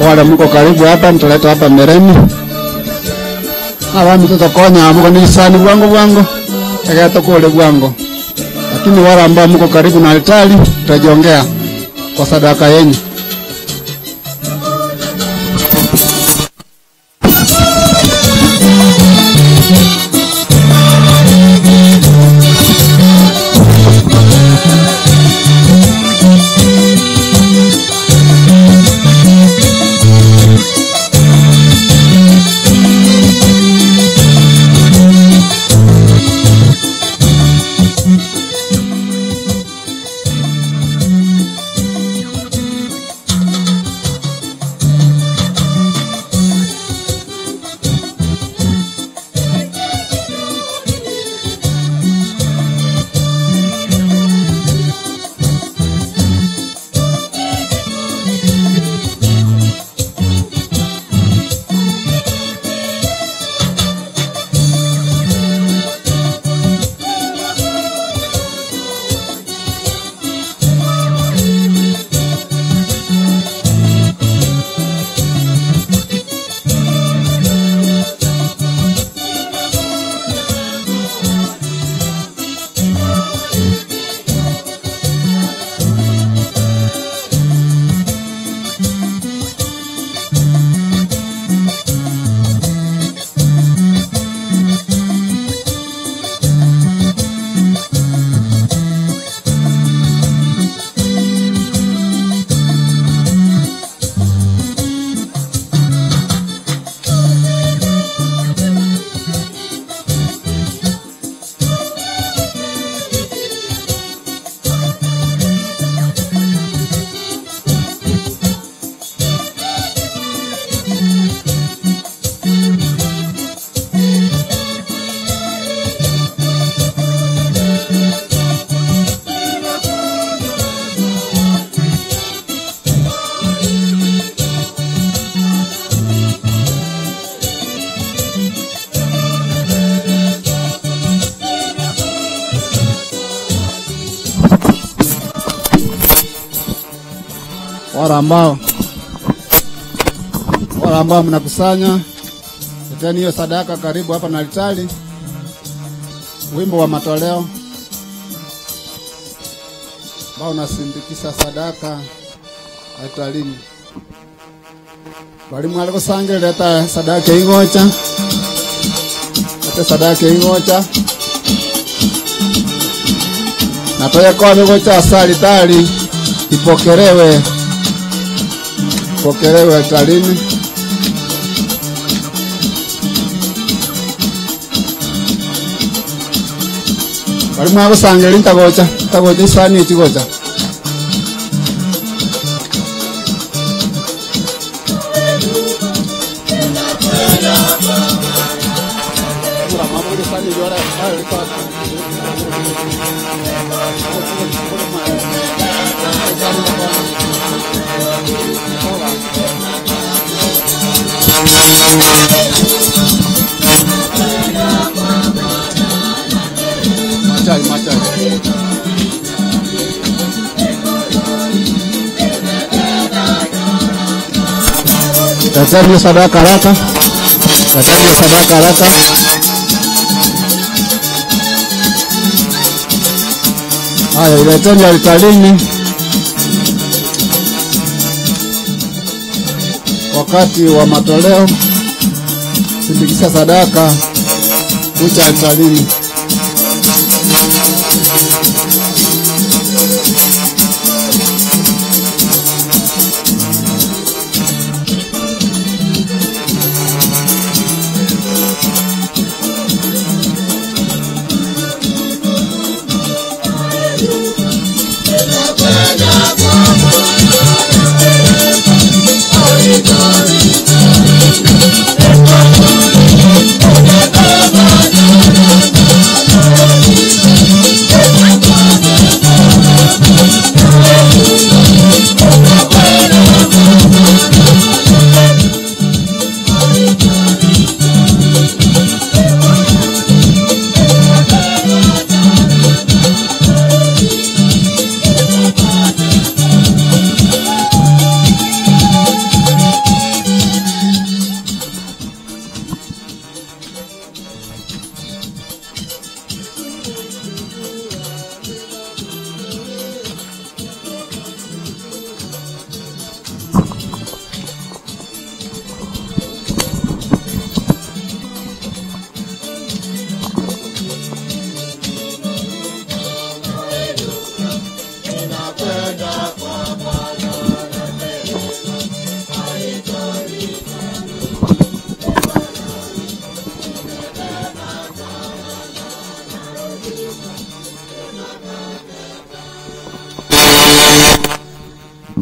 C: Wale mko karibu hapa, mtaleta hapa mbeleni. Abami tutokonya muko ni bwangu bwangu eketokole bwangu, lakini wale ambao mko karibu na altari tutajiongea kwa sadaka yenyu. Wale ambao wale ambao mnakusanya, leteni hiyo sadaka karibu hapa na altari. Wimbo wa matoleo ambao unasindikisa sadaka altarini. Walimu alikusangile leta sadaka ingocha, leta sadaka ingocha natoya kwa migocha asali tali ipokelewe, ipokelewe altarini. Walimu akusangile ntagocha ntagocha isani ichigocha. Machai, machai. Leteni hiyo sadaka haraka. Leteni hiyo sadaka haraka. Haya, ileteni altarini. Wakati wa matoleo, sindikisha sadaka kucha altarini.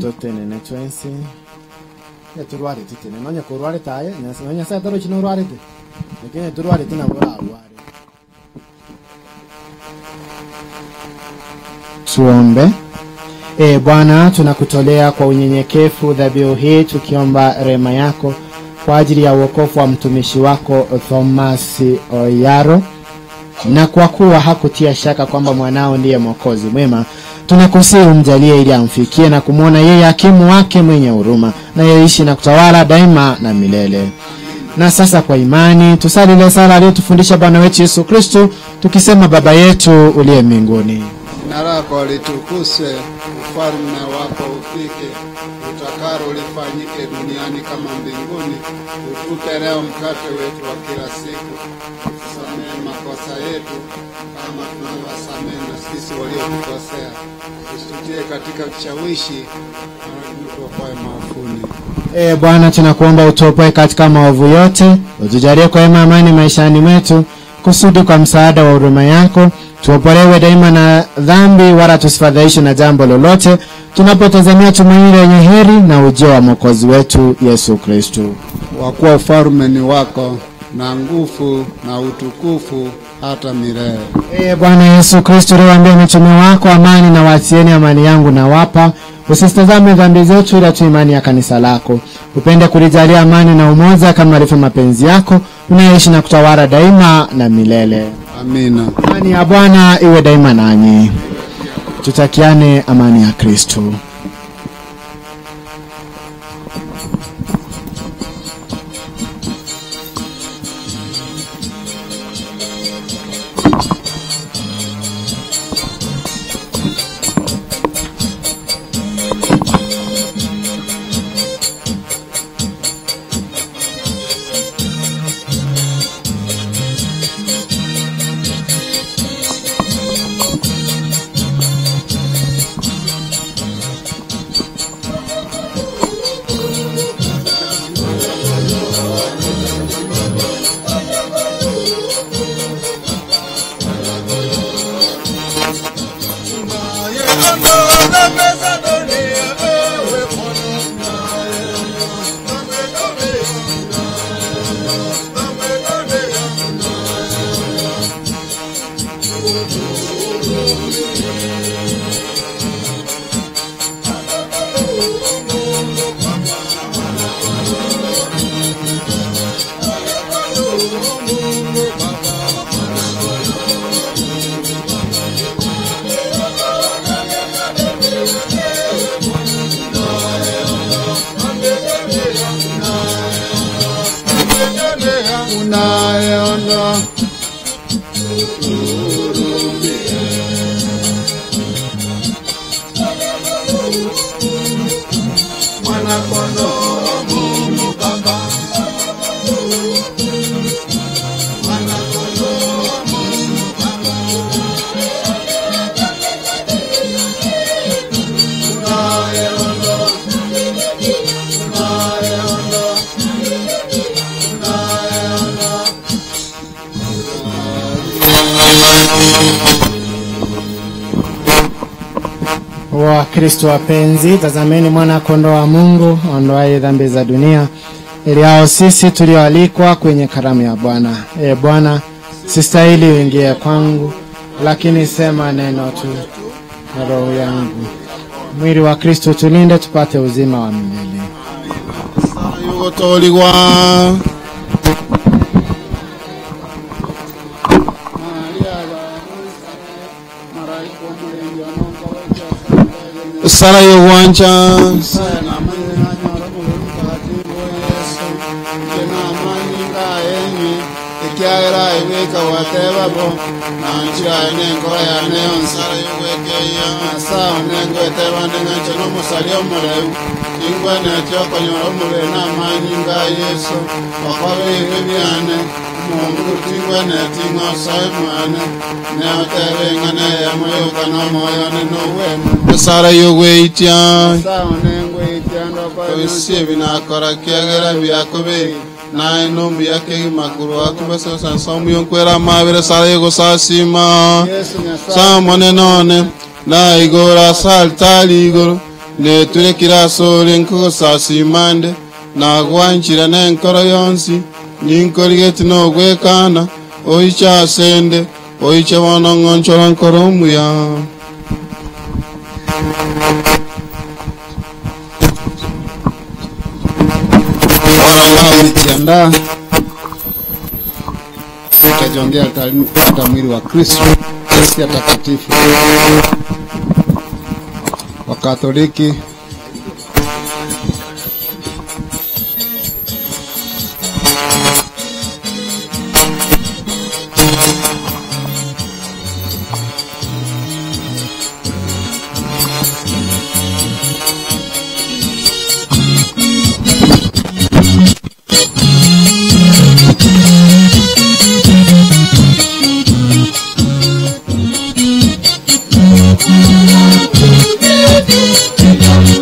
I: Totenene twensi eturwarete tene nonya kurwarete aye nonya nyasaye tarochi norwarete lakini turwarete nabo orarware. Tuombe. E Bwana, tunakutolea kwa unyenyekevu dhabihu hii tukiomba rehema yako kwa ajili ya wokovu wa mtumishi wako Thomas Oyaro, na kwa kuwa hakutia shaka kwamba mwanao ndiye mwokozi mwema, tunakusihi umjalie ili amfikie na kumwona yeye hakimu wake mwenye huruma, na yeishi na kutawala daima na milele. Na sasa kwa imani tusali ile sala aliyotufundisha Bwana wetu Yesu Kristo, tukisema: Baba yetu uliye mbinguni,
C: Jina lako litukuzwe, ufalme wako ufike, utakalo lifanyike duniani kama mbinguni. Utupe leo mkate wetu wa kila siku, utusamehe makosa yetu kama tunavyowasamehe na sisi waliotukosea, usitutie katika kishawishi, lakini utuokoe maovuni.
I: E Bwana, tunakuomba utuopoe katika maovu yote, utujalie kwa wema amani maishani mwetu, kusudi kwa msaada wa huruma yako tuopolewe daima na dhambi, wala tusifadhaishwe na jambo lolote, tunapotazamia tumaini lenye heri na ujio wa Mwokozi wetu Yesu Kristo.
C: Kwa kuwa ufalme ni wako na nguvu na utukufu hata milele.
I: Ee Bwana Yesu Kristo, uliwaambia mitume wako, amani na waatieni, amani yangu nawapa, usisitazame dhambi zetu, ila tu imani ya kanisa lako. Upende kulijalia amani na umoja kama alivyo mapenzi yako, unayeishi na kutawala daima na milele.
C: Amina.
I: Amani ya Bwana iwe daima nanyi. Tutakiane amani ya Kristo.
C: Unayeondoa Mwana-kondoo Mungu Baba, Mwana-kondoo Mungu Baba, unayeondoa, unayeondoa, unayeondoa.
I: Wakristo wapenzi, tazameni mwana kondoo wa Mungu aondoaye dhambi za dunia, ili hao sisi tulioalikwa kwenye karamu ya Bwana. E Bwana, sistahili uingie kwangu, lakini sema neno tu na roho yangu. Mwili wa Kristo tulinde, tupate uzima wa milele.
W: Yugotoligwa. Sara yogwancha.
C: Ekiagera ebeka gwatebabo nanchirae nenkora yane yonsara yogwekeia nasawa nengwetebande ng'anche nomosaria omoreu ingwenete okonyora omobere na amanyinga a Yesu okobeirwe biane omongu tingweneti ng'osoe mwane neotebe ng'ana eyamo yoka nomoyo one nowemo
W: Sara yogweitia.
C: Sawa nengweitia ndoko
W: Ebisie binakora kiagera biakobei naye nombuya kegima korwa tubesosansa omuyonkwera amabere sara yogosasima samone none naigoro ase altari igoro neturekire ase ore nkogosasima nde nagwanchire nenkoro yonsi ninkorigeti nogwekana oiche ase nde oiche bono ng'onchora nkoro omuya.
C: Ambao umejiandaa utajongea altarini kupata mwili wa Kristo, Ekaristi Takatifu. Wakatoliki
Q: Thank you.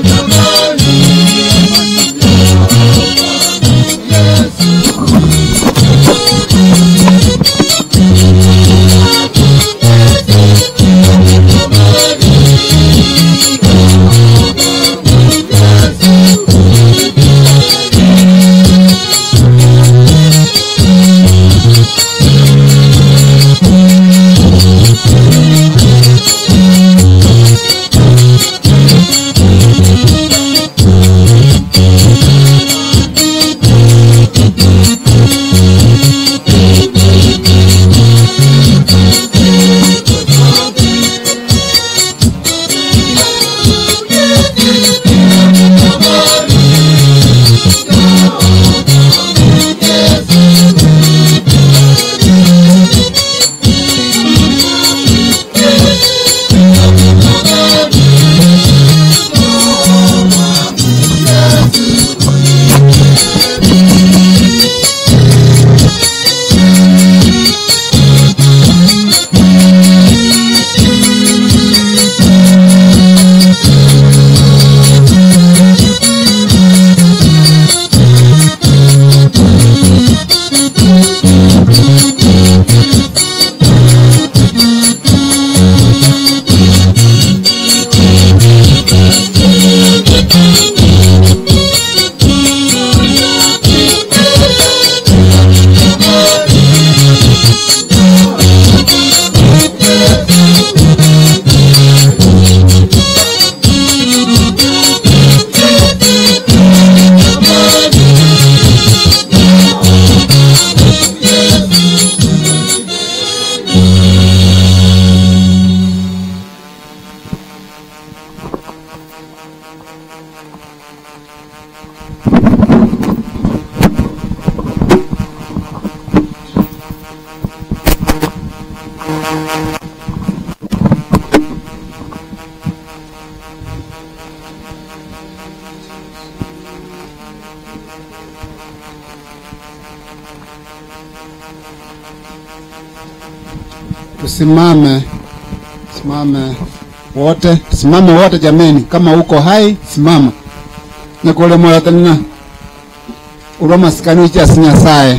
C: Tusimame, simame wote, tusimame wote jameni, kama uko hai simama. Nakole moyo tanina ulwa masikani cha Nyasaye.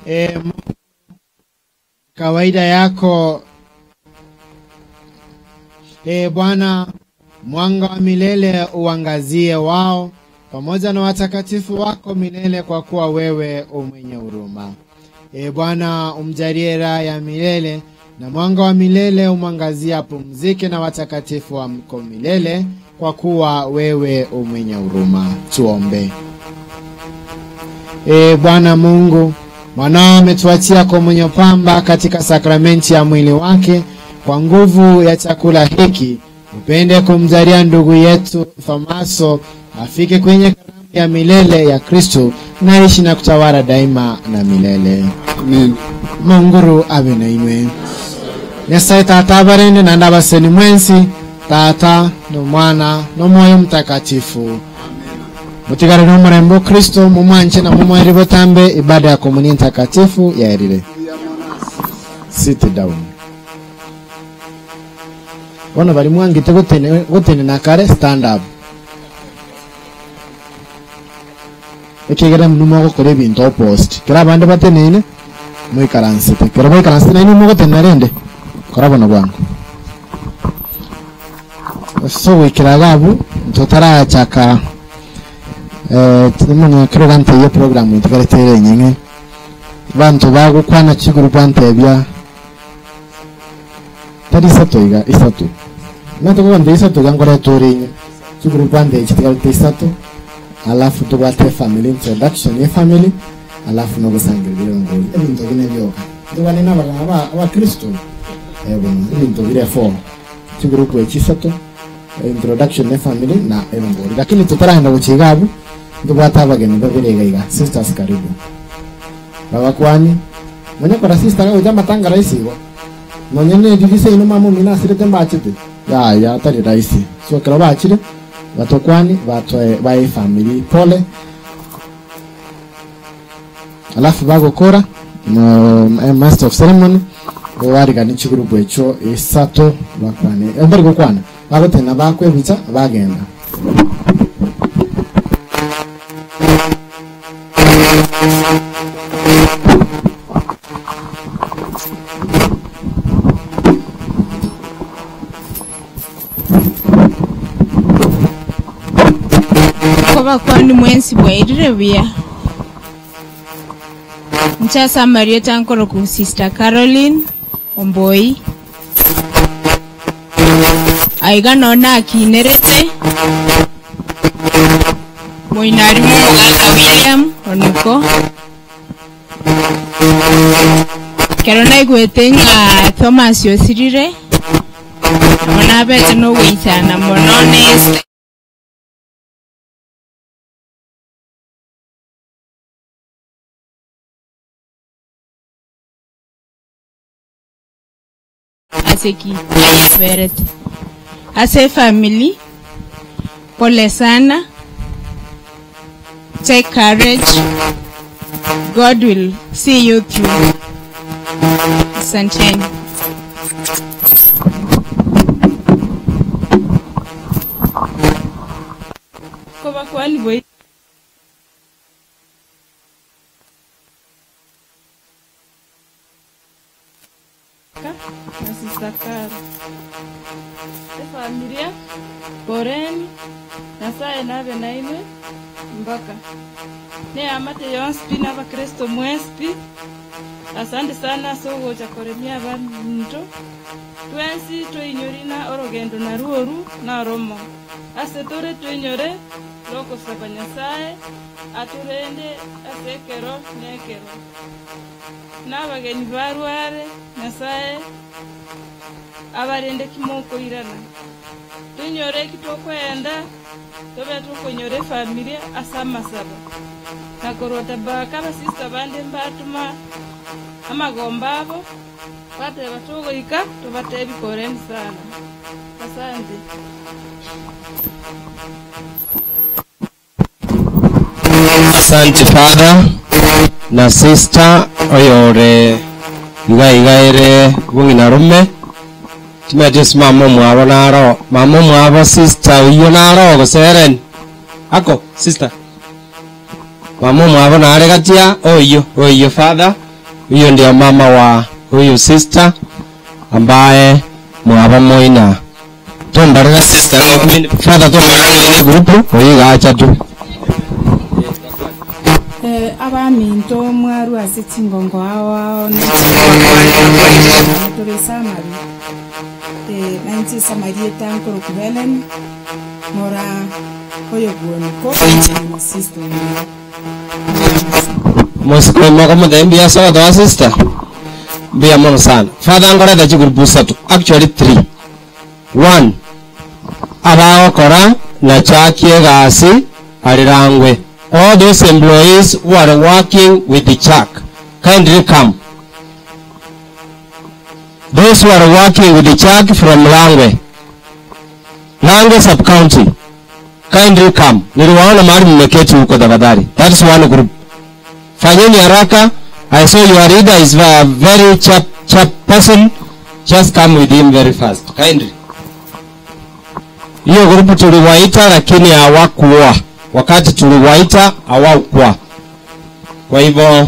I: E, kawaida yako e, Bwana, mwanga wa milele uangazie wao pamoja na watakatifu wako milele, kwa kuwa wewe u mwenye huruma. E Bwana, umjalie raha ya milele na mwanga wa milele umwangazie, apumzike na watakatifu wako milele, kwa kuwa wewe u mwenye huruma. Tuombe. E Bwana Mungu, mwanao ametuachia komunyo pamba katika sakramenti ya mwili wake. Kwa nguvu ya chakula hiki upende kumjalia ndugu yetu Thamaso afike kwenye karamu ya milele ya Kristo na ishi na kutawala daima na milele.
C: Amen.
I: Munguru abe na imwe. Nyasaye Tata abarende na ndabaseni mwensi, Tata n'Omwana n'Omwoyo Mtakatifu. Mutigare nomorembe o Kristo, momwanche na momoerie botambe ibada ya komunio entakatifu yaerire. Sit down. Bono baria mwangete gotene gotenena kare stand up. Ekiagera inwe mogokora ebinto opposite. Kero abande bateneine, moikaransete. Kero baikaransete nainwe mogotenena rende, kora bono bwango. Ase ogoikera iga abwo, totarachaka eh, timanya kero gantebia program etigarete ere enyeng'e, abanto bagokwana chigroup bantebia tari isato iga, isato. Omanyete kogantebia isato iga nkoreta ore inye, chigroup bantebia chitigarete isato, alafu tobwate efamily introduction ya efamily, alafu na ogosangereria erongori. Ebinto bine bioka. Ntobwane na abagaka aba abakristo? Eh bono, ebinto bire four. Chigroup echi isato, introduction ya efamily na erongori. Lakini totaragenda gochia iga abwo, ntobwate abageni babere iga iga. Sisters karibu. Babakwani, Manya kora sister gagocha amatanga rahisi igo. Nonye ne edirisa ino mama omino asirete mbachete? Yaya tari rahisi. So ekero bachire batokwani batoe bae efamiri pole alafu bagokora no master of ceremony oariganie chigroup echio isato bakwane mbari gokwana bagotena bakwebicha bagenda.
Q: Nkobakwani mwensi bwairire buya. Inche ase amarieta nkoroku Sister Caroline Omboi. Aiga noo nakinerete moinarimo omogaka William Onuko. Ekero naigwete ng'a Thomas osirire, nabo nabete nogoichana mono ne Ase ki ayaberete ase efamily pole sana take courage God will see you through asanteni.
R: Kobakwani boi. Na Sister Caro. Efamilia, poreni, Nyasaye nabe nainwe mpaka. Neamate yonsi pi na abakristo mwensi pi, asante sana ase ogocha koremia abanto, twensi toinyori na orogendo narwo oru noromo. Ase tore toinyore rogosaba Nyasaye atorende ase ekero na ekero. Na abageni barware, Nyasae abarende ki mokoirana. Toinyore eki tokoenda, tobe tokonyora efamilia ase amasabo. Na korwa Tabaka abasista bande mbatoma amagomba abo, bateba togoika tobatebi korende sana. Asante.
H: Asante father na sister oyore iga iga ere bong'ina rome timanyeti ase mama omwabo naro mama omwabo sister oyio naro gose Hellen ako sister mama omwabo nare gatia oyio oyio father huyo ndio mama wa huyu sister ambaye mwabo moina Tombarera sister ng'a father tombarera ng'a ere egroup oyio iga acha tu.
U: Abaminto mwarue ase chingongo ao ao ne chingokwana tore Samari. Na inche Samarieta nkorokwa Helen, mora oyo bw'Onoko, na sister omino.
H: Mosike oimoka omotebie mbuya ase ogotoa sister, mbuya mono sana. Father nkoreta chigroup isato, actually three. One, abagokora na chakie egasi arirangwe, all those employees who are working with the church, kindly come. Those who are working with the church from Rangwe, Rangwe sub-county, Kindly come. Niliwaona mahali mmeketi huko tafadhali. That is one group. Fanyeni haraka. I saw your leader is a very chap chap person. Just come with him very fast. Kindly. Hiyo grupu tuliwaita lakini hawakuwa. Wakati tuliwaita hawakuwa. Kwa hivyo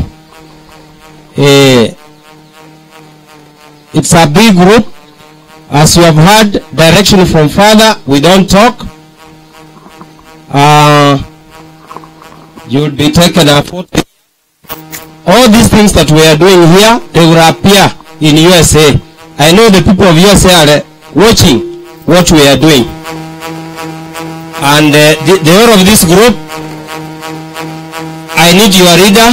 H: eh, it's a big group. As you have heard direction from father, we don't talk. You'll be taken a photo. All these things that we are doing here, they will appear in USA. I know the people of USA are watching what we are doing. And the whole of this group, I need your leader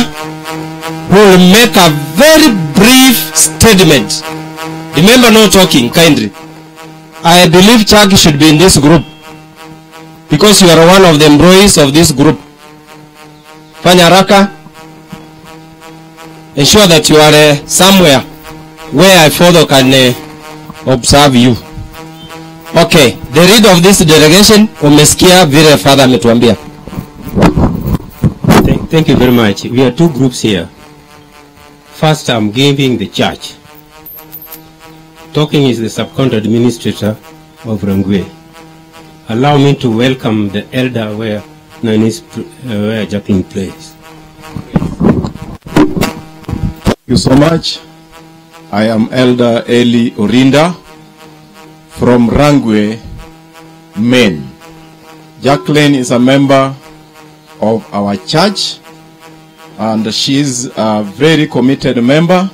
H: who will make a very brief statement. Remember, no talking, kindly. I believe Chuck should be in this group because you are one of the employees of this group. Fanya haraka. Ensure that you are somewhere where I follow can observe you. Okay, the lead of this delegation, umesikia vile father ametuambia.
B: Thank you very much. We are two groups here. First, I'm giving the church. Talking is the sub-county administrator of Rangwe. Allow me to welcome the elder where Nani's where Jacqueline plays.
T: Thank you so much. I am Elder Eli Orinda from Rangwe, Maine. Jacqueline is a member of our church and she's a very committed member.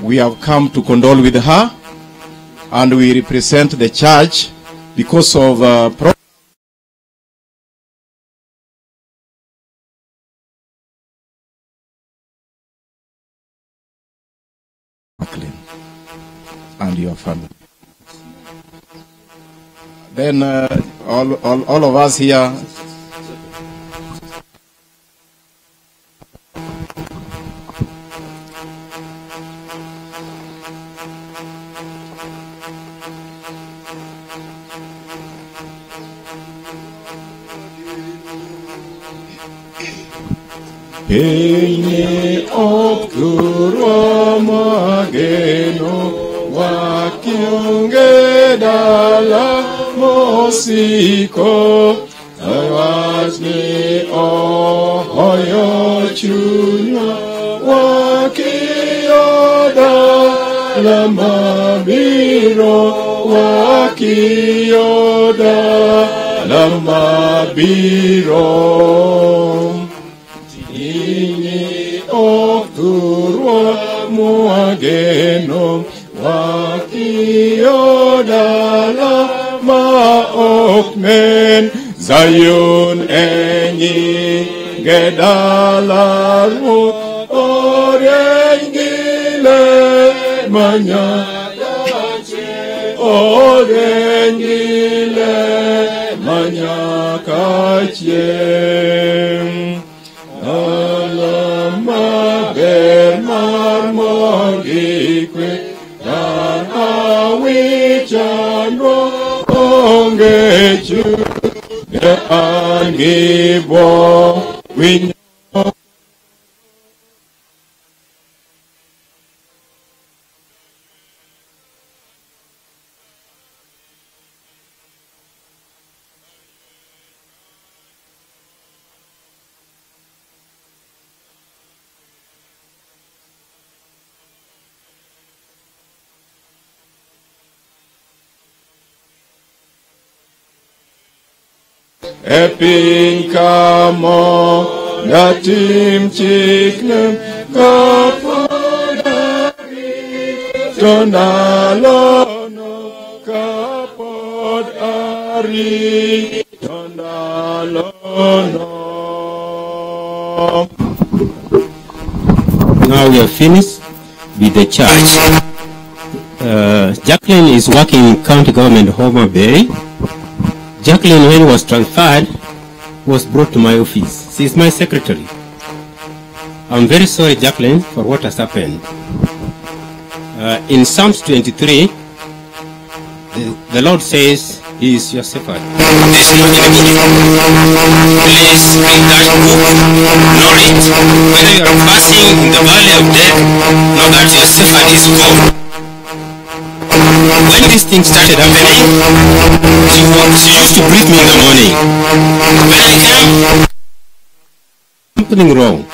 T: We have come to condole with her and we represent the church because of Jacqueline and your family. Then all of us here. Penye okthurwa mageno wakionge dala mosiko awachni ohoyo chunywa wakiyo dala mabiro wakiyo dala mabiro. Ini okthurwa mwageno wakiyo dala ma ok nen Zion enyi gedala ruoth orieny gi ler manyaka orieny gi ler manyaka chieng'. Dala maber mar mor gi kwe, kar hawi chandruok onge chuny, an gi bwok winjo. E piny kamo datim chikne kapod arito ndalono kapod arito ndalono.
B: Now we are finished with the church. Jacqueline is working in county government Homa Bay. Jacqueline, when was transferred, was brought to my office. She is my secretary. I'm very sorry, Jacqueline, for what has happened. In Psalms 23, the Lord says, He is your shepherd.
D: There is no anybody. Please read that book, know it. Whether you are passing in the valley of death, know that your shepherd is God. When this thing started happening, she, was, she used to greet me in the morning. When I came,
B: Something wrong.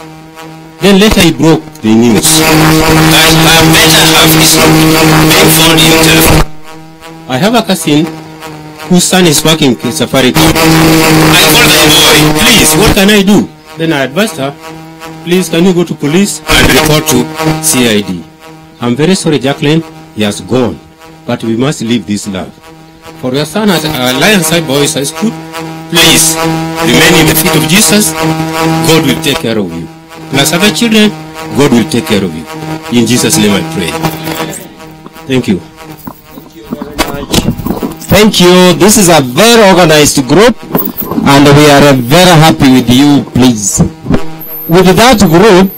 B: Then later he broke the news.
D: That her better half is being found in telephone.
B: I have a cousin whose son is working in Safaricom.
D: I called the boy,
B: please, what can I do? Then I advised her, please, can you go to police and report to CID? I'm very sorry, Jacqueline, he has gone, but we must leave this love. For your son at Alliance High Boys High School,
D: please remain in the feet of Jesus.
B: God will take care of you. Plus other children, God will take care of you. In Jesus' name I pray. Thank you.
H: Thank you. This is a very organized group and we are very happy with you, please. With that group,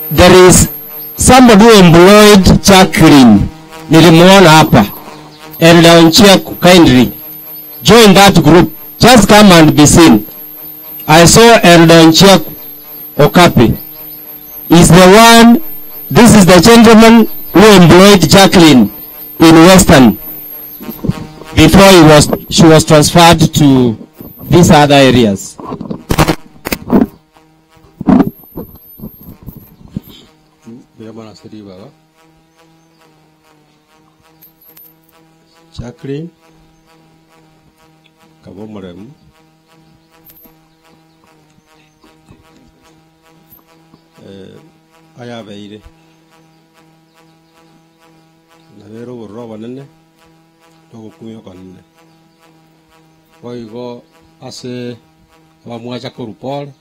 H: there is somebody who employed Jacqueline. Nilimuona hapa. Elder Onchiaku, kindly join that group. Just come and be seen. I saw Elder Onchiaku Okapi. Is the one, this is the gentleman who employed Jacqueline in Western before he was, she was transferred to these other areas.
E: Mbuya mono ase ribaga. Jacqueline kaba omoremu eh, ayabeire nabere obororo obonene na ogokumia okonene boigo ase abamwacha korwa pore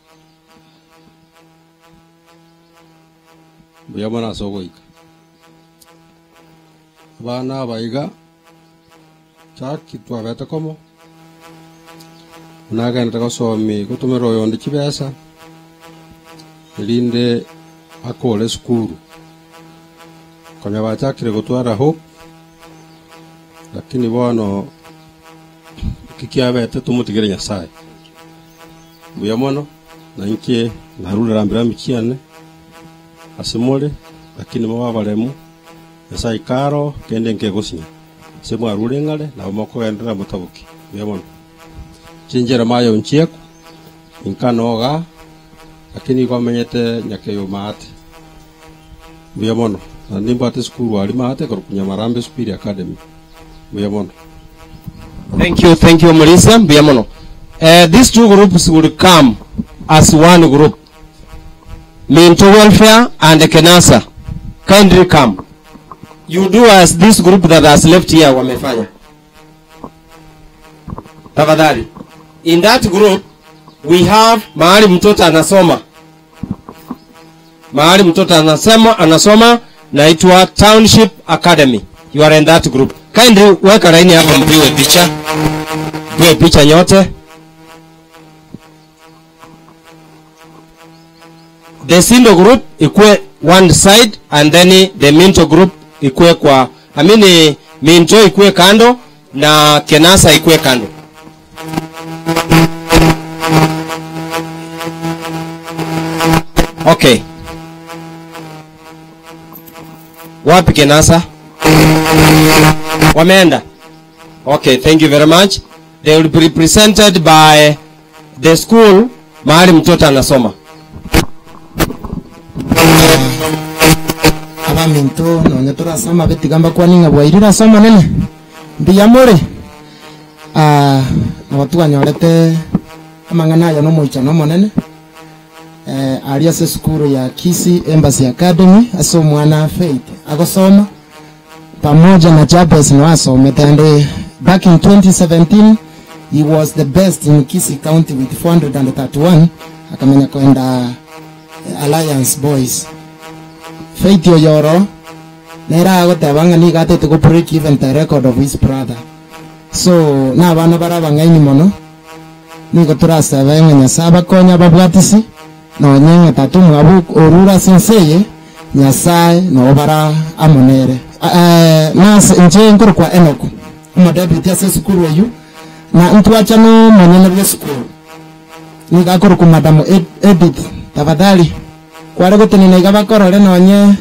E: mbuya mono ase ogoika abana aba iga chaki twabete komo nagendete gosomi gotumera oyonde chibesa erinde akore esukuru konya bachakire gotwara hope lakini bono eki kiabete tomotigere Nyasaye mbuya mono na inche narure rambirambi chiane ase more lakini mobe abaremu Nyasaye karo kende nkegosinya ase mwarure ng'are nabo mokogenderera motaboki mbuya mono. Chinchera maye onchieko inka noga lakini igo amenyete nyakeyo maate mbuya mono na nimbwate esukuru aria maate korwa Nyamarambe Superior Academy mbuya mono.
H: Thank you, thank you, Melissa. Mbuya mono. These two groups will come as one group. Minto Welfare and Kenasa. Kindly come. You do as this group that has left here wamefanya. Tafadhali. In that group, we have mahali mtoto anasoma. Mahali mtoto anasema, anasoma naitwa Township Academy. You are in that group. Kindly weka laini hapo mpigwe picha. Mpigwe picha nyote. The Sindo group ikue one side and then the Minto group ikue kwa, I mean Minto ikue kando na Kenasa ikue kando. Okay. Wapi Kenasa? Wameenda. Okay, thank you very much. They will be represented by the school mahali mtoto anasoma.
I: Abaminto nonye turasoma betigamba kwaninga bwairira asoma nene mbuya more nabo twanyorete amang'ana aya nomoichano omonene aria ase esukuru ya Kisii Embassy Academy ase omwana Faith agosoma pamoja na Jabez no asomete, and back in 2017 he was the best in Kisii County with 431 akamenya kwenda Alliance Boys. Faith Oyoro nera agoteba ng'a nigo atete go break even the record of his brother. So na abana bara bang'aini mono nigo turasaba ng'a Nyasaye abakonya ababwatisi nonye ng'a tata omwabo orure ase ense eye Nyasaye nabo bara amonere. Nase inche nkorokwa Enoch omodebiti ase esukuru eywo. Na ntwacha nomonyene bw'esukuru, nigo akorokwa Madam Edith, tafadhali kware gotenena iga bakorore nonye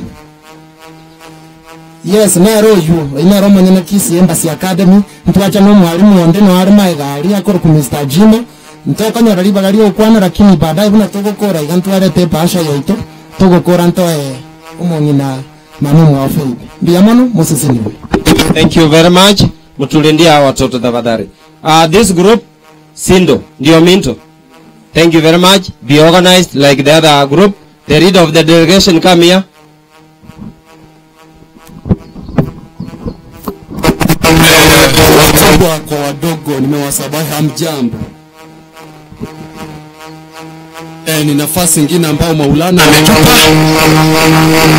I: Yes, nere oywo, oyio nere omonyene Kisii Embassy Academy, ntwacha nomwalimu onde noyo are magega aria akorokwa Mister Juma, ntokonyora ribaga ri'ogokwana lakini baadaye buna togokora iga ntwarete ebahasha yaito, togokora ntoe omong'ina mama omwao Faith. Mbuya mono, mosesenigwe.
H: Thank you very much. Mutulindie hawa watoto tafadhali. Uh, this group Sindo ndio Minto. Thank you very much. Be organized like the other group. The leader of the delegation come here.
G: Wakubwa kwa wadogo nimewasabahi, hamjambo. E, ni nafasi ingine ambayo Maulana ametupa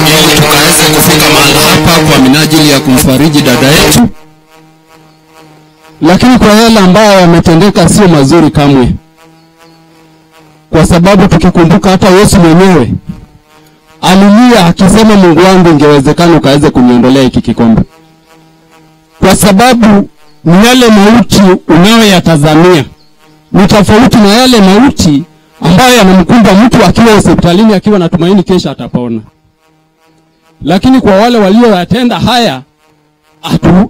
G: ili tukaweze kufika mahali hapa kwa minajili ya kumfariji dada yetu,
A: lakini kwa yale ambayo yametendeka sio mazuri kamwe, kwa sababu tukikumbuka hata Yesu mwenyewe alilia akisema, Mungu wangu, ingewezekana ukaweze kuniondolea hiki kikombe, kwa sababu ni yale mauti unayoyatazamia ni tofauti na yale mauti ambayo yanamkumba mtu akiwa hospitalini akiwa na tumaini kesho atapona. Lakini kwa wale walioyatenda haya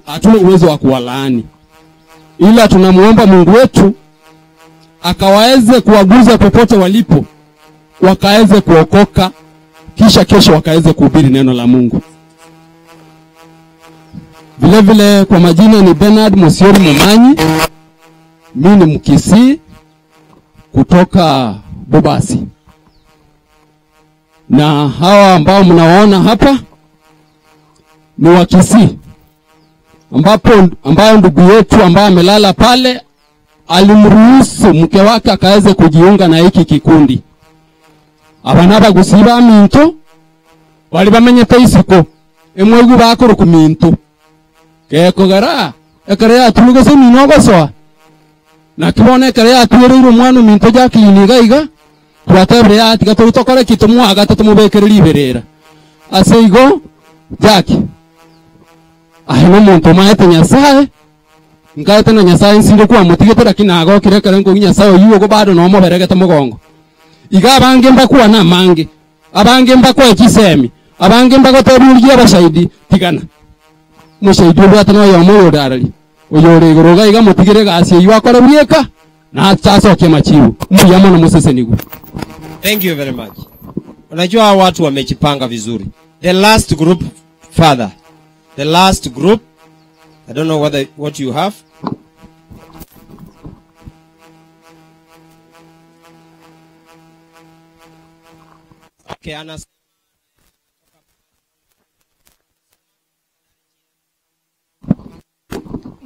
A: hatuna uwezo wa kuwalaani, ila tunamuomba Mungu wetu akawaweze kuwaguza popote walipo, wakaweze kuokoka, kisha kesho wakaweze kuhubiri neno la Mungu. Vile vile kwa majina ni Bernard Musiori Mumanyi, mi ni Mkisii kutoka Bobasi, na hawa ambao mnawaona hapa ni Wakisii, ambapo ambayo ndugu yetu ambaye amelala pale alimruhusu mke wake akaweze kujiunga na hiki kikundi. Abana bagusi ba minto bali bamenyete isiko emwegu bakora ku minto kekogera ekere yatulugese mino ogosoa nakibona ekere yatwereire omwana ominto Jacqueline iga iga twatebire yatiga tori tokore ki tomwagate tomubekere riberera ase igo Jack aye nomonto omaete Nyasaye nkaete na Nyasaye nsinde kwamotigete lakini nagokire ekere nkogi Nyasaye oywo ogo bado nomoberegete mogongo iga abange mbakwana amange abange mbakwa chisemi abange mbagotebiria abashaidi tigana mushaidi obwate noyo omo oyorarari oyore igoro iga iga motigere egasi eywo akore bweka na achasokie machibu mbuya mono mosesenigwe.
H: Thank you very much. Unajua hawa watu wamejipanga vizuri. The last group, father. The last group. I don't know whether what you have. Okay, Anna.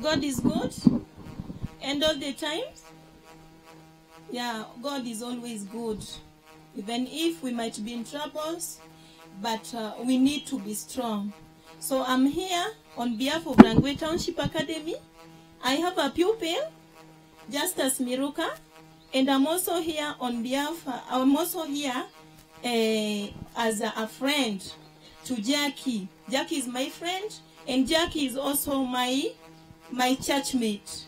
S: God is good, and all the times. Yeah, God is always good. Even if we might be in troubles, but we need to be strong. So I'm here on behalf of Rangwe Township Academy. I have a pupil, Justus Miruka, and I'm also here on behalf, I'm also here as a friend to Jackie. Jackie is my friend, and Jackie is also my churchmate.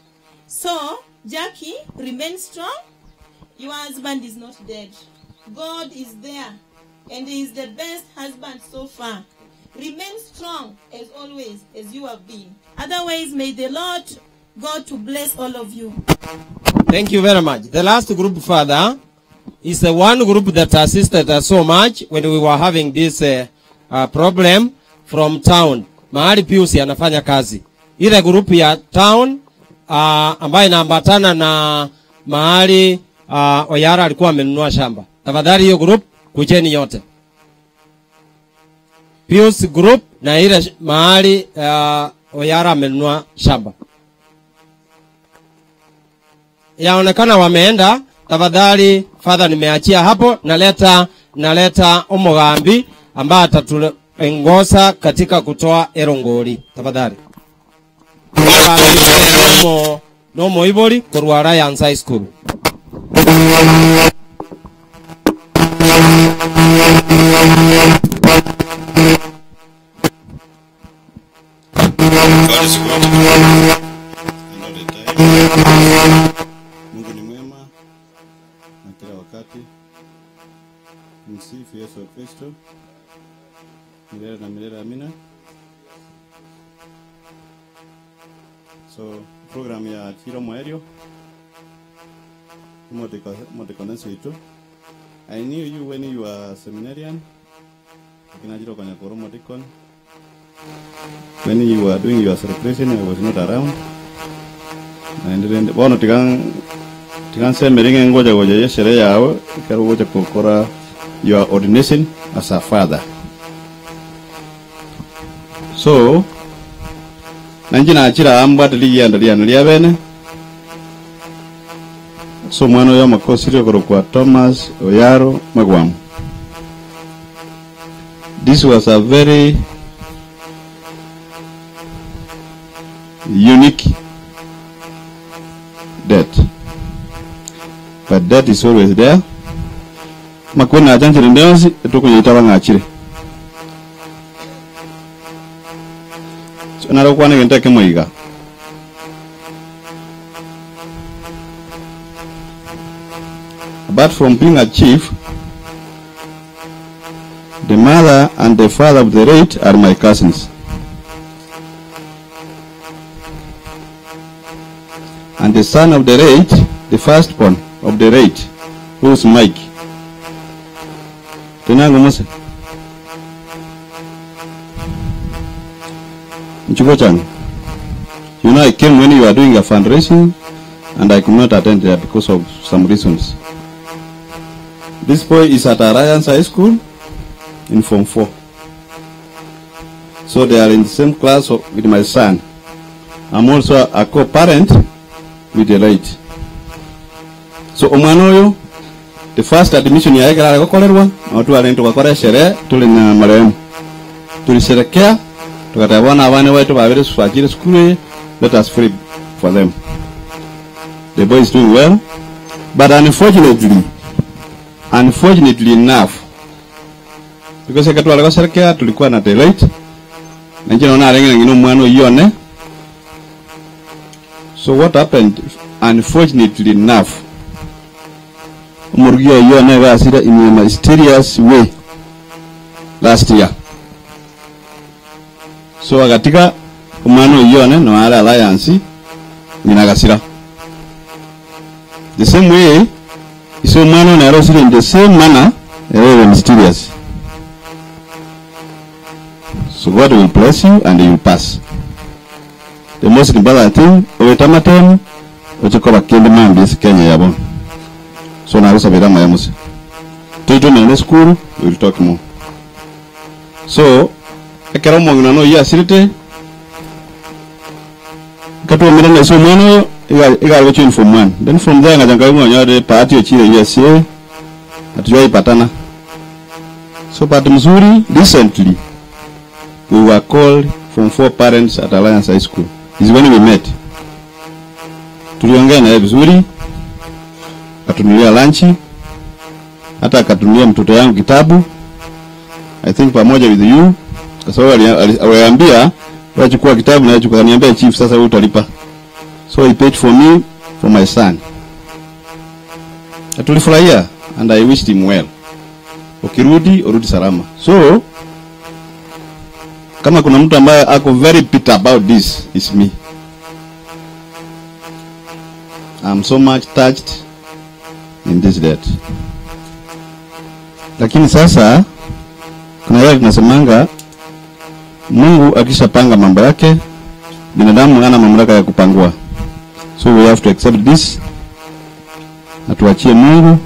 S: So, Jackie, remain strong. Your husband is not dead. God is there, and he is the best husband so far. Remain strong as always, as you have been. Otherwise, may the Lord God to bless all of you.
H: Thank you very much. The last group, Father, is the one group that assisted us so much when we were having this problem from town. Mahali Pius anafanya kazi. Ile group ya town ambayo inaambatana na mahali Oyara alikuwa amenunua shamba. Tafadhali hiyo group kujeni yote. Pius group na ile mahali Oyara amenunua shamba. Yaonekana wameenda. Tafadhali Father, nimeachia hapo, naleta Omogambi ambaye atatuongoza katika kutoa erongori. Tafadhali. Omogambi no moibori korwa Alliance High School.
D: God is good. Another time.
J: daima na kila wakati. Tumsifu Yesu Kristo milele na milele, amina. So program ya Chiro Mwerio Motikonenso itu I knew you when you were seminarian Kinajiro Kanyakoro Motikon. When you were doing your celebration, I was not around. And bono tigan tigan semeringe ngoja goja ye sherehe yao kero goja kokora your ordination as a father. So nanji nachira ambwa tili yanda liana liabene. So mwana oyo makosire kwa Thomas Oyaro Magwamu. This was a very unique death. But death is always there. Makwena achanchire ndonsi tukunyita bang'achire. So narokwana genteke moiga. Apart from being a chief, the mother and the father of the late are my cousins. And the son of the late, the firstborn of the late, who is Mike. Tenango Mose. Nchuko changu. You know, I came when you were doing a fundraising and I could not attend there because of some reasons. This boy is at Alliance High School in Form 4. So they are in the same class with my son. I'm also a co-parent with the late. So omwana oyo, the first admission ya ekera gokorerwa, na twale tukakora sherehe tuli na marehemu. Tulisherekea tukatabona abana wetu babere swajire school, let us free for them. The boy is doing well, but unfortunately enough, because ekatwale gosherekea tulikuwa na the late, na njino naona areng'e ng'ino omwana oyone. So what happened, unfortunately enough, omurugi oyone gasira in a mysterious way last year. So agatika omwana oyone no ara alliance nyina gasira. The same way, so omwana ono arosire in the same manner, very mysterious. So God will bless you and you will pass. The most important thing, owetamatemu, ochikoba kende mambi esi Kenya yabo. So na rusabira maya musi. Tuito na school, we will talk more. So, ekero omong'ina no yasirite, katuomera na iso mwana oyo, iga gocho in form 1. Then from there ngachanga ngonyore party ochire USA, hatujaipatana. So but mzuri, recently, we were called from 4 parents at Alliance High School. Is when we met. Tuliongea naye vizuri, akatunulia lunch, hata akatunulia mtoto yangu kitabu. I think pamoja with you, kwa sababu aliambia wewe chukua kitabu na yeye chukua, akaniambia chief, sasa wewe utalipa. So he paid for me, for my son. Na tulifurahia and I wished him well. Ukirudi, urudi salama. So kama kuna mtu ambaye ako very bitter about this, is me. I'm so much touched in this death. Lakini sasa kuna yale tunasemanga, Mungu akishapanga mambo yake, binadamu hana mamlaka ya kupangua. So we have to accept this. Na tuachie Mungu.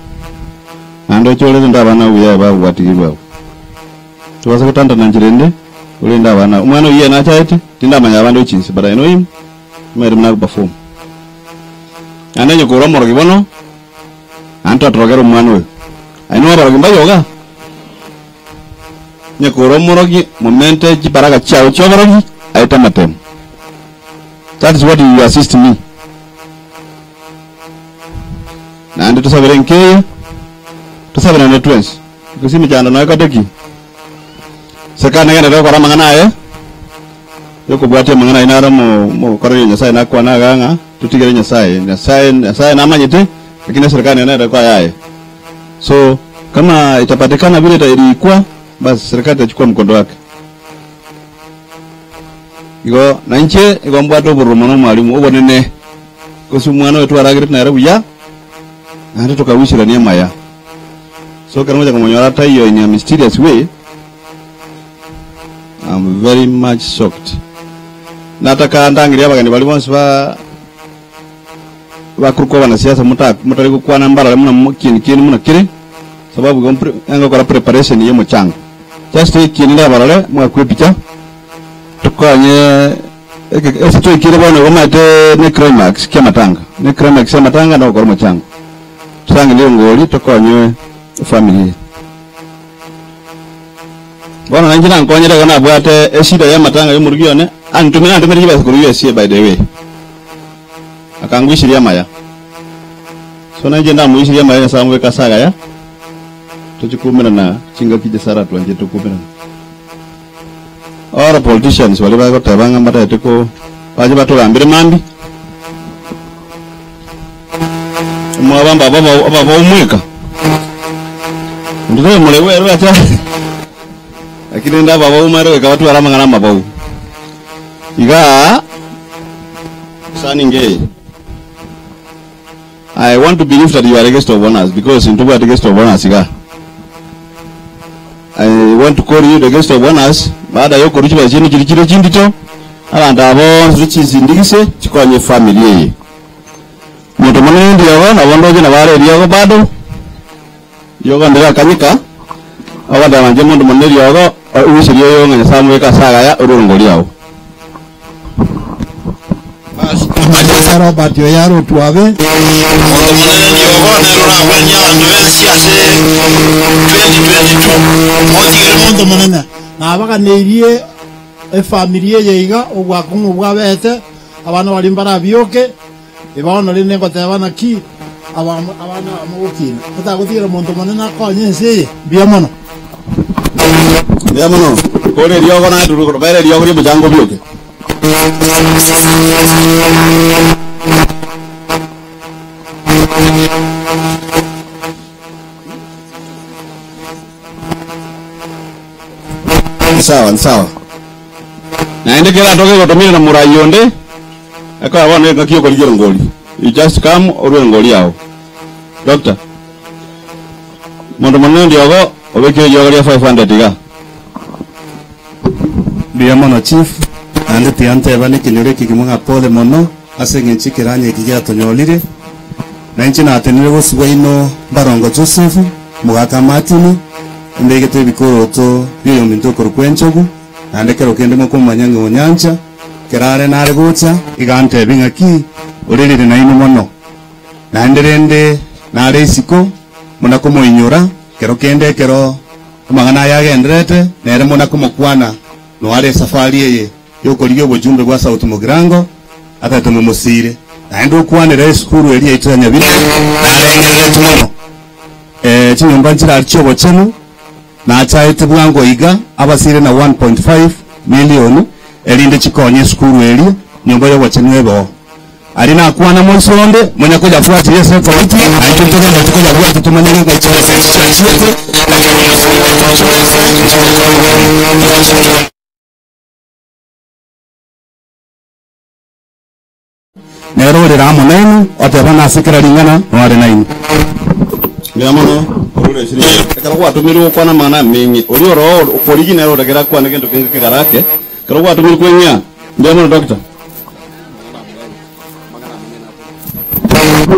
J: Na ndio choleze ndabana uya babu watigirwa. Tuwasa kutanda na njirende ulinda abana. Umwana uye na chaite tindamanya abandu chinsi, but I know him. Mwere mna perform. Anenye kuromoro kibono. Antu atrogera umwana uyu. I know abarogi mbayoga. Nyekuromoro ki momente chibaraka chao choborogi aita matemu. That is what you assist me. Na andi tusabire nkeye. Tusabire na twins. Kusimi chanda na kateki. Serikali ngene reko rama ngana ye. Yoko bwate mangana inara mo mo karo Nyasaye nakwa naganga tutigere Nyasaye. Nyasaye Nyasaye namanyite Lakini serikali nere kwa yaye. So kama itapatikana vile ilikuwa, basi serikali itachukua mkondo wake. Igo na inche igo mbwate obororo mono mwalimu obonene gose omwana oyo twaragerete nere buya naende tokawisherania amaya. So ekero ngocha komonyora taiyo in a mysterious way, I'm very much shocked. Nataka ndangerie abageni baria bonsi ba bakorokwa abanasiasa mota motari gokwana mbarare muna mo kieni kieni muna kere sababu igo mpre ngokora preparation ya omochango. Just ekieni ndabarore mwakwe epicha tokanye eke ase twaikire bono igo omanyete ne climax kia amatanga, ne climax ya amatanga na ogokora omochango. Tosangererie engori tokonye efamiri eye. Bono nainche nankonyire igo nabwate eshida ya amatanga ya omorugi one, antomire nantomire chibesa korwa USA by the way. Akangwisiria amaya. So nainche ndamoisirie amaya Nyasaye amobeke ase agaya, tochie koumerana chingaki chisara twanchete koumerana. All politicians baria bagoteba ng'a mbatagete ko bache batogambere mambia, omwabamba aba aba omweka, onde toyomorewa ere orache lakini rende ababau mare goika batware amang'ana amabau. Igaa concerning eye, I want to believe that you are a guest of honors because ntobwate guest of honors igaa. I want to call you the guest of honors baada ya okorwa chibesa chiaino chiria chire chindito, abanto aba bonsi tochisindigise chikonye efamiri eye. Omonto monene ndiogo nabo ndoche nabo are eriogo bado, riogo ndirakanyeka, ogoteba inche monto monene eriogo, oruserie oyo ng'a Nyasaye amobeke ase agaya orwe erongo riao.
F: Robert Oyaro Otwabe.
P: Omonto monene ndiogo nere oragwenie abanto b'ense ase 2022. Motigere
F: Omonto monene nabaganeirie efamiri eye iga obwakong'u bwabete abana baria mbarabioke bono rende ngoteba naki abana aba mogokina otagotigera omonto monene akonye ense eye mbuya mono.
J: Mbuya mono, kore eriogo naye torobere eriogo ri'omochango obioke. Sawa, sawa. Naende kera atoke gotomire na morai onde, ekero bono engaki yokorigia erongori. You just come orue erongori yao. Doctor, monto monene ndiogo obekire eriogo ria 500 iga.
V: Mbuya mono chief, naende tiga ntebane ekenyoro eke kimwe ng'a pole mono ase eng'encho ekeranya eke giatonyorire. Na inche natenire bosio bwaino Mbarongo Joseph, mogaka Martin, embegete ebikoroto bi'oyominto okorokwa enchogu, naende ekero kende mokomanya ng'a onyancha, ekero are nare gocha, iga antebie ng'aki orerire nainwe mono. Naende rende nare isiko, buna komoinyora, kero kende ekero amang'ana aya agendererete, nere muna komokwana noare esafari eye y'okorigia obochumbe bwa South Mugirango, atagete momosiire. Naende okwanere esukuru eria yaito ya Nyabire, narengereretie mono. Eh, chinyomba nchirari chi'obochenu, nachaete bwango iga abasire na 1.5 million, erinde chikonye esukuru eria, nyomba y'obochenu ebe oo. Aria nakwana moiso onde, monya koyafuatiria ase ekomiti, na intwe ntogenderete koyabwatia tomanye ng'a chibesa echi chiachiete, Nere orere amo nainwe, oteba nase kera ring'ana noare nainwe.
J: Mbuya mono korwa esiri ekero gwatomirwe gokwana amang'ana ameng'e oria oroo okorigia nere otakere akwane gento kenge kegarake ekero gwatomirwe kweng'ea mbuya mono doctor.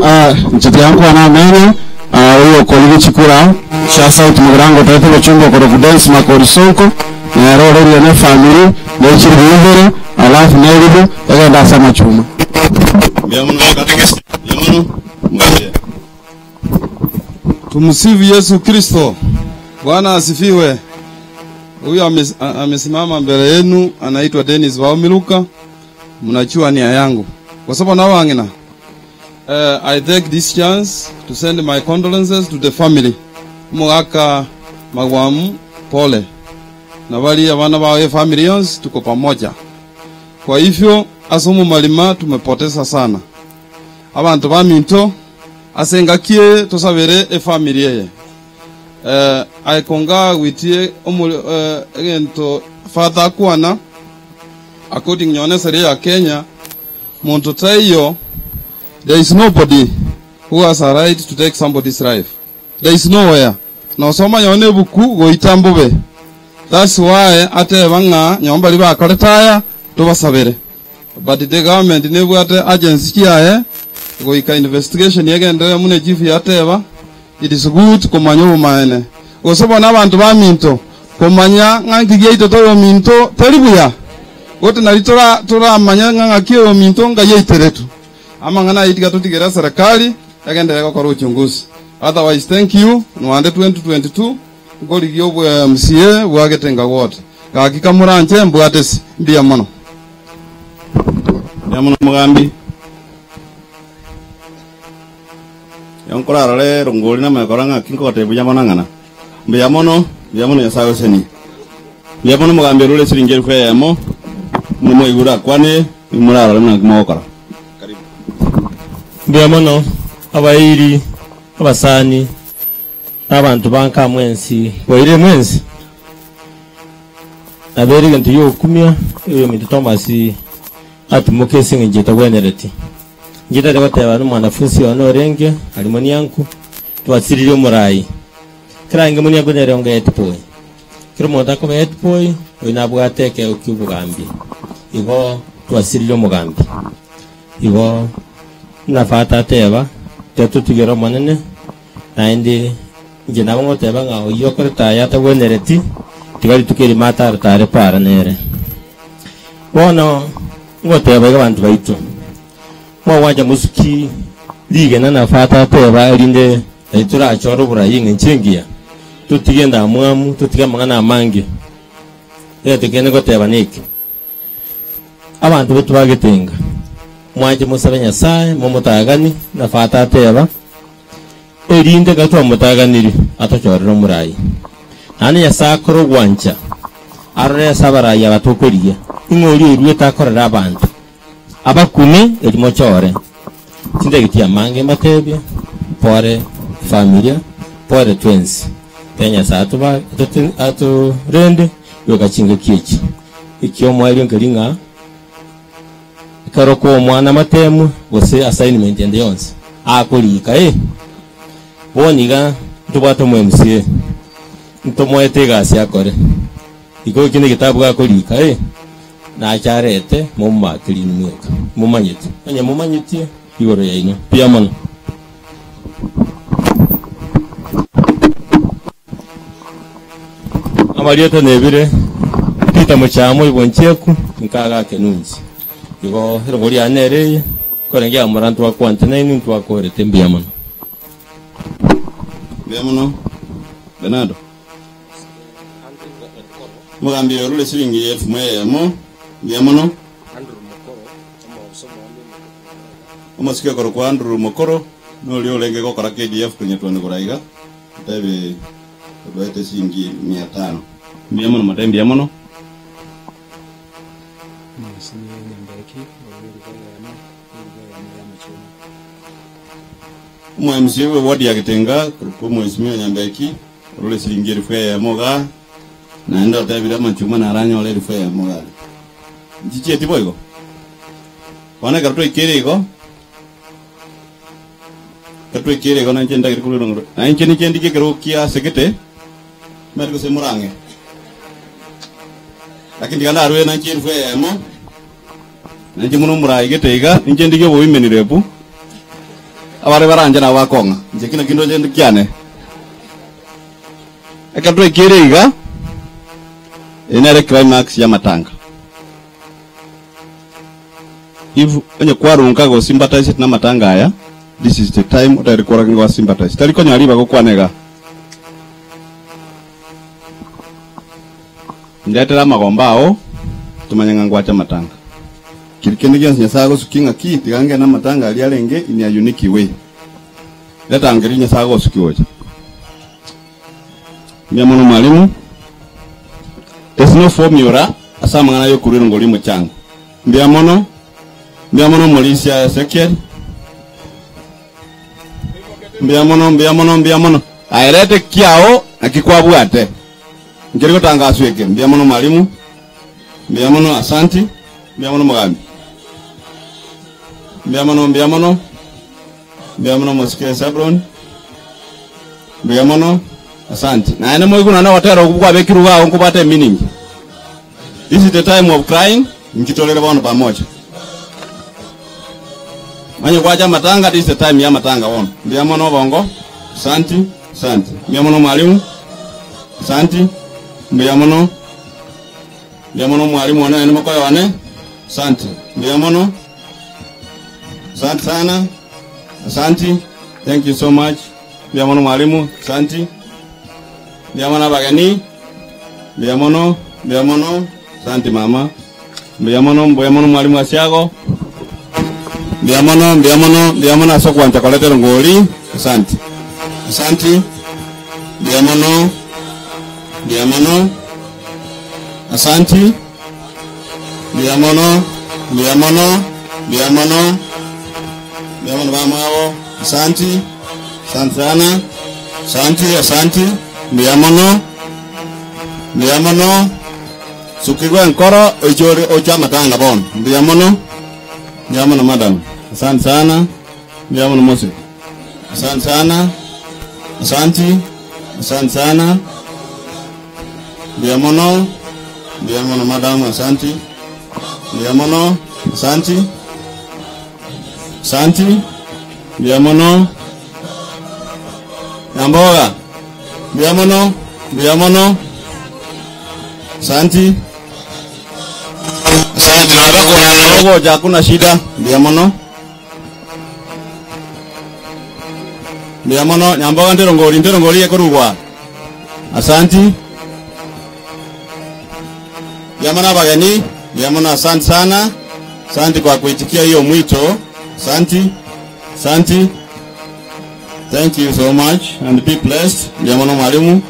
A: Ah, inche tiga nkwane ameng'e ah, oyo okorigia chikura chia South Mugirango otaete obochungu okorokwa Dennis Makori Sonko nere orerie ne efamiri ne chiribu ibere alafu ne eribu egende ase amachuma.
J: Mbuya mono katekist mbuya mono mbuya.
E: Tumsifu Yesu Kristo. Bwana asifiwe. Huyu amesimama mbele yenu anaitwa Dennis Waomiluka. Mnajua nia yangu. Kwa sababu na wangina. I take this chance to send my condolences to the family. Mugaka Magwamu pole. Na bali abana bawe family yonsi tuko pamoja. Kwa hivyo asomo malima tumepoteza sana. Abantu ba minto Ase engaki eye tosabere efamiri eye. Aye konga gwitie egento Father akwana, according nonye neseria ya Kenya, monto taiyo, there is nobody who has a right to take somebody's life. There is nowhere. Nosoma nonye nebuku goita mbobe. That's why ateba ng'a nonye baria bakorete aya tobasabere. But the government nebwate agency chiaye goika investigation egenderere buna echief yateba, it is good komanya obomaene. Gose bono abanto baminto komanya ng'a nki giaitete oyominto teri buya? Gose nari tora toramanye ng'a ng'aki oyominto ngai aiteretwe? Amang'ana ayio tiga totigere eserekari egenderere gokora uchunguzi. Otherwise thank you, nwande 2022 nkorigia obwe MCA bwa Getenga Ward. Gaki kamoranche mbwate si. Mbuya mono.
J: Mbuya mono omogambi. Ekero nkorarore erongori namanye korora ng'aki nkogotebia buya mono ang'ana. Mbuya mono, mbuya mono Nyasae agosesenie. Mbuya mono omogambi orure esiringi elfu eyemo, buna mwaigure akwane, inwe morarore buna naki mogokora. Karibu.
K: Mbuya mono abairi, abasani, na abanto ba nka mwensi, boirire mwensi. Nabeire egento gi'ogokumia, oyominto Thomas atimoke ase engencho etagwenereti. Inche tari goteba nomwanafunsi one orenge aria monianku, twasiririe omorai. Kera ange monianku nere onge head boy. Kera omonto akoba head boy, oyio nabwate ekeegwa ki'obogambi. Igo twasiririe omogambi. Igo buna Father ateba, tiga totigere Omonene, naende inche nabo ngoteba ng'a oyio okorete aya atagwenereti, tiga rituko erimo ataratare para nere. Bono ngoteba iga abanto baito, mwagwancha mosuki rigena na Father ateba erinde naintwe torachore oborai eng'encho engiya, totige endamwamu, totige amang'ana amange. Egento kende ngoteba neke. Abanto baito bagetenga, mwanche mosabe Nyasae, momotagani, na Fata ateba, erinde ekero twamotaganiri, atochorere omorai. Naende Nyasae akore ogwancha, arore ase abarai aba tokorigia, ing'o oria oruete akorere abanto, abakune, erio mochore. Chindageti amange mbatebie, pore efamilia, pore twensi. Tiga Nyasae atoba atorende goika chingaki echi. Ekiomoerio nkeri ng'a ekero kwa omwana amatemu gose assignment ende yonsi akorika eh. Bono iga ntobwate omo MCA ntomoete egasi akore igo ekio negetabu gakorika eh nache arete momomake rinu mweka momanyete onye momanyetie igoro yaino mbuya mono. Amarieta nebire, Peter Mochama oibwa Ncheku, nkaga Kenunzi. Igo erogo riane nere eye, korenge amura ntwakwante nainwe ntwakorete mbuya mono.
J: Mbuya mono Bernardo. Omogambi oyo orure siringi elfu eyemo. Mbuya mono. Omosike okorokwa Andrew Mokoro noria orenge gokora KDF konya twane iga. Ntebi obaete siringi mia tano. Mbuya mono mote mbuya mono. Omo MCA bwe ward ya Getenga korokwa Omwesimia Nyambeki orure siringi elfu eyemo igaa naende otebire amachuma naranyore elfu eyemo igaa. Nchichieti boigo? Bono ekero twaikire igo, ekero twaikire igo nainche ndagere korwa erongoro, nainche ninche ndigie ekerogo kia asegete, timanyeti gose morang'e. Lakini tiga ndarue nainche elfu eyemo, nainche buna omoraigete iga, ninche ndigie oboimeni rebu, abare baranche nabo bakong'a, inche ki naki ndoche kiane. Ekero twaikire iga, eye nere climax y'amatanga. If onye kwarunka go sympathize na amatanga aya, this is the time otari kora go sympathize. Tari konyora ribaga gokwana iga. Ndetera amagomba ao tumanye ng'a ngwache amatanga. Keri kende gionsi Nyasaye agosukia ng'aki tiga ngende amatanga aria arenge in a unique way. Reta ngeria Nyasaye agosukia gocha. Mbuya mono mwalimu. There's no formula ase amang'ana y'okorua erongo ri'omochango. Mbuya mono, mbuya mono omorisia Ezekiel. Mbuya mono, mbuya mono, mbuya mono. Aye reta ekiao naki kwabwate. Nkeri gotangaswa eke. Mbuya mono mwalimu. Mbuya mono, asanti. Mbuya mono mogambi. Mbuya mono, mbuya mono. Mbuya mono mosike Hebron. Mbuya mono, asanti. Naende moigwe nonya ogotera okwo kwabekirwe iga agwo nkobwate emeaning. This is the time of crying, inki torere bono pamoja. Onye gwacha amatanga, this is the time ya amatanga bono. Mbuya mono obongo, asanti, asanti. Mbuya mono mwalimu, asanti, mbuya mono. Mbuya mono mwalimu one naende mokoyo one, asanti. Mbuya mono, asante sana, asanti, thank you so much. Mbuya mono mwalimu, asanti. Mbuya mono abageni, mbuya mono, mbuya mono, asanti mama. Mbuya mono, mbuya mono mwalimu Asiago. Mbuya mono, mbuya mono, mbuya mono ase okwancha koreta erongori, asanti. Asanti, mbuya mono, mbuya mono, asanti, mbuya mono, mbuya mono, mbuya mono, mbuya mono bamwabo, asanti, asante sana, asanti, asanti, mbuya mono, mbuya mono, sukigwa enkoro oiche ore oche amatanga bono, mbuya mono, mbuya mono madam, asante sana, mbuya mono mose, asante sana, asanti, asante sana, mbuya mono, mbuya mono madam, asanti, mbuya mono, asanti, asanti, mbuya mono, Nyamboga, mbuya mono, mbuya mono, asanti, asanti, nabakorana ogocha hakuna shida, mbuya mono, mbuya mono, Nyamboga nterongori, nterongori ekorugwa, asanti, mbuya mono abageni, mbuya mono, asante sana, asanti kwa kuitikia hiyo mwito, asanti, asanti. Thank you so much and be blessed. Mbuya mono mwalimu.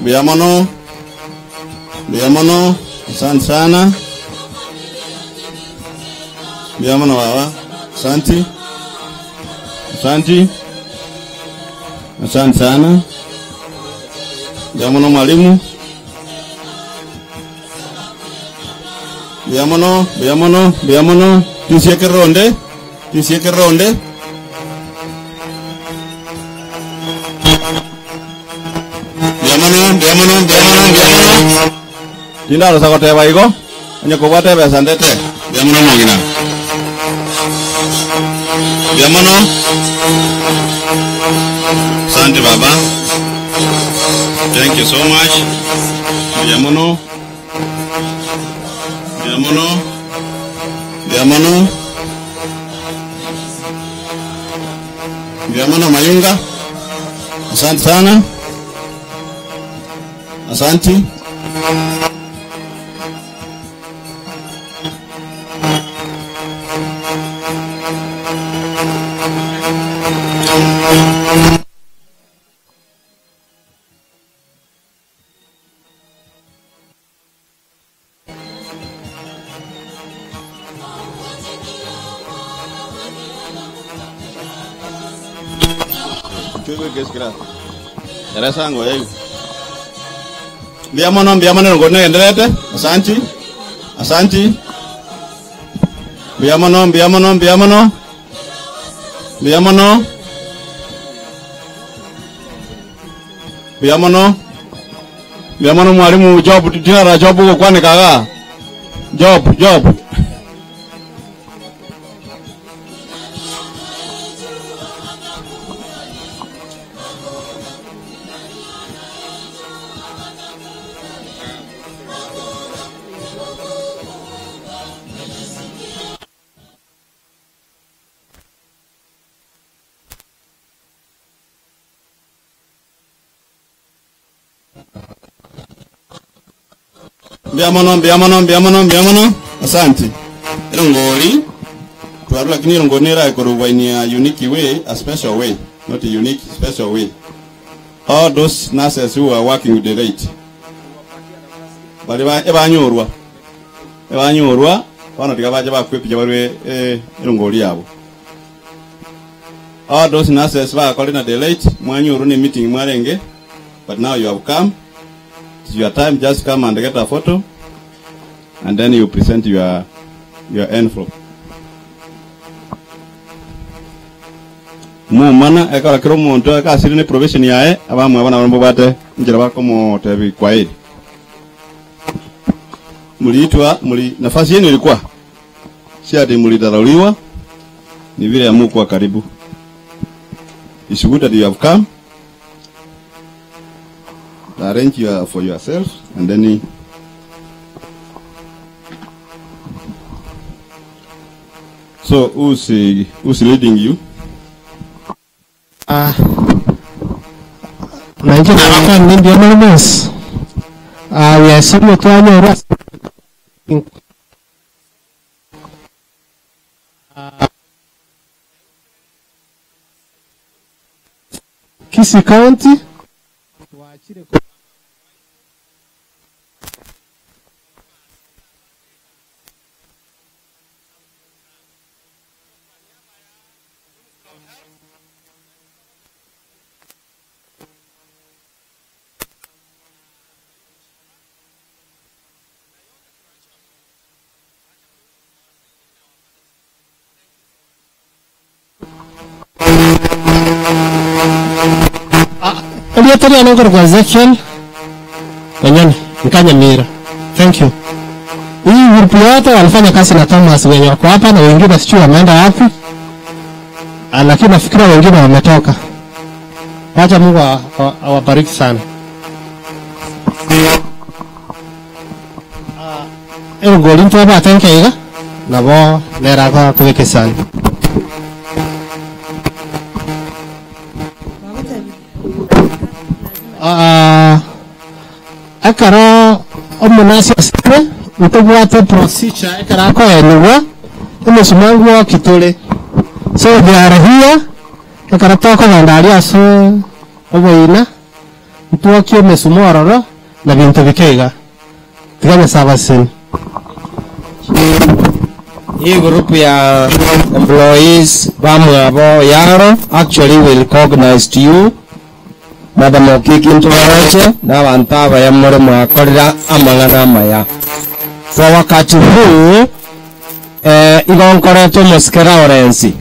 J: Mbuya mono. Mbuya mono. Asante sana. Mbuya mono baba. Asante. Asante. Asante sana. Mbuya mono mwalimu. Mbuya mono, mbuya mono, mbuya mono. Tisieke ronde. Tisieke ronde. Mbuya mono, mbuya mono, mbuya mono, mbuya mono. Tindarosa goteba igo, onye kobwata ebesa ndete. Mbuya mono omong'ina. Mbuya mono. Asante baba. Thank you so much. Mbuya mono. Mbuya mono. Mbuya mono. Mbuya mono Mayunga. Asante sana. Asante. Mbuya mono, mbuya mono erongo negendererete. Asanti, asanti. Mbuya mono, mbuya mono, mbuya mono. Mbuya mono. Mbuya mono. Mbuya mono mwalimu Job, tinara Job ogokwaneka igaa. Job, Job. Mbuya mono, mbuya mono, mbuya mono, mbuya mono. Asante. Erongori twarwa lakini erongori nera ekorogwa in a unique way, a special way, not a unique, special way. All those nurses who are working with the late bari ba ebanyorwa ebanyorwa bono tiga bache bakwepicha barwe eh, erongori yabo. All those nurses bagakore na the late mwanyorwa ne meeting mwarenge but now you have come it's your time just come and get a photo and then you present your your envelope. Mumana ekero kera omonto akasire ne probation yaye abamwabo nabo mbabwate enchera bakomotebi kwaheri. Mliitwa mli nafasi yenu ilikuwa si ati mlidharauliwa, ni vile hamukuwa karibu. It's good that you have come. Arrange your, for yourself and then so who's, who's leading you?
A: Ah, nainche nabakani mbuya more mwensi. Ah, we are sorry twanyorwa Kisii County Elietoria nongorwa Ezekiel Wanyoni Nkanyamira. Thank you. Hii group yote walifanya kazi na Thomas wenye wako hapa na wengine sijui wameenda wapi. Ah, lakini nafikiria wengine wametoka. Wacha Mungu awabariki sana. Erugori ntwabate nkeiga nabo nerako kubikisana. Ah, ekero omonasi asire ntobwate procedure ekero akoenigwa omosumangu gwoki tore so they are here ekero tokogenda aria ase oboina ntwokie omesumo ororo na binto bike iga tiga Nyasaye abaseni.
H: Hii group ya employees bamwabo yaro actually will recognize to you Madam Okiki ntwaroche na abantu abaya more mwakorera amang'ana amaya. Kwa wakati huu igonkoretwo omosike Lawrence.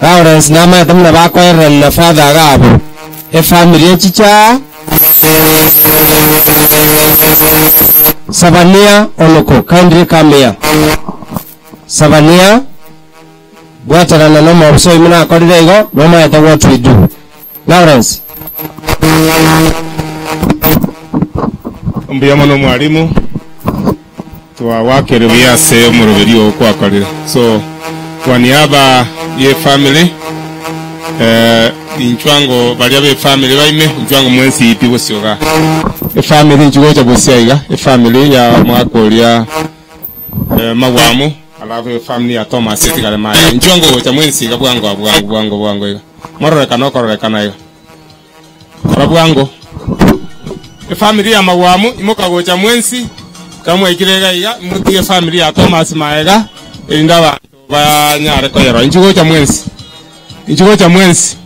H: Lawrence namaete muna bakoererana na father gabo efamily echicha Sabania Oloko kindly come here. Sabania bwatarana no mabuso imuna akorire igo nomaete what we do. Lawrence.
L: Mbuya mono mwarimu twawakere buya ase omoroberi ogo kwakorire so kwa niaba ye family inchwango baria be family baime inchwango mwensi ipi gosioga efamily nchigocha gosia iga efamily ya mwakoria magwamu alafu efamily ya Thomas etigare maye inchwango gocha mwensi iga bwango bwango bwango bwango iga mororekana okororekana iga kora bwango efamily ya magwamu imokagocha mwensi kamwaikire iga iga mutige family ya Thomas maega erinda abanto banyare koyerwa inchigocha mwensi inchigocha mwensi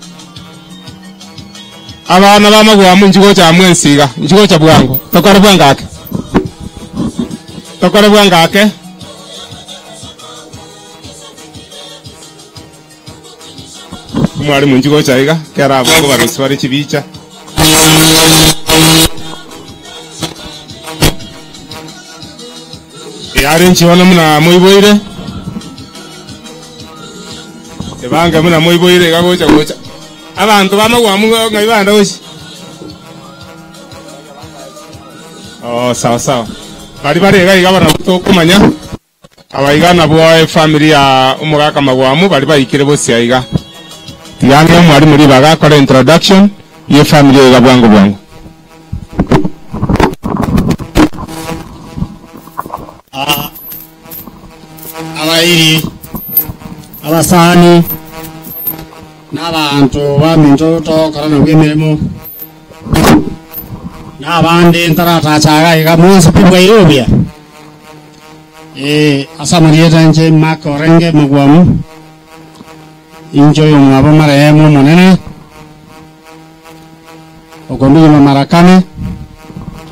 L: abana ba magwamu inchigocha mwensi iga inchigocha bwango tokore bwangake tokore bwangake mwalimu inchigocha iga kera abongo barusi bare chibicha yari nchiona muna muiboire ebanga muna muiboire gagocha gocha abantu bamagwamu ngai banda gochi oh sawa sawa bari bari iga iga baratokumanya abaiga nabo efamily ya omogaka magwamu bari baikire bosia iga tigange mwarimu ribaga akora introduction ye family iga bwangu bwangu.
M: Abairi abasani n'abantu baminto tokora nabwo emirimo n'abandi ntaratachaga iga mwensi pi bwaire obuya ase amarieta inche Mark Orenge Magwamu Inche oyomwabo marehemu Omonene, okondunyuma mara kane,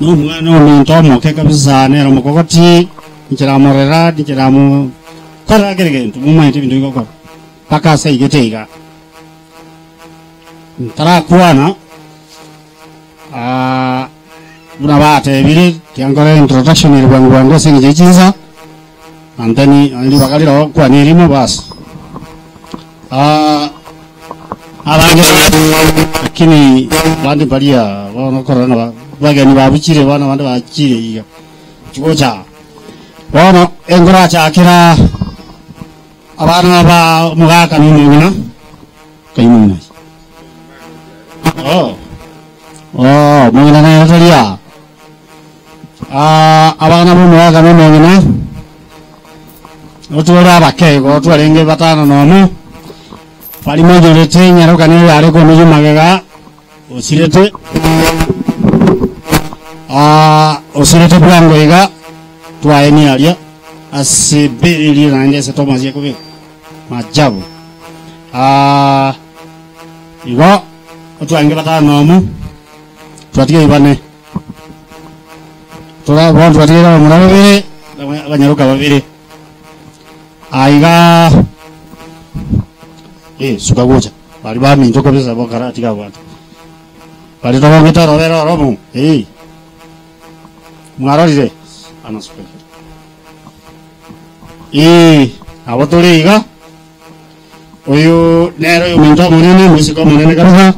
M: na omwana ominto omoke kabisa nere omokogoti, inche namorera, inche namokorera kera egento, momaete ebinto bigokora, mpaka ase aigete iga. Ntarakwana, buna batebire, tiga nkore introduction ere bwango bwango ase eng'encho ye chinsa, and then ribaga rire oo nkwane erimo bas. Abange lakini abande mbaria bono okorora ng'a bageni babuchire bono abande bachire iga chigocha aa. Bono enkorachakera abana ba omogaka na omong'ina, kai omong'ina aye? Oh, oh, omong'ina nere tari aa. Abana b'omogaka na omong'ina, otware abake igo twarenge batano nomo, baria monyorete enyaroka nere yare komoyia magega, osirete, osirete bwango iga, twaenia aria ase ebere eria naende ase Thomas ekobekwa, maajabu. Igo otwarenge batano nomo, twatiga bane. Tora bono twatigaire abamura babere, na abanyaroka babere. Aiga eh, suka gocha bari baminto kabisa bokaratiga abanto bari tobongete orobere oromo eh, mwarorire ana suka eh, nabo tore iga oyo nere oyominto omonene omosike omonene kabisa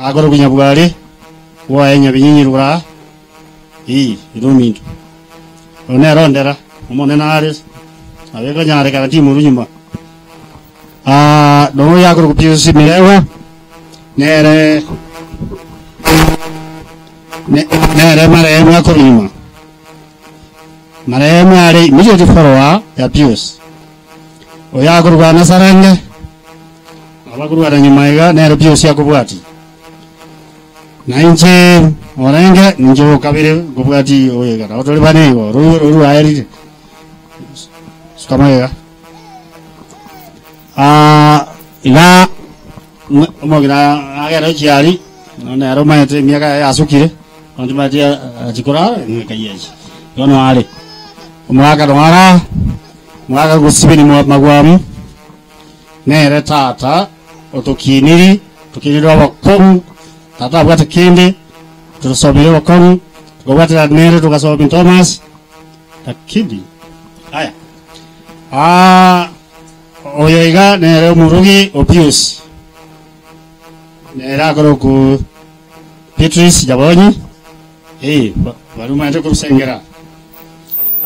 M: akorokwa Nyabware. Gwaye nyabinyinyi rora, ii, ere ominto. Oyo nere ondera, Omonene are, nabo ekonyarekana timorwa nyuma. Ah, noyo akorokwa Pius Mirewa, nere ne- nere marehemu akorwa nyuma. Marehemu are immediate follower ya Pius. Oyo akorokwa Nasarenge, nabo akorwana nyuma iga, nere Pius akobwatia. Na inche orenge ninche okabere nkobwati oyega nabo tore bane igo oro oro rwaerire suka magega Ah, iga omogina agere echiari nere omanyete emiaka yaye yasukire abanto mbati achikorara emiaka yechi bono are omogaka noara omogaka gosibeni magwamu Nere tata otokiniri, tokinire obokong'u, tata abwate kende, tosobire obokong'u, tokobwatera nere togasomi Thomas, lakini aya ah, oyo iga nere omorugi o Pius, nere akoroku Beatrice Jabonyi, eh, baria omanyete korusengera.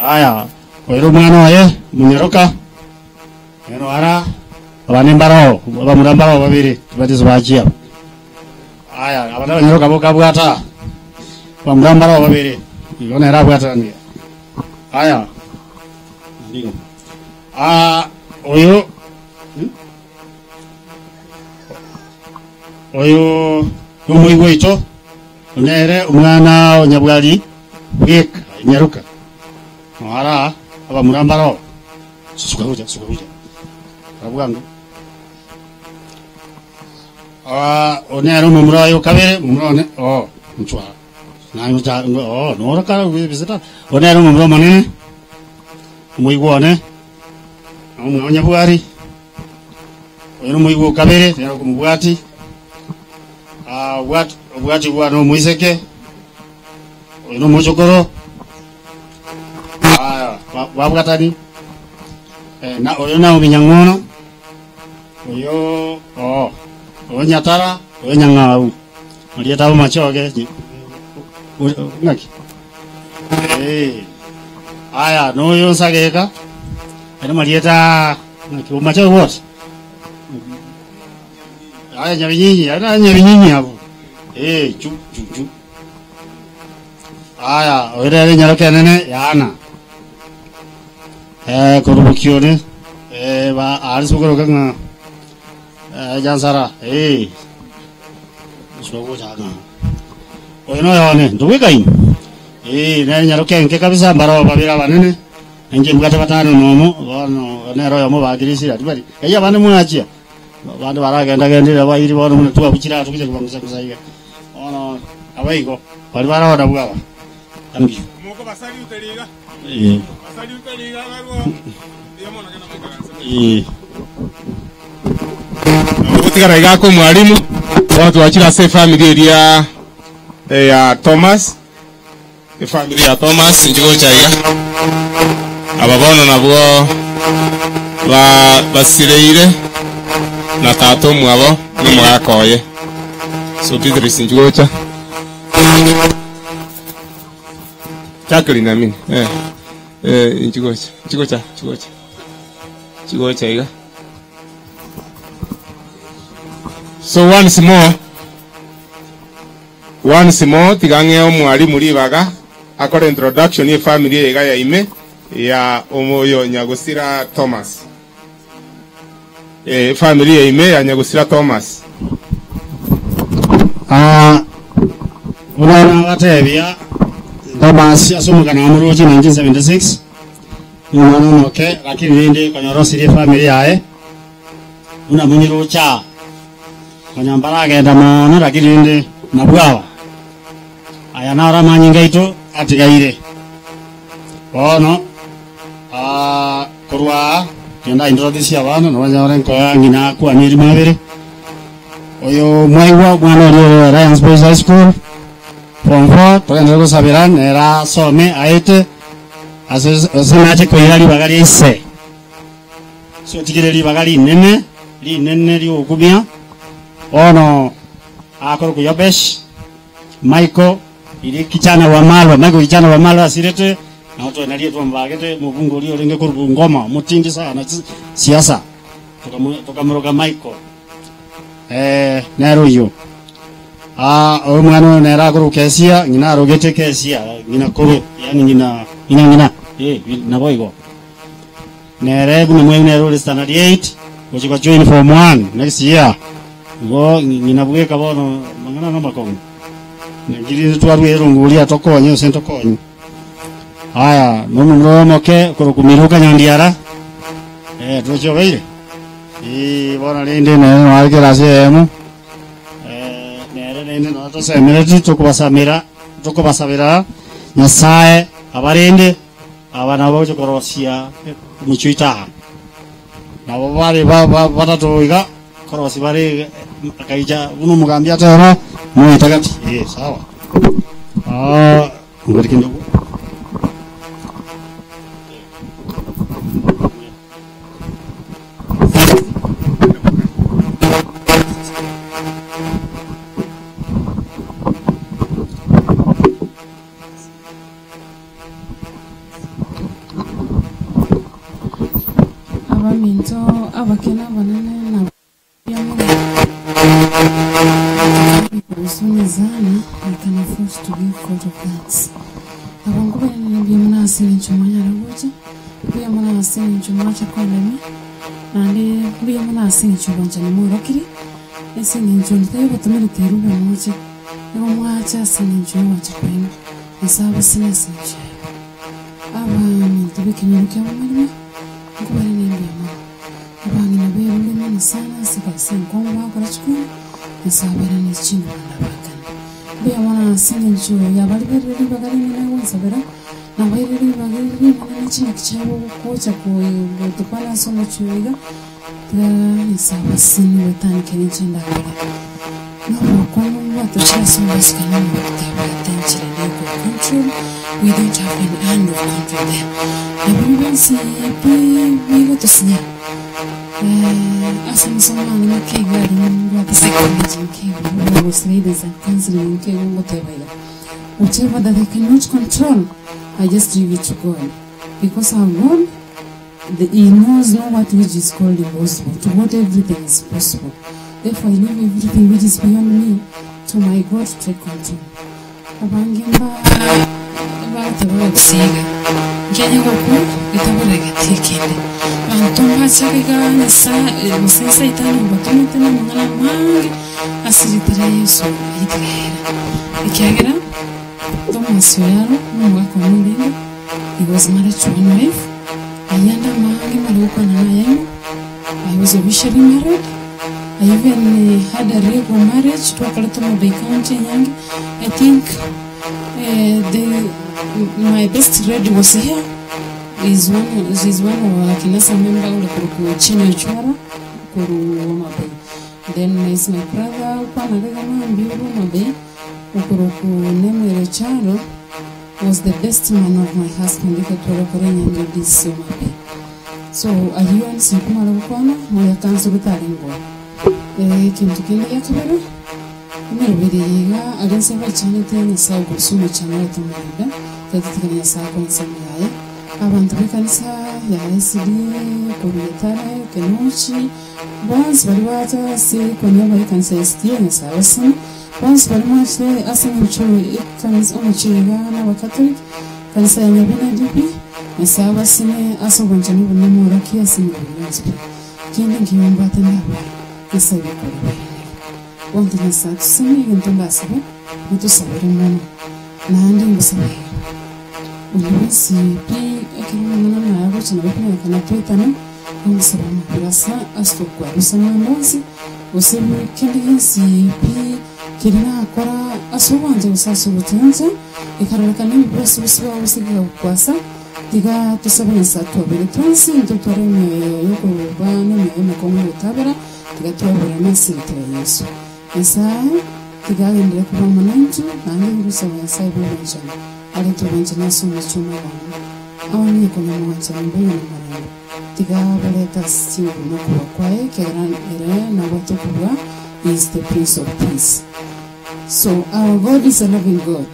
M: Aya, oyo omwana oye, omonyaroka. Ero ara abande mbaroo, abamura mbaroo babere, tibatiso bachia. Aya, aba nabanyaroka bokabwata, abamura mbaroo babere, igo nere abwatanire. Aya, ndigo. Ah, oyo hmm? Oyo nomoigwa oito, nere omwana o Nyabwari bweka enyaroka. Ara abamura mbaroo. Suka gocha, suka gocha. Kora bwango. Ah, one ere omomura oye okabere, omomura one, oh, nchwa. Naye ocha, oh, noro kare bisita. One ere omomura omonene, omoigwa one, omwana o Nyabwari. Oyo nomoigwa okabere, nere okomobwati. Ah, obwati, obwati bwane omoiseke, oyo nomochokoro. Aya, ba- babwatani Eh, na oyo Naomi Nyang'ono, oyo oo, oyo Nyatara, oyo Nyang'au, marieta abo machoge nyi- o- ng'aki? Eh, aya noyo Nsageka, ere marieta ng'aki omachoge bwose? Aya Nyabinyinyi, aya Nyabinyinyi abwo, eh, chu chu chu. Aya, oyo nere enyaroka enene y'Ana, eh, korwa bokione, eh, ba aria ase okoroka ng'a eh, Jansara, eh, ase ogocha ng'a oyo noyo one, ntobwekaini? Eh, nere enyaroka enke kabisa, mbaroo babere abanene. Inche mbwate batano nomo, bono nere oyomo bakirisire aria bari. Eyio abande mwachia, abande baragenda-gendire abairi bono buna twabuchire aa togochia kobangusa-ngusa iga. Bono abaigo, baria bare nabwo aba. Thank you. Eh. Eh.
L: Ogotigara iga ake omwalimu, bono twachire ase efamiri eria ya Thomas. Efamiri ya Thomas inche gocha iga. Aba bono nabwo ba basireire na tata omwabo na omogaka oye. So Beatrice inche gocha. Jacqueline I mean. Eh. Eh inche gocha. Inche gocha, inche gocha. Inche gocha iga. So once more Once more tiga ng'ee omwalimu ribaga akore introduction ye family eye iga ya ime ya oyo Nyagusira Thomas. Eh, family ya ime ya Nyagusira Thomas.
M: Ah, buna nabatebia Thomas ase omogano wa Moruchi 1976 nomwana omoke lakini rende konyora osirie efamily yaye buna monyeroche aa. Konya mbaragenda mono, lakini rende nabwo aba. Aya naro amanyinga aito atigaire. Bono ah, korwa aa genda introduce abana nabanyore nkoa ng'ina akwane erimo abere. Oyo mwaigwa omwana oria ore Alliance Boys High School form four togenderere gosabera nere asome aete ase ase nache koira ribaga ria ise. Ase otigire ribaga rinene, rinene ri'ogokumia, bono akorokwa Yobesh, Michael, riria kichana wa Malwa, Michael kichana wa Malwa asirete, nabo twena riria twamobagete omobunge oria orenge korwa Bungoma, omotindi sana chi siasa, tokamo tokamoroka Michael. Eh, nere oyio. Ah, omwana oyo nere akorokwa Kesia, ng'ina arogete Kesia, ng'ina koro, yaani ng'ina ng'ina ng'ina, eh, naboigo. Nere buna mweu nere ore standard 8 gochia go join form 1 next year. Igo ng'ina bweka bono mang'ana namakong'u. Naki rende twarua erongo oria atokonye gose ntokonye. Aya nomomura oyo omoke okorokwa Miruka Nyandiara eh tochi obeire? Eeh bono rende nere nare ekerasi eyemo nere rende noro tosemereti tokobasamera tokobasabera Nyasaye abarende. Aba nabo bagochia korosia omochie oito aa. Nabo bare batato iga, korosia bare akaicha buna omogambi ateba, moete gati, eh sawa. Ah, ngwere kende okwo.
N: Abaminto abake na abanene na mbuya mono Huzuni sana I can afford to give God of thanks. Abango banene mbuya mono ase eng'encho mwanyara gocha, mbuya mono ase eng'encho mwacha kondemia, naende mbuya mono ase eng'encho obwanchani mworokire, ase eng'encho onde taigotomerete erube moche, nigo mwacha ase eng'encho yogwancha kwaino. Nyasae abasime ase enchera yabo. Abaminto b'ekenyoro kia Bomarima nkobare nembuya mono. Abang'ina berure mono sana ase egasi enkong'u bagokora chikumi, Nyasae abairanie chinguru na abakane. Mbuya mono ase eng'encho yabariberire ribaga rinene gonsabera, nabairire ribaga rinene ne chingaki chiabo gocha gotokwana ase omochie oyo iga, Tiga Nyasae abasesenie goetania ninche ndakore. Nobokong'u bwatochire ase omobasikano omonto tabwate enchera ende yokoa control, we don't have an hand of control there. Na biria bionsi pi bigotosinya ase amasomo ane makeigo aria mbwate psychology nkeigo gose guidance and counselling nkeigo ngoteba iga, whichever that I cannot control, I just leave it to God because our God The he knows no what which is called impossible, to God everything is possible. Therefore I leave everything which is beyond me to my God to take control. Abange mba bagoteba bagosiga nkianya gokwa getaboregeti ekende. Abanto mbache iga Nyasaye gose Saitani obatomete namang'ana amange ase erieta ria Yeso ayio tigahera. Ekiagera Thomas oyaro nomogaka one orenge, he was married to one wife. ngokwana naye I was officially married. I even had a legal marriage twakorete Homa Bay County enyangi. I think the my best lady was here is one is one of our Kinasa member ule kuruku chini Ochwara kuru Homa Bay. Then is my brother ukwanagaga mambi uru Homa Bay ukuruku Nemere Charo was the best man of my husband ikatwara kore nyangi this Homa Bay. So ayio nsinkumara gukwana moya kanso gutaringwa. Kintu kindi gia kabere emeroberi iga aria nse baichanete nyasaye okorusia omochano oete omorembe tatitikana nyasaye akore ensemo yaye abanto ba ekanisa ya SDA korwa Getare Kenuchi bonsi bari bacha ase konya ba ekanisa ya SDA nyasaye abaseme bonsi bari mwachire ase eng'encho ekanisa omochie iga na abakatoliki kanisa ya Nyabina DP nyasaye abaseme ase obwanchani obonene mworokia ase emeroberi yonsi pi kende nkiyombwate ndabara nyasaye bikore bwenere bonto nyasaye tuseme egento ndasabe mutusabire mono naende ngosaba oyo bonsi pi ekero omong'ina naye agocha nabo konyekana twetana ngosaba amabera asa ase tokwarusa naende onsi gose kende gionsi pi keri nakora ase obwancha gose ase obotencha ekarorekana ebibe ase obosi bwabo gose gigagokwasa tiga tusabe nyasaye twabere twensi ntotware emioyo yokoba na emioyo emekong'u gotabera tiga twaberane ase eritera Yesu nyasaye tiga agendere kuba omonantu naende ngosaba nyasaye bwa obwanchani arete obwanchani ase omochie omogano aonye konya omwanchani mbuya na omorembe tiga boreta ase chinguru na okobua kwaye ekero ere nabwate okobua is the Prince of Peace. So our God is a loving God.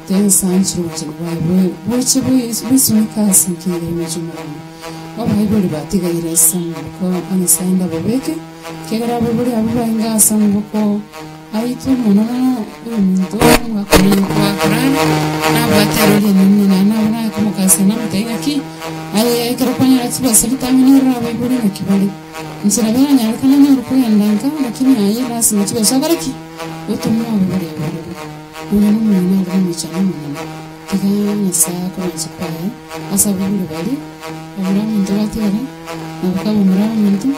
N: Tensanchire obwanchani bwaye bwoche bwisumika ase nkengeri omochie omogano abaibori batigaire ase amaboko a nyasaye ndababeke kegera abaibori abo bainga ase amaboko aitwe mono mono omonto wakorara nabwate erori enene naende nabo nakomokasa namotebia ng'aki aye ekero kwanyora chibesa ritang'ani orore abaibori ng'aki bare nchera biranyarekana nyore kogenda nka lakini aye lasima chibesa okore ki otome abaibori abaroro oyo na omong'ina ore na omochano omonene tiga nyasaye akorancha kwaye ase abaibori bari babura omonto batigare nabo kabamura omonto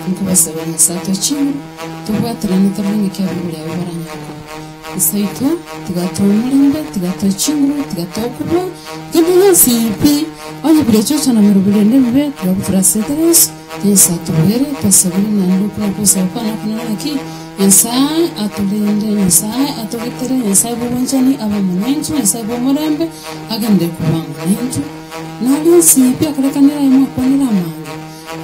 N: nkobasabera nyasaye tochinguru tobwaterane torore ng'aki abaibori abo baranyare koba nyasaye tiga toe omorembe tiga toe chinguru tiga tookobua kende gionsi pi onye birechocha na meroberi ende ebibe tiga turasete Yesu nyasaye atobere twasabire naende okura kosaba kwana okonene ng'aki nyasaye atolende nyasaye atogetere nyasaye bwa obwanchani abe omonenchu nyasaye bwa omorembe agende koba omonenchu nari onsi pi akorekanera aye mwakwanera amange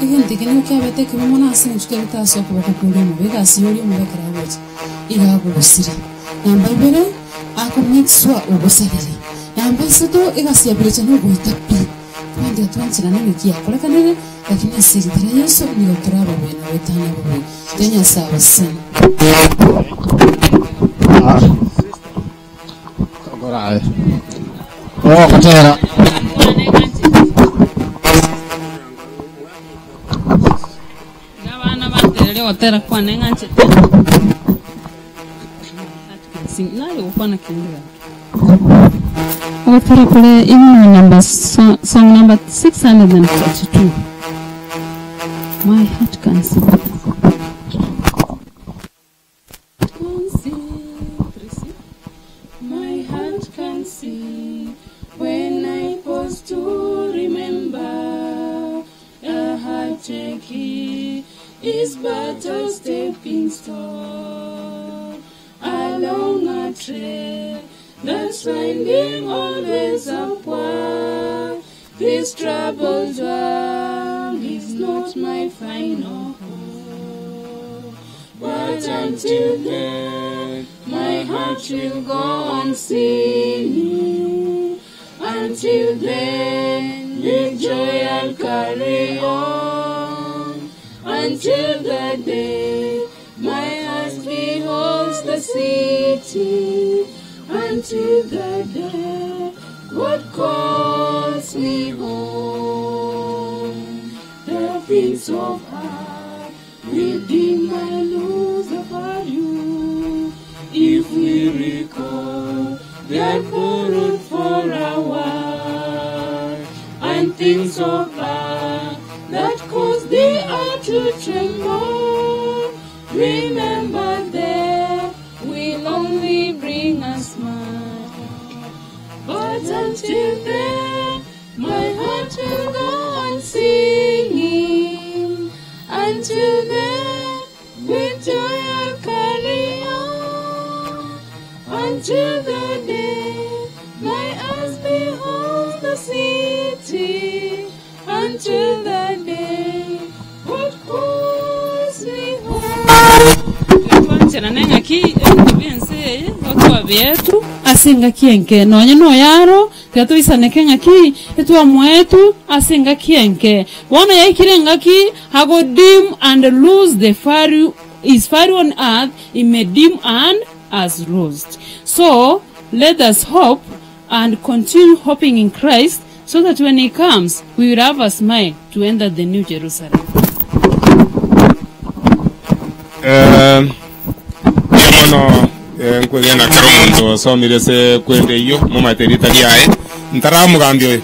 N: egento eke nigo kiabete ekibe mono ase eng'encho kiabete ase okoboko koria omobe egasi yoria omobe ekero agocha iga agogosira namba ibere ako make sure ogosarire namba isato egasi ya birecha na ogoita pi twandika twancherana ng'aki yakorekanire lakini ase eritera Yesu nigo torababuya na goetania ababuya te nyasaye abasesenie.
A: Ogotera
C: Abana baterere gotera kwane ng'anchete nari gukwana kindi ogotera kore hymn number song number 642 My heart can sing.
O: My heart can see when I pause to remember a heartache is but a stepping stone along a trail that's winding always upward. This troubled world is not my final home, but until then my heart will go on singing. Until then with joy I'll carry on. Until the day my eyes beholds the city. Until the day God calls me home. The things of earth will dim and lose the value if we recall their borrowed for a while, and things of earth Until the day my eyes behold the city, until the day God calls me home.
C: Twancherane ng'aki ebinto bia ense eye igo twabietwe ase engaki enke nonye na oyaro tiga toisaneke ng'aki etwamoetwe ase engaki enke bono yaikire engaki ago dim and lose the value his value on earth he may dim and has lost so let us hope and continue hoping in Christ so that when he comes we will have a smile to enter the new Jerusalem.
L: Eh, mbuya mono eh, nkwegena kera omonto osomire ase kwenda eyio momanyete erieta riaye ntaramogambia oyo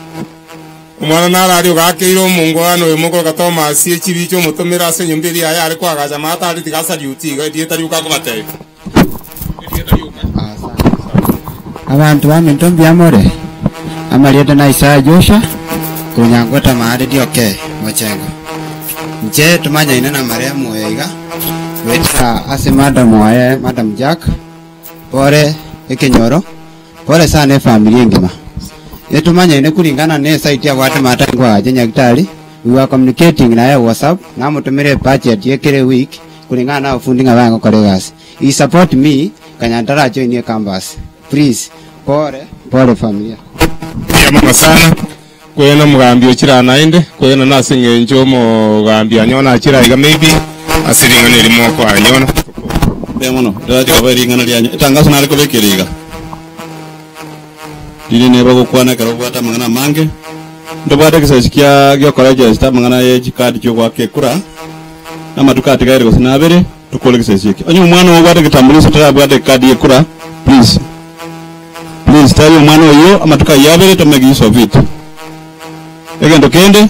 L: omwana nararia ogakeire omongwana oyo mokoroka Thomas echibicha omotomere ase enyomba eria yaye are koagacha maate are tiga asaluti iga erieta rioka akobatebia.
Q: Abanto baminto mbuya more? Amarieta na Isaya Joshua, korwa Nyangweta Maare Dioke, Mochengo. Inche tomanyaine na marehemu oyo iga, goetera ase madam oye, Madam Jack, pore ekenyoro, pore sana efamiri engima. Etomanyaine kulingana na esite abwate maata nkoagacha nyagitari, we were communicating naye WhatsApp, namotomera ebudget ye kera eweek, kulingana na abafundi ng'a baye ngokora egasi. He support me, kanya ntarajoinie campus. Please, pore, pore familia.
L: Mbuya mono sana kwena omogambi ochire aa naende kwena nase eng'encho omogambi anyona achire aiga maybe ase ring'ana eri mokoanyona.
J: Mbuya mono, ndirache koba ring'ana rianyu. Etangaso nare kobekera iga. Riria neba gokwana ekero obwate amang'ana amange, ntobwate egesaisi kia giokoregesta amang'ana ye chikadi chiogoaka ekura, na amatuko atigaire gose nabere, tokore egesaisi eke. Onye omwana oo obwate egetambulisho tarabwate ekadi y'ekura, please, please tebia omwana oyio amatuko ayio abere to make use of it. Egento kende,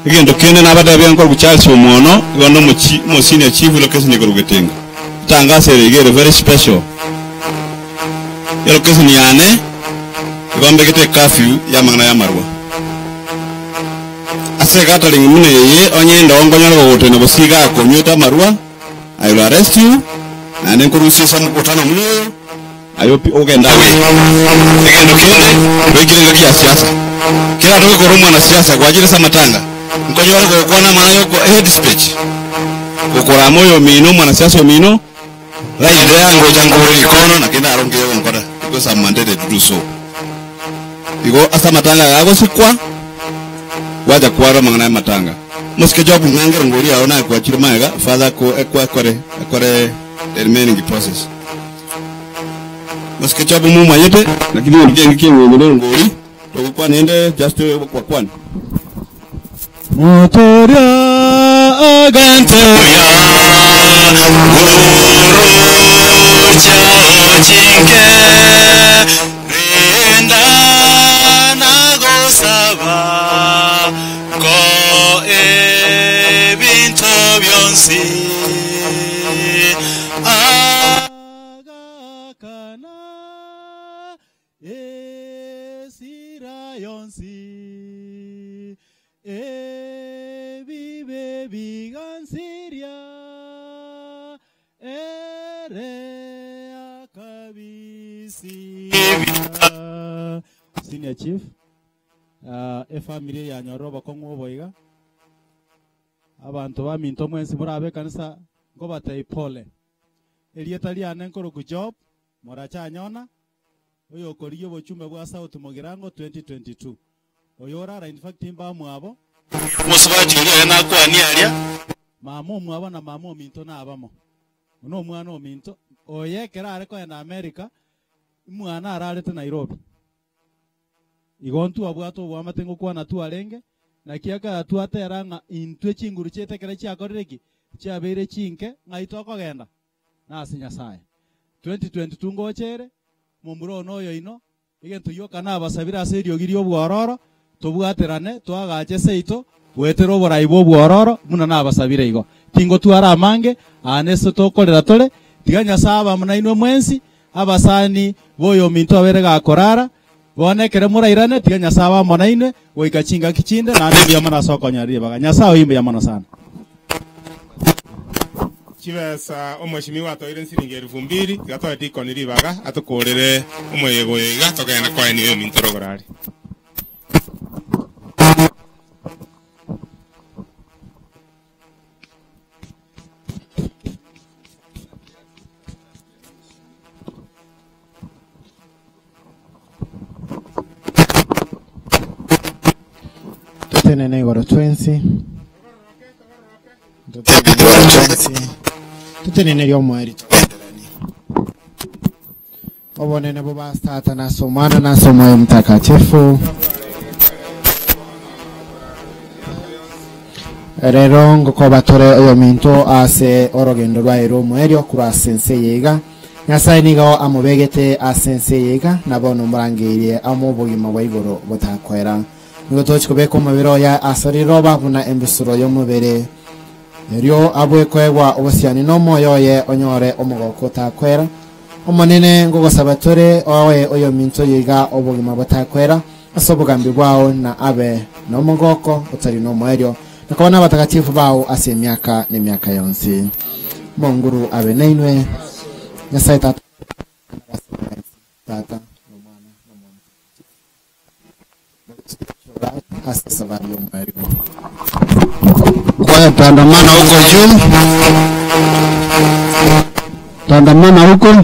J: egento kende nabatebia nkorokwa Charles Omwono, igo nde omochi omo senior chief location igoro Getenga. Etangaso ere iga ere very special. Elocation yane igo mbegete ecurfew y'amang'ana y'amarwa. Ase egathering buna eye onye endoo nkonyora gogotena gose iga akonywete amarwa, I will arrest you, naende nkorusie ase omokutano buna oyo, aye opi ogende away. Egento kende, twaikire engaki ya siasa. Kera togekora omwanasiasa gwachire ase amatanga, nkonyore gokwana amang'ana y'oko hate speech, gokorama oyomino omwanasiasa omino, Right there ngocha nkore rikono na kende aro nkiye gonkora because I'm mandated to do so. Igo ase amatanga aya agosikwa gwacha kwarwa amang'ana ya amatanga. Mosike Job ng'angere ngori ao naye kwachire magega father ko ekwa ekore ekore the remaining process. Mosike Job mumanyete lakini egento kiaye kieng'encho nere ngori togokwana ende just kwakwana.
R: Motoria agantebia, Nguru chiao chinke, rinda na gosaba, ko ebinto bionsi. Agakana esira yonsi, ebibe bigansiria, ere akabisiria.
I: Senior Chief, efamily yanyorire obokong'u oboiga, abanto baminto mwensi morabe ekanisa nkobatebia pole. Erieta riane nkorokwa Job, morachanyona, oyokorigia obochumbe bwa South Mugirango 2022. Oyo orara in fact mbamwabo.
P: Omosubati oria oye nakwanie aria.
I: Mama omwabo na mama ominto nabamo. Buna omwana ominto, oye ekero are kogenda America, omwana ararete Nairobi. Igo ntwabwate oboamate ngokwana twarenge, naki ekero twatera ng'a intwe chinguru chiaito ekero chiakorire ki? Chiabeire chinke, ng'ai tokogenda? Nase Nyasaye. 2022 ngochere, momura one oyo ino, egento gioka nabasabire ase eriogi ri'obwororo, tobwaterane, toagache seito, goetera oborai bw'obwororo, buna nabasabire igo. Tingotwara amange, aa nese tokorera tore, tiga Nyasaye abamo nainwe mwensi, abasani b'oyominto abere gakorara, bono ekero morairane, tiga Nyasaye abamo nainwe, goika chingaki chinde, naende mbuya mono ase okonyora ribaga. Nyasaye oyio mbuya mono sana.
L: Chibesa omweshimiwa atoire nsiringi elfu mbili tiga toe dikoni ribaga atokorere omoyega oyo iga togende koenia oyominto rogoro aria.
I: Totenene igoro twensi. Totenene igoro twensi. Totenene riomoeri togenderanie. Obonene bobase Tata nase Omwana nase Omoyo Omutakatifu. Rero ngokoba tore oyominto ase orogendo rwaye rw'omoerio korwa ase ense eye iga. Nyasae nigo amobegete ase ense eye iga, na bono omorangeirie amo obogima bwa igoro botakoera. Nigo tochi kobeka omobere oye ase riroba buna embusuro y'omobere, erio abwe koegwa obosiani n'omoyo oye onyore omogoko otakoera. Omonene, ngogosaba tore oe oyominto oyo iga obogima botakoera ase obogambi bwao, na abe nomogoko otari nomoerio, na koba nabatagatifu bao ase emiaka nemiaka yonsi. Monguru abe nainwe. Nyasae Tata Tata, n'Omwana, n'Omoyo Omotakatifu. Ase esabari y'omoerio.
A: Kwaya tandamana huko juu, tandamana huko.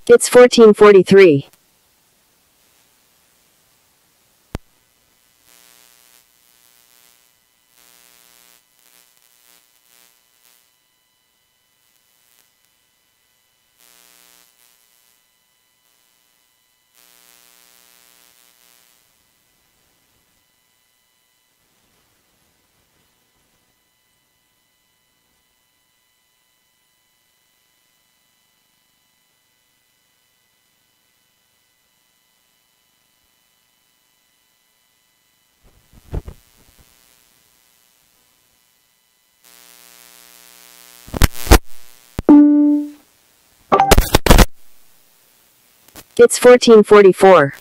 T: It's 1443. It's 1444.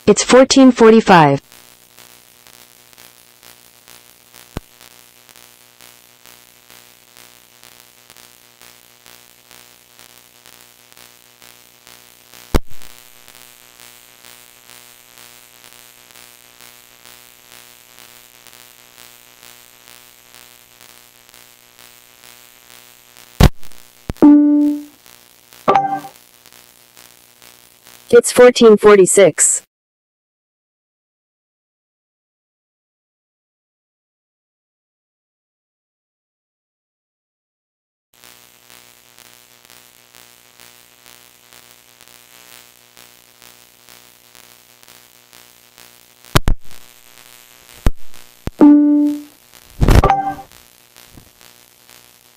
T: It's 1445. It's 1446.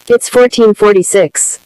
T: It's 1446.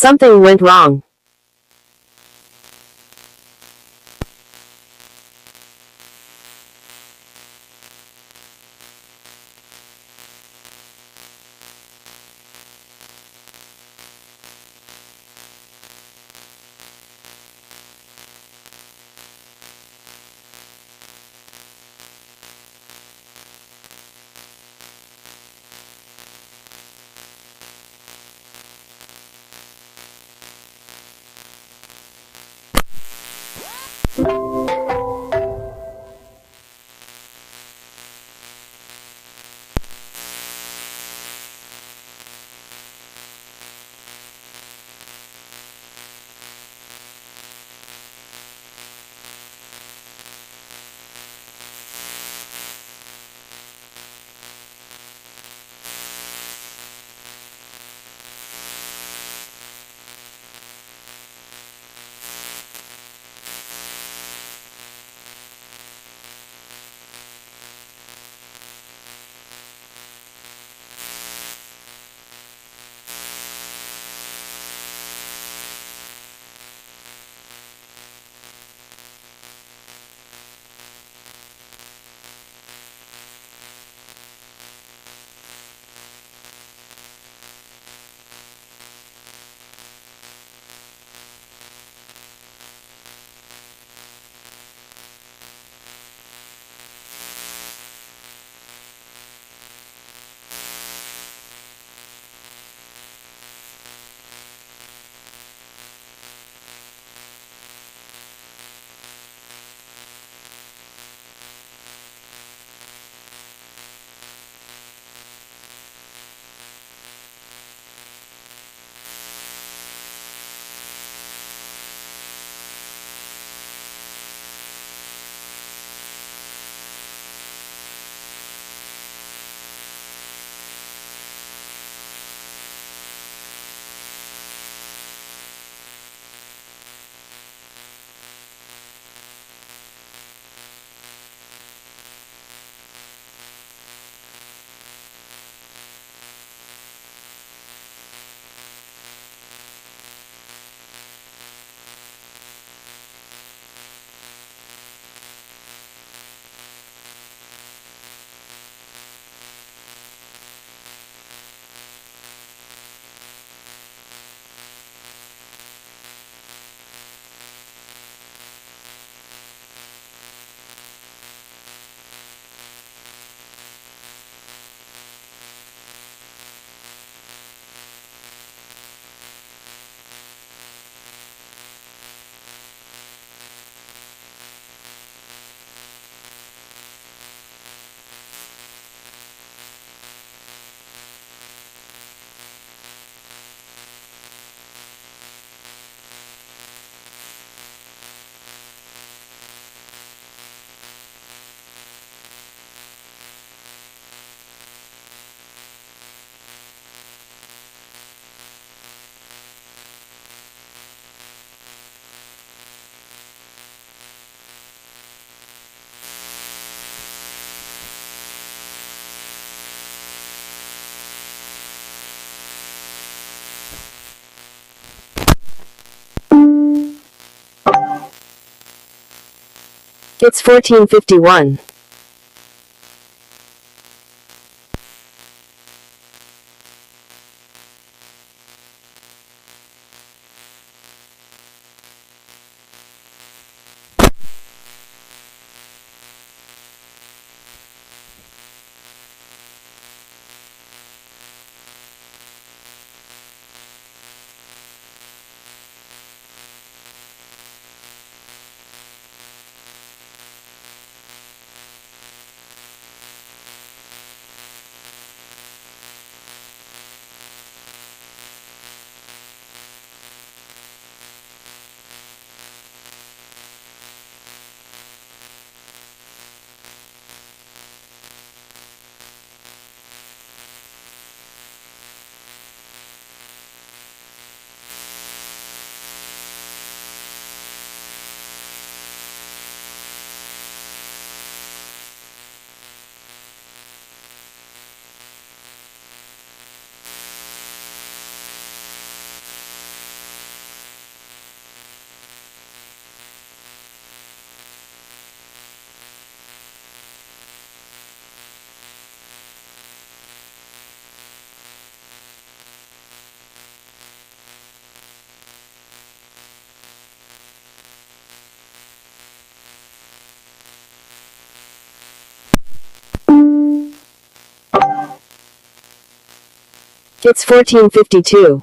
T: Something went wrong. It's 1451. It's 1452.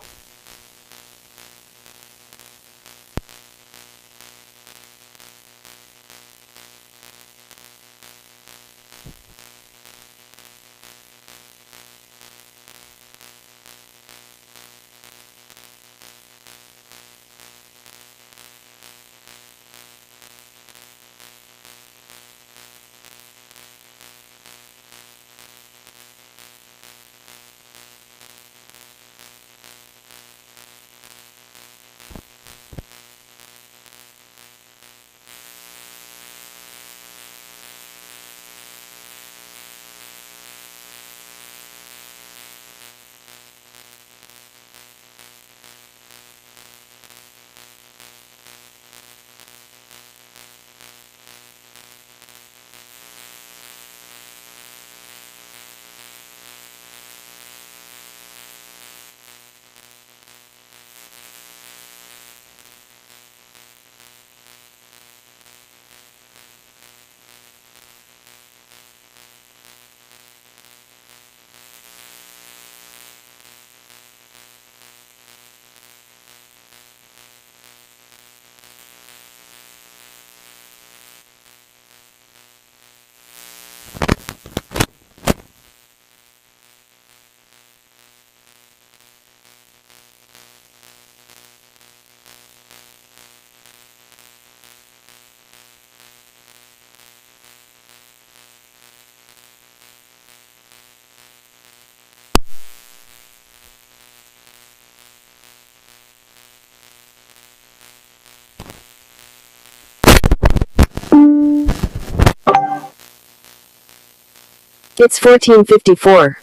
T: It's 1454.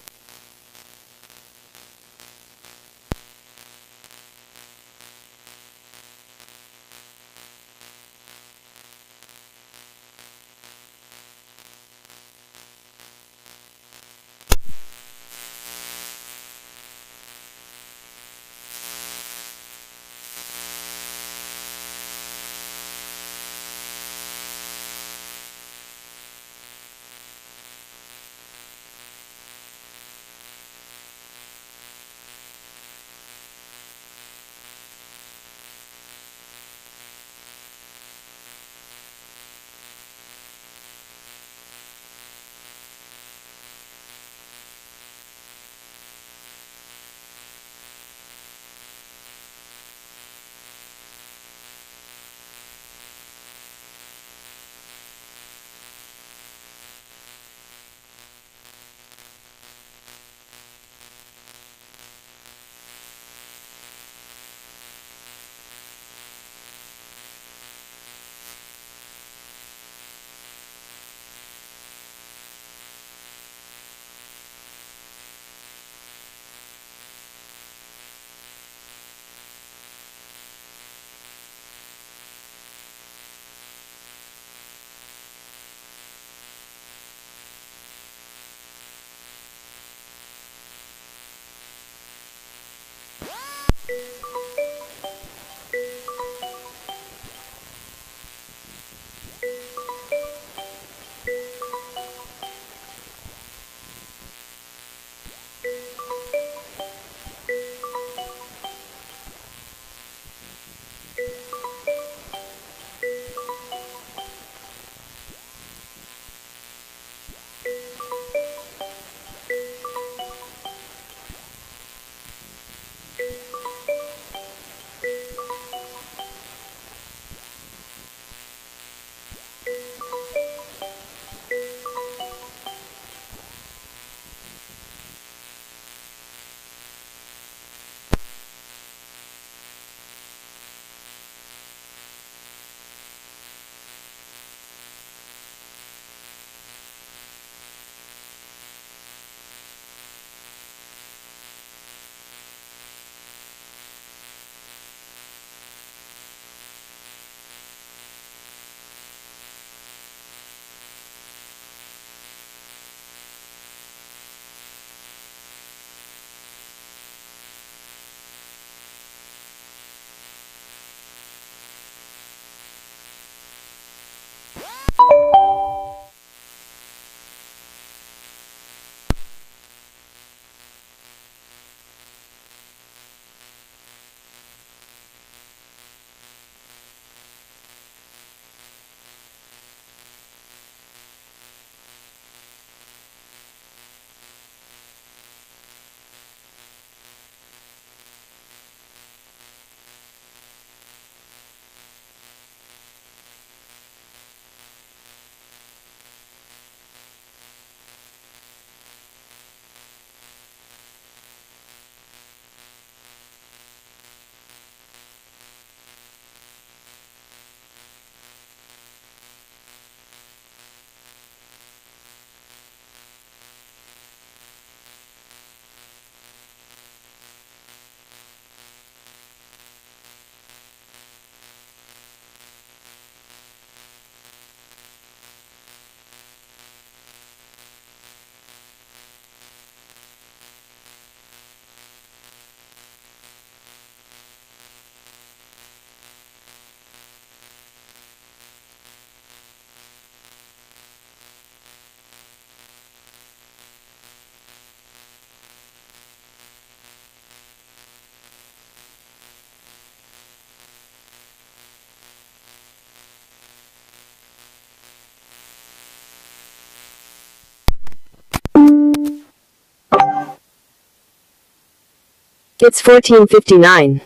T: It's 1459.